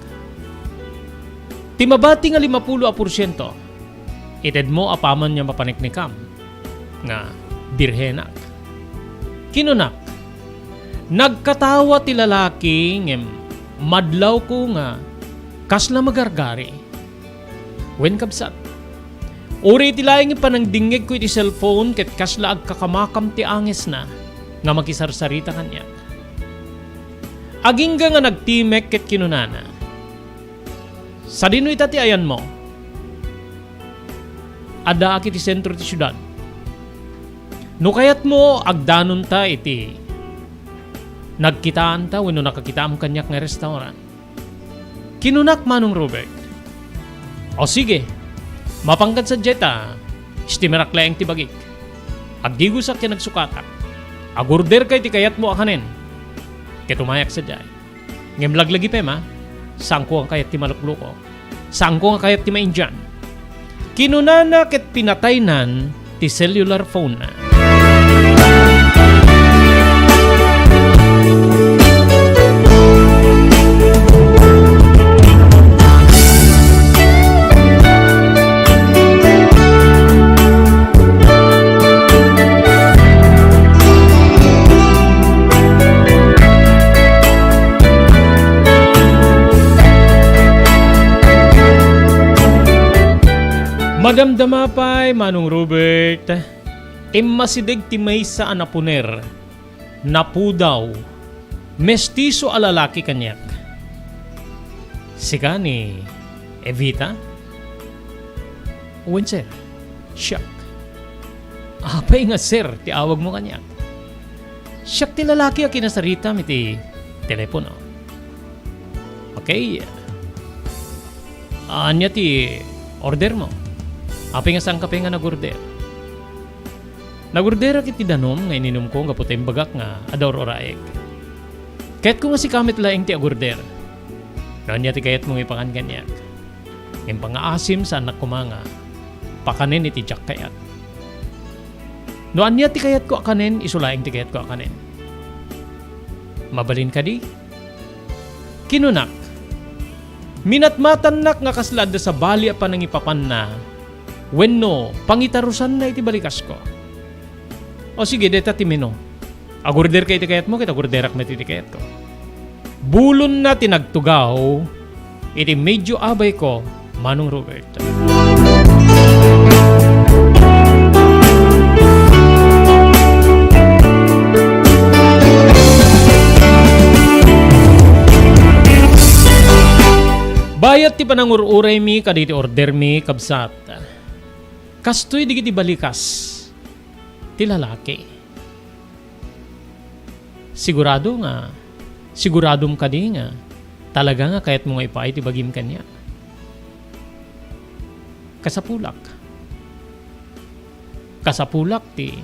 Ti mabati nga limapulo a porsiento, itedmo apaman nga mapaneknekam nga birhenak. Kinunak, nagkatawa ti lalaki ngem madlawko nga kasla magargari. Wen, kabsat, uray iti laeng panangdingngegko iti cellphone ket kasla agkakamakam ti angesna nga makisarsarita kaniak. Agingga nga nagtimek ket kinunana, "Sadino ita ti ayanmo?" "Addaak iti sentro ti siudad. No kayatmo, agdanonta iti nagkitaanta wenno nakakitaam kaniak nga restaurant." Kinunak, Manong Robert, "O sige, mapankan sadiay ta Estimarak laeng ti bagik. Agdigosak ken agsukatak. Agorderka iti kayatmo a kanen. Ket umayak sadiay. Ngem laglagipem, a, saanko nga kayat ti malukluko. Saanko nga kayat ti maindian. Kinunana ket pinataynan ti cellular phone-na. Madamdama pay, Manong Robert, immasideg ti maysa a napuner, napudaw, mestiso a lalaki kaniak. Sika ni Evita? Wen, sir. Siak. Apay nga sir ti awagmo kaniak? Siak ti lalaki a kinasaritam iti telepono. Okay. Ania ti ordermo? Apay nga saanka pay nga nagorder? Nagorderak iti danum nga ininumko gapu ta imbagak nga adda ur-uraek. Kayatko nga sika met laeng ti agorder. No ania ti kayatmo nga ipakan kaniak? Ngem pangngaasim, saannak koma nga pakanen iti diak kayat. No ania ti kayatko a kanen, isu laeng ti kayatko a kanen. Mabalin kadi? Kinunak, minatmatannak nga kasla adda sabali a panangipapanna wenno pangitarusanna iti balikasko. O sige, dayta ti menu. Agorderka iti kayatmo, ket agorderak met iti kayatko. Bulonna ti nagtugaw iti medyo abayko, Manong Robert. Bayat ti panangur-uraymi kadagiti ordermi, kabsat. Kastoy dagiti balikas ti lalaki. Sigurado nga, siguradom kadi nga talaga nga kayatmo nga ipaay ti bagim kaniak? Kasapulak. Kasapulak ti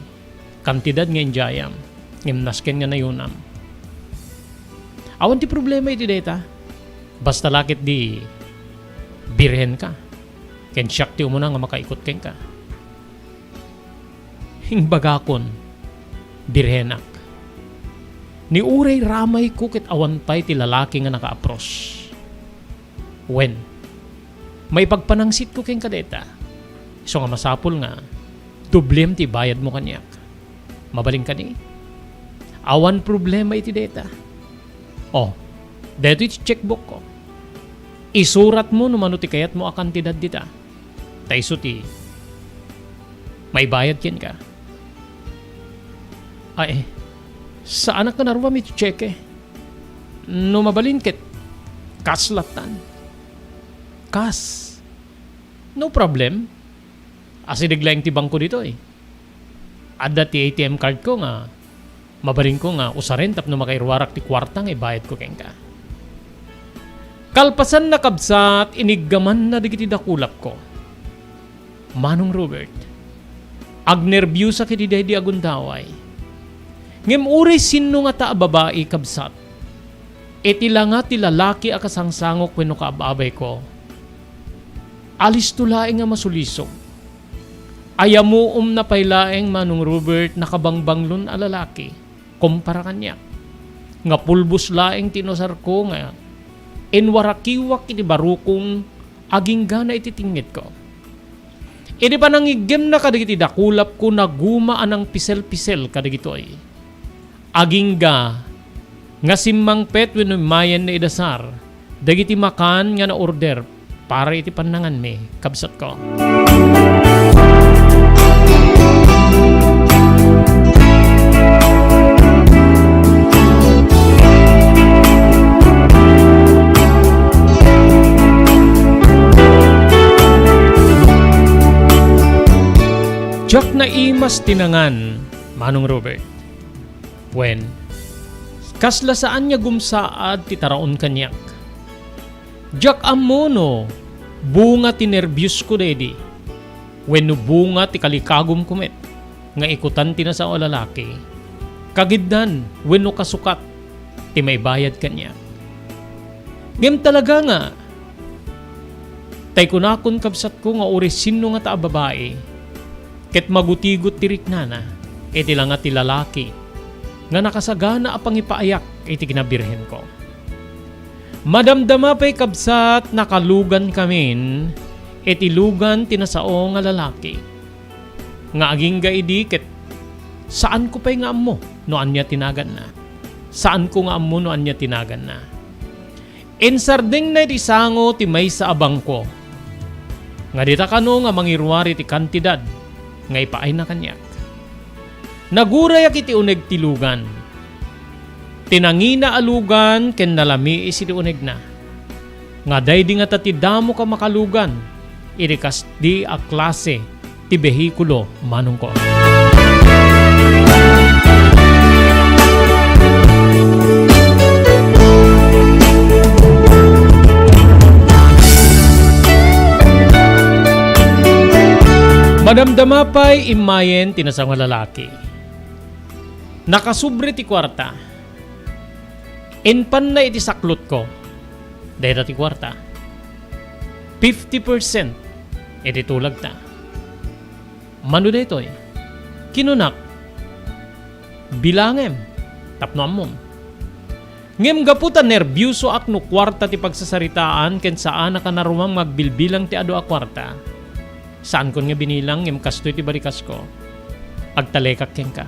kantidad nga indiayam, ngem nasken nga nayonam. Awan ti problema iti dayta. Basta la ketdi birhenka, ken siak ti umuna nga makaikot kenka. Imbagakon, birhenak. Ni uray ramayko ket awan pay ti lalaki nga nakaapros. Wen, maipagpanangsitko kenka dayta. Isu nga masapul nga doblem ti ibayadmo kaniak. Mabalin kadi? Awan problema iti dayta. O, daytoy ti checkbookko. Isuratmo no mano ti kayatmo a kantidad dita. Ta isu ti maibayad kenka. Ay, saanak nga naruam iti cheque. No mabalin ket, kas lattan. Kas. No problem. Asideg laeng ti bangko ditoy. Adda ti A T M cardko nga mabalinko nga usaren tapno makairuarak ti kuarta nga ibayadko kenka. Kalpasanna, kabsat, iniggamanna dagiti dakulapko. Manong Robert, agnerbiosak iti daydi a gundaway. Ngem uray sinno ngata a babai, kabsat, iti langa ti lalaki a kasangsangok wenno kaab-abayko, alisto laeng a masulisog. Ayamuomna pay laeng, Manong Robert, nakabangbanglon a lalaki kumpara kaniak, nga pulbos laeng ti inusarko nga inwarakiwak iti barukong agingga na iti tengngedko. Idi panangiggemna kadagiti dakulapko, naguma a nangpisel-pisel kadagitoy. Agingga nga simmangpet wenno immayen nga idasar dagiti makan nga na-order para iti pannanganmi, kabsatko. Diak naimas ti nangan, Manong Robert. Wen, kasla saan nga gumsaad ti taraon kaniak. Diak ammo no bunga ti nerbiosko daydi. wenno bunga ti kalikagumko met nga ikutan ti nasao a lalaki, kagiddan wenno kasukat ti maibayad kaniak. Ngem talaga nga, tay kunakon, kabsatko, nga uray sinno ngata a babai ket magutigot ti riknana, iti la nga ti lalaki nga nakasagana a pangipaayak iti kinabirhenko. Madamdama pay, kabsat, nakalugankamin iti lugan ti nasao nga lalaki. Nga agingga idi ket saanko pay nga ammo no ania ti naganna. Saanko nga ammo no ania ti naganna. Insardengna iti sango ti maysa a bangko nga dita kano nga mangiruar iti kantidad nga ipaayna kaniak. Nagurayak iti uneg ti lugan. Ti nangina a lugan ken nalamiis iti unegna. Nga daydi ngata ti damok a makalugan iti kasdi a klase ti behikulo, manongko. Madamdama pay immayen ti nasao nga lalaki. Nakasubri ti kuarta. Impanna iti saklotko dayta ti kuarta. Fifty percent iti tulagta. Mano daytoy? Kinunak, "Bilangem tapno ammom." Ngem gapu ta nerbiosoak no kuarta ti pagsasaritaan ken saanak a naruam nga agbilbilang ti adu a kuarta, saankon nga binilang, ngem kastoy ti balikasko, agtalekak kenka.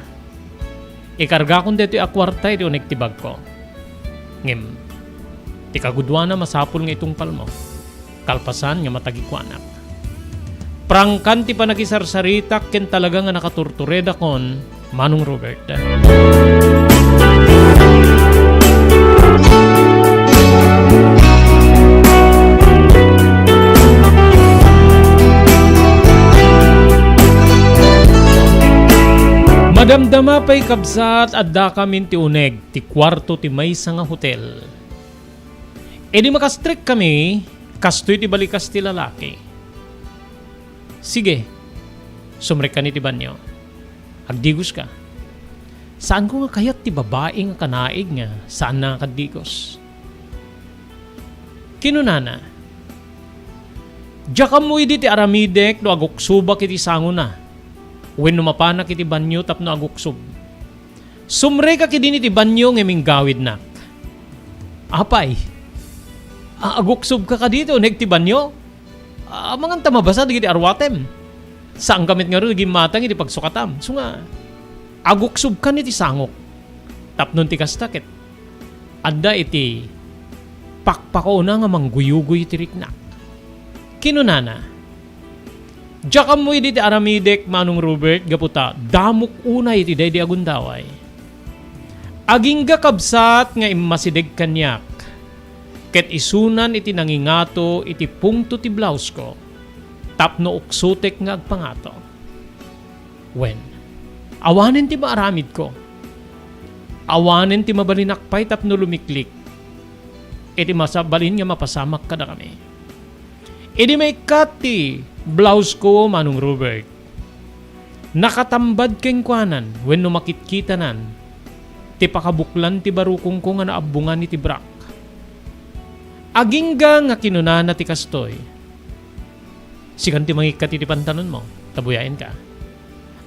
Ikargakon daytoy a kuarta iti uneg ti bagko. Ngem ti kagudoana masapul nga itungpalmo, kalpasan nga matagikuanak. Prangkan ti panakisarsaritak ken talaga nga nakaturturedakon, Manong Robert. Madamdama pay, kabsat, addakamin ti uneg ti kuarto ti maysa nga hotel. Idi makastrekkami, kastoy ti balikas ti lalaki. "Sige, sumrekkan iti banio. Agdigoska." Saanko nga kayat ti babai nga kanaig nga saanna nga agdigos. Kinunana, "Diak ammo idi ti aramidek no aguksobak iti sangona wenno mapanak iti banio tapno aguksob. Sumrekak idin iti banio ngem inggawidnak." "Apay, a-, aguksobka kadi iti uneg ti banio? Amangan ta mabasa dagiti aruatem. Saanka met ngarud a gimmatang iti pagsukatam. Isu nga, aguksobkan iti sangok. Tapno ti kasta ket adda iti pakpakauna nga mangguyugoy iti riknak." Kinunana, "Diak ammo idi ti aramidek, Manong Robert, gapu ta damok unay iti daydi a gundaway. Agingga, kabsat, nga immasideg kaniak, ket isunan iti nangingato iti pungto ti blausko tapno uksotek nga agpangato. Wen, awanen ti maaramidko. Awanen ti mabalinak pay tapno lumiklik iti masabalin nga mapasamak kadakami." Idi maikkat ti blausko, Manong Robert, nakatambad kenkuanan wenno makitkitanan ti pakabuklan ti barukongko nga naabbongan iti brak. Agingga nga kinunana ti kastoy, "Sikan ti mangikkat iti pantalonmo, ta buyaenka.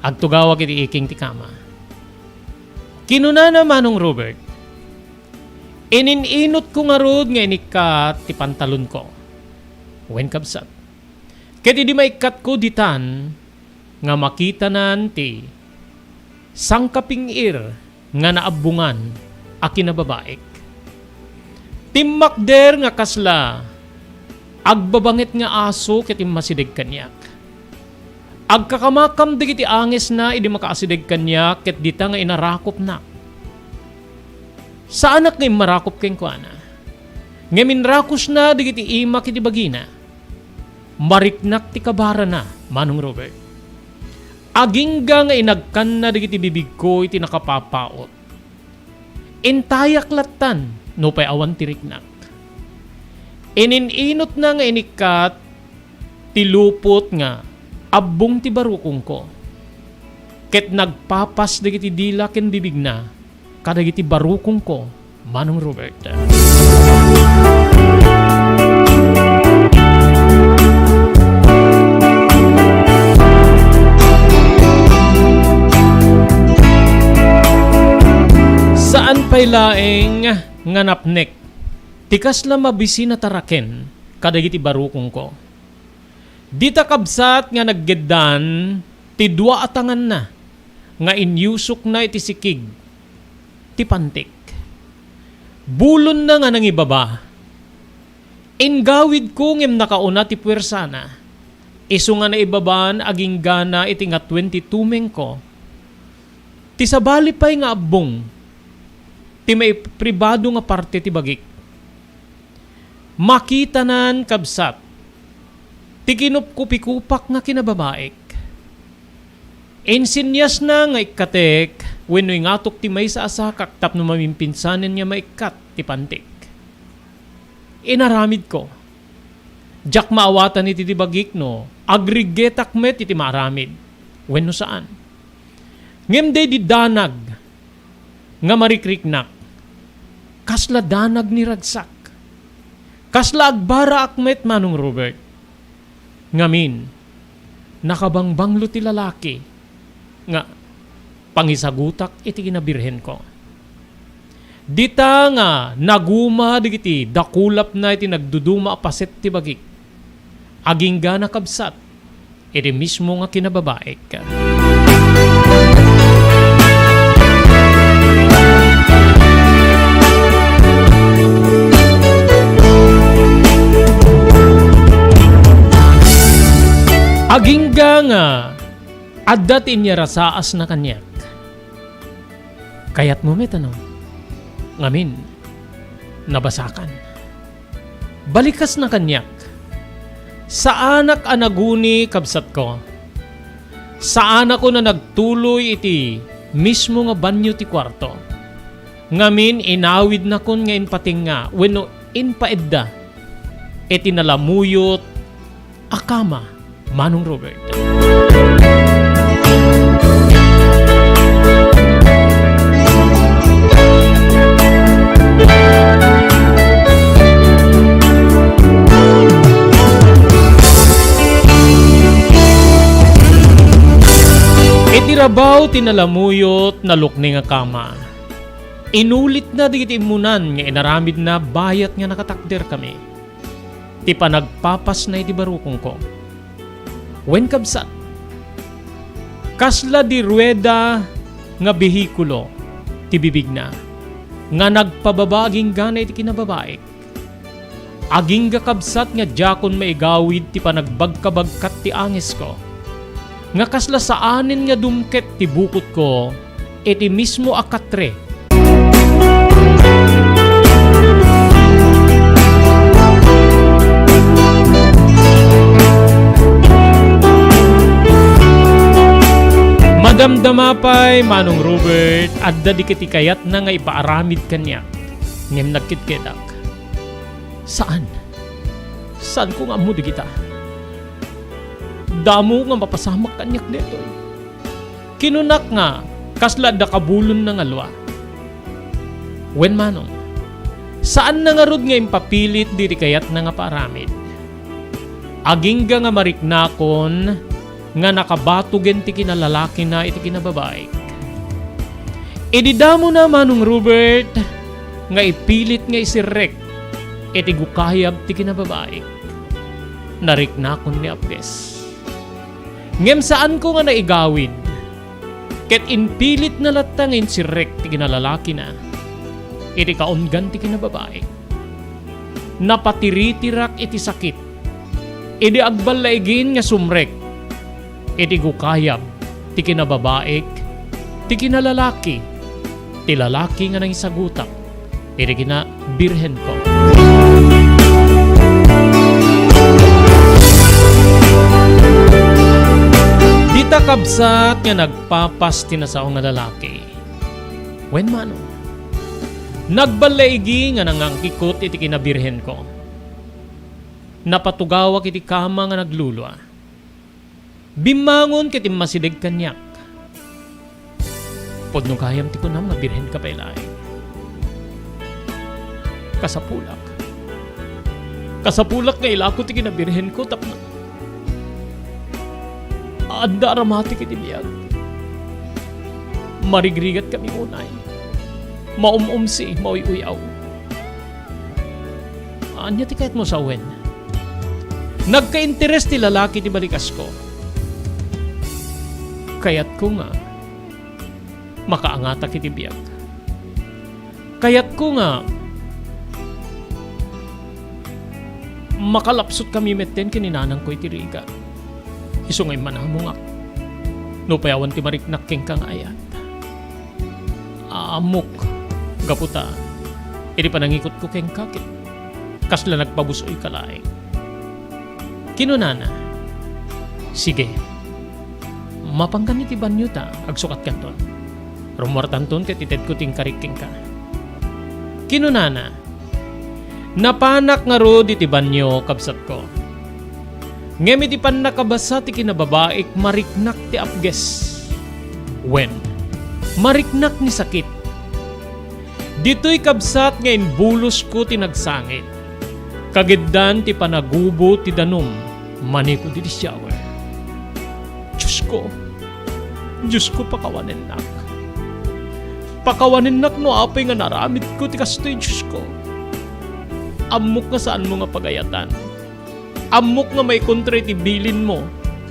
Agtugawak iti iking ti kama." Kinunana, Manong Robert, "Ininunotko ngarud nga inikkat ti pantalonko. Wen, kabsat. Ket idi maikkatko ditan nga makitanan ti sangkaping-ir nga naabbongan a kinababaik. Timmakder nga kasla agbabanget nga aso ket immasideg kaniak. Agkakamakam dagiti angesna idi makaasideg kaniak ket dita nga inarakopnak. Saanak nga immarakop kenkuana, ngem inrakosna dagiti imak iti bagina. Mariknak ti kabarana, Manong Robert. Agingga nga inagkanna dagiti bibigko iti nakapapaut. Intayak lattan, nupay awan ti riknak. Ininunotna nga inikkat ti lupot nga Abbong ti barukongko, ket nagpapas dagiti dila ken bibigna kadagiti barukongko, Manong Robert. Saan pay laeng nga napnek ti kasla mabisin a taraken kadagiti barukongko. Dita kabsat nga naggeddan ti dua a tanganna nga inyusokna iti sikig ti pantik. Bulonna nga nangibaba. Inggawidko ngem nakauna ti puersana. Isu nga naibaban aginggana iti nga twenty-two mengko. Ti sabali pay nga abbong ti maipribado nga parte ti bagik. Makitanan, kabsat, ti kinupkupikupak nga kinababaik. Insinyasna nga ikkatek wenno ingatok ti maysa a sakak tapno mamimpinsanen nga maikkat ti pantik. Inaramidko. Diak maawatan iti di bagik no agriggetak met iti maaramid wenno saan. Ngem daydi danag nga marikriknak, kasla danag ni ragsak. Kasla agbaraak met, Manong Robert. Ngamin, nakabangbanglo ti lalaki nga pangisagutak iti kinabirhenko. Dita nga naguma dagiti dakulapna iti nagduduma a paset ti bagik. Agingga nakabsat iti mismo nga kinababaik. Agingga nga adda ti inyarasaasna kaniak. Kayatmo met, ano? Ngamin, nabasakan. Balikasna kaniak. Saanak a naguni, kabsatko. Saanakon a nagtuloy iti mismo nga banio ti kuarto. Ngamin, inawidnakon nga impatengnga wenno impaedda iti nalamuyot a kama, Manong Robert. Iti rabaw ti nalamuyot, nalukni nga kama. Inulitna dagiti immunan nga inaramidna bayat nga nakatakderkami. Ti panagpapasna iti barukongko. Wen, kabsat, kasla di rueda nga behikulo ti bibigna nga nagpababa aginggana iti kinababaik. Agingga, kabsat, nga diakon maigawid ti panagbagkabagkat ti angesko, nga kasla saanen nga dumket ti bukotko iti mismo a katre. Madamdama pay, Manong Robert, adda dagiti kayatna nga ipaaramid kaniak, ngem nagketketak. Saan? Saanko nga ammo dagita? Damo nga mapasamak kaniak daytoy. Kinunak nga kasla adda kabulonna nga lua. Wen, manong, saanna ngarud nga impapilit diti kayatna nga paaramid. Agingga nga mariknakon nga nakabatogen ti kinalalakina iti kinababaik. Idi damona, Manong Robert, nga ipilit nga isirrek iti gukayab ti kinababaik, nariknakon ni Apdes. Ngem saanko nga naigawid, ket impilitna latta nga insirrek ti kinalalakina iti kaunggan ti kinababaik. Napatiritirak iti sakit idi agballaigin nga sumrek iti gukayab ti kinababaik, ti kinalalaki, ti lalaki nga nangisagutak iti kinabirhenko. Dita kabsat nga nagpapas ti nasao nga lalaki. Wen, manong, nagballaigi nga nangangkikot iti kinabirhenko. Napatugawak iti kama nga naglulua. Bimmangon ket immasideg kaniak. Pudno gayam ti kunam nga birhen ka pay laeng. Kasapulak. Kasapulak nga ilako ti kinabirhenko tapno adda a ramati iti biag. Marigrigat kami unay. Maum-umsi, mauy-uyaw. Ania ti kayatmo sawen? Nagkainteres ti lalaki ti balikasko. Kayatko nga makaangatak iti biag. Kayatko nga makalapsut kami metten ken ni nanangko iti rigat. Isu nga immanamongak. Nupay awan ti mariknak kenka nga ayat. Aamok, gapu ta idi panangikutko kenka ket kasla nagpabus-oyka laeng. Kinunana, "Sige, mapankan iti banio ta agsukatkanton. Rummuartanton ket itedko ti inkarik kenka." Kinunana, "Napanak ngarud iti banio, kabsatko. Ngem iti pannakabasa ti kinababaik, mariknak ti apges. Wen, mariknak ni sakit. Ditoy, kabsat, nga imbulosko ti nagsangit. Kagiddan ti panagubo ti danum manipud iti shower." Diosko, Diosko, pakawanennak. Pakawanennak no apay nga naaramidko ti kastoy, Diosko. Ammok nga saanmo nga pagayatan. Ammok nga maikontra iti bilinmo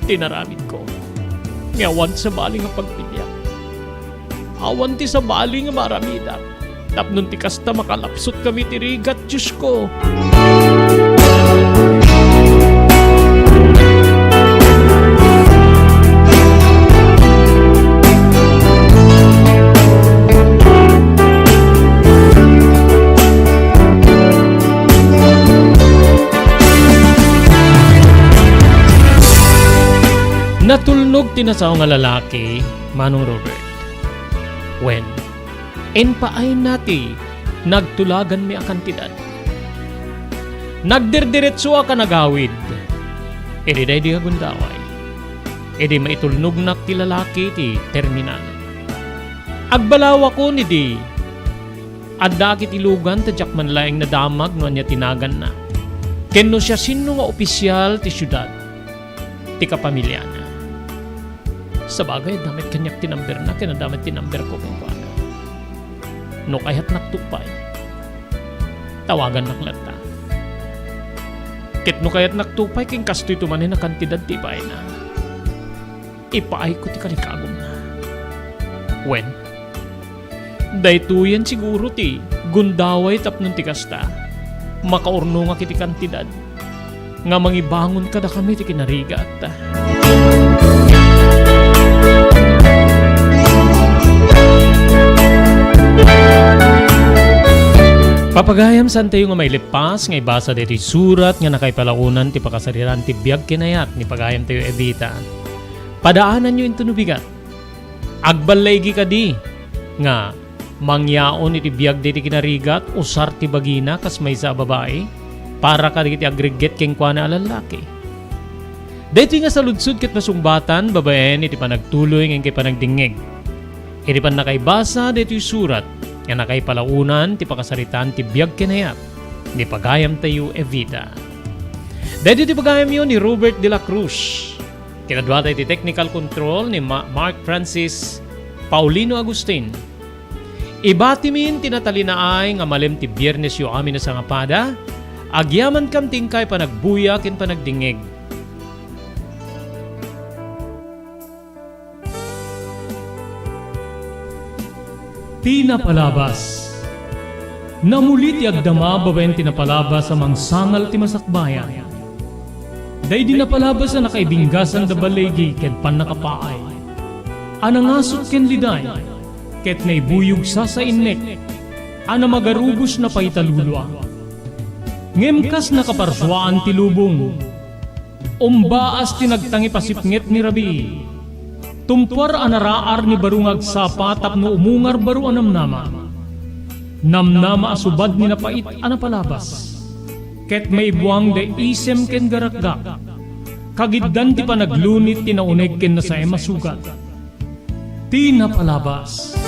ti inaramidko. Nga awan ti sabali nga pagpiliak. Awan ti sabali nga maaramidak. Tapno ti kasta makalapsutkami ti rigat, Diosko. Natulnog ti nasao nga lalaki, Manong Robert. Wen, impaayna ti nagtulaganmi a kantidad. Nagdirdiretsoak a nagawid idi daydi nga gundaway. Idi maitulnognak ti lalaki ti terminal. Agbalawakon idi addaak iti lugan ta diak man laeng nadamag no ania ti naganna. Ken no siasino nga opisial ti siudad ti kapamiliana. Sabagay, adda met kaniak ti numberna, ken adda met ti numberko kenkuana. No kayatnak to pay, tawagannak latta. Ket no kayatnak to pay, ken kastoyto manen a kantidad ti ibaayna, ipaayko ti kalikagumna. Wen, daytoyen siguro ti gundaway tapno ti kasta, makaurnongak iti kantidad nga mangibangon kadakami ti kinarigat. Papagayam, saantayo nga mailippas nga ibasa daytoy surat nga nakaipalaonan ti pakasaritaan ti biag ken ayat ni pagayamtayo Evita. Padaananyo inton no bigat. Agballaigi kadi nga mangyaon iti biag daydi kinarigat, usar ti bagina kas maysa a babai, para kadagiti agregget kenkuana a lallaki. Daytoy nga saludsod ket masungbatan babaen iti panagtuloy ngem ken panagdingngeg. Iti pannakaibasa daytoy surat nga nakaipalaonan ti pakasaritaan ti biag ken ayat ni pagayamtayo Evita. Daytoy ti pagayamyo ni Robert de la Cruz. Kinaduata iti technical control ni Ma-, Mark Francis Paulino Agustin. Ibatimin ti natalinaay nga malem ti Biernesyo amin a sangapada, agyamankam ti inkay panagbuya ken panagdingngeg. Ti napalabas. Namuli ti agdama babaen ti napalabas a mangsangal ti masakbayan. Daydi napalabas a nakaibinggasan da baligi ken pannakapaay, a nangasut ken liday, ket naibuyog sasainnek, a namagarubos napaita lulua. Ngem kas nakaparsuaan ti lubong, umbaas ti nagtangipasipnget ni rabii. Tumpuar a naraar ni baro nga agsapa tapno umungar baro a namnama. Namnama a subad ni napait a napalabas. Ket maibuang da isem ken garakgak. kagiddan ti panaglunit ti nauneg ken nasaem a sugat. Ti napalabas.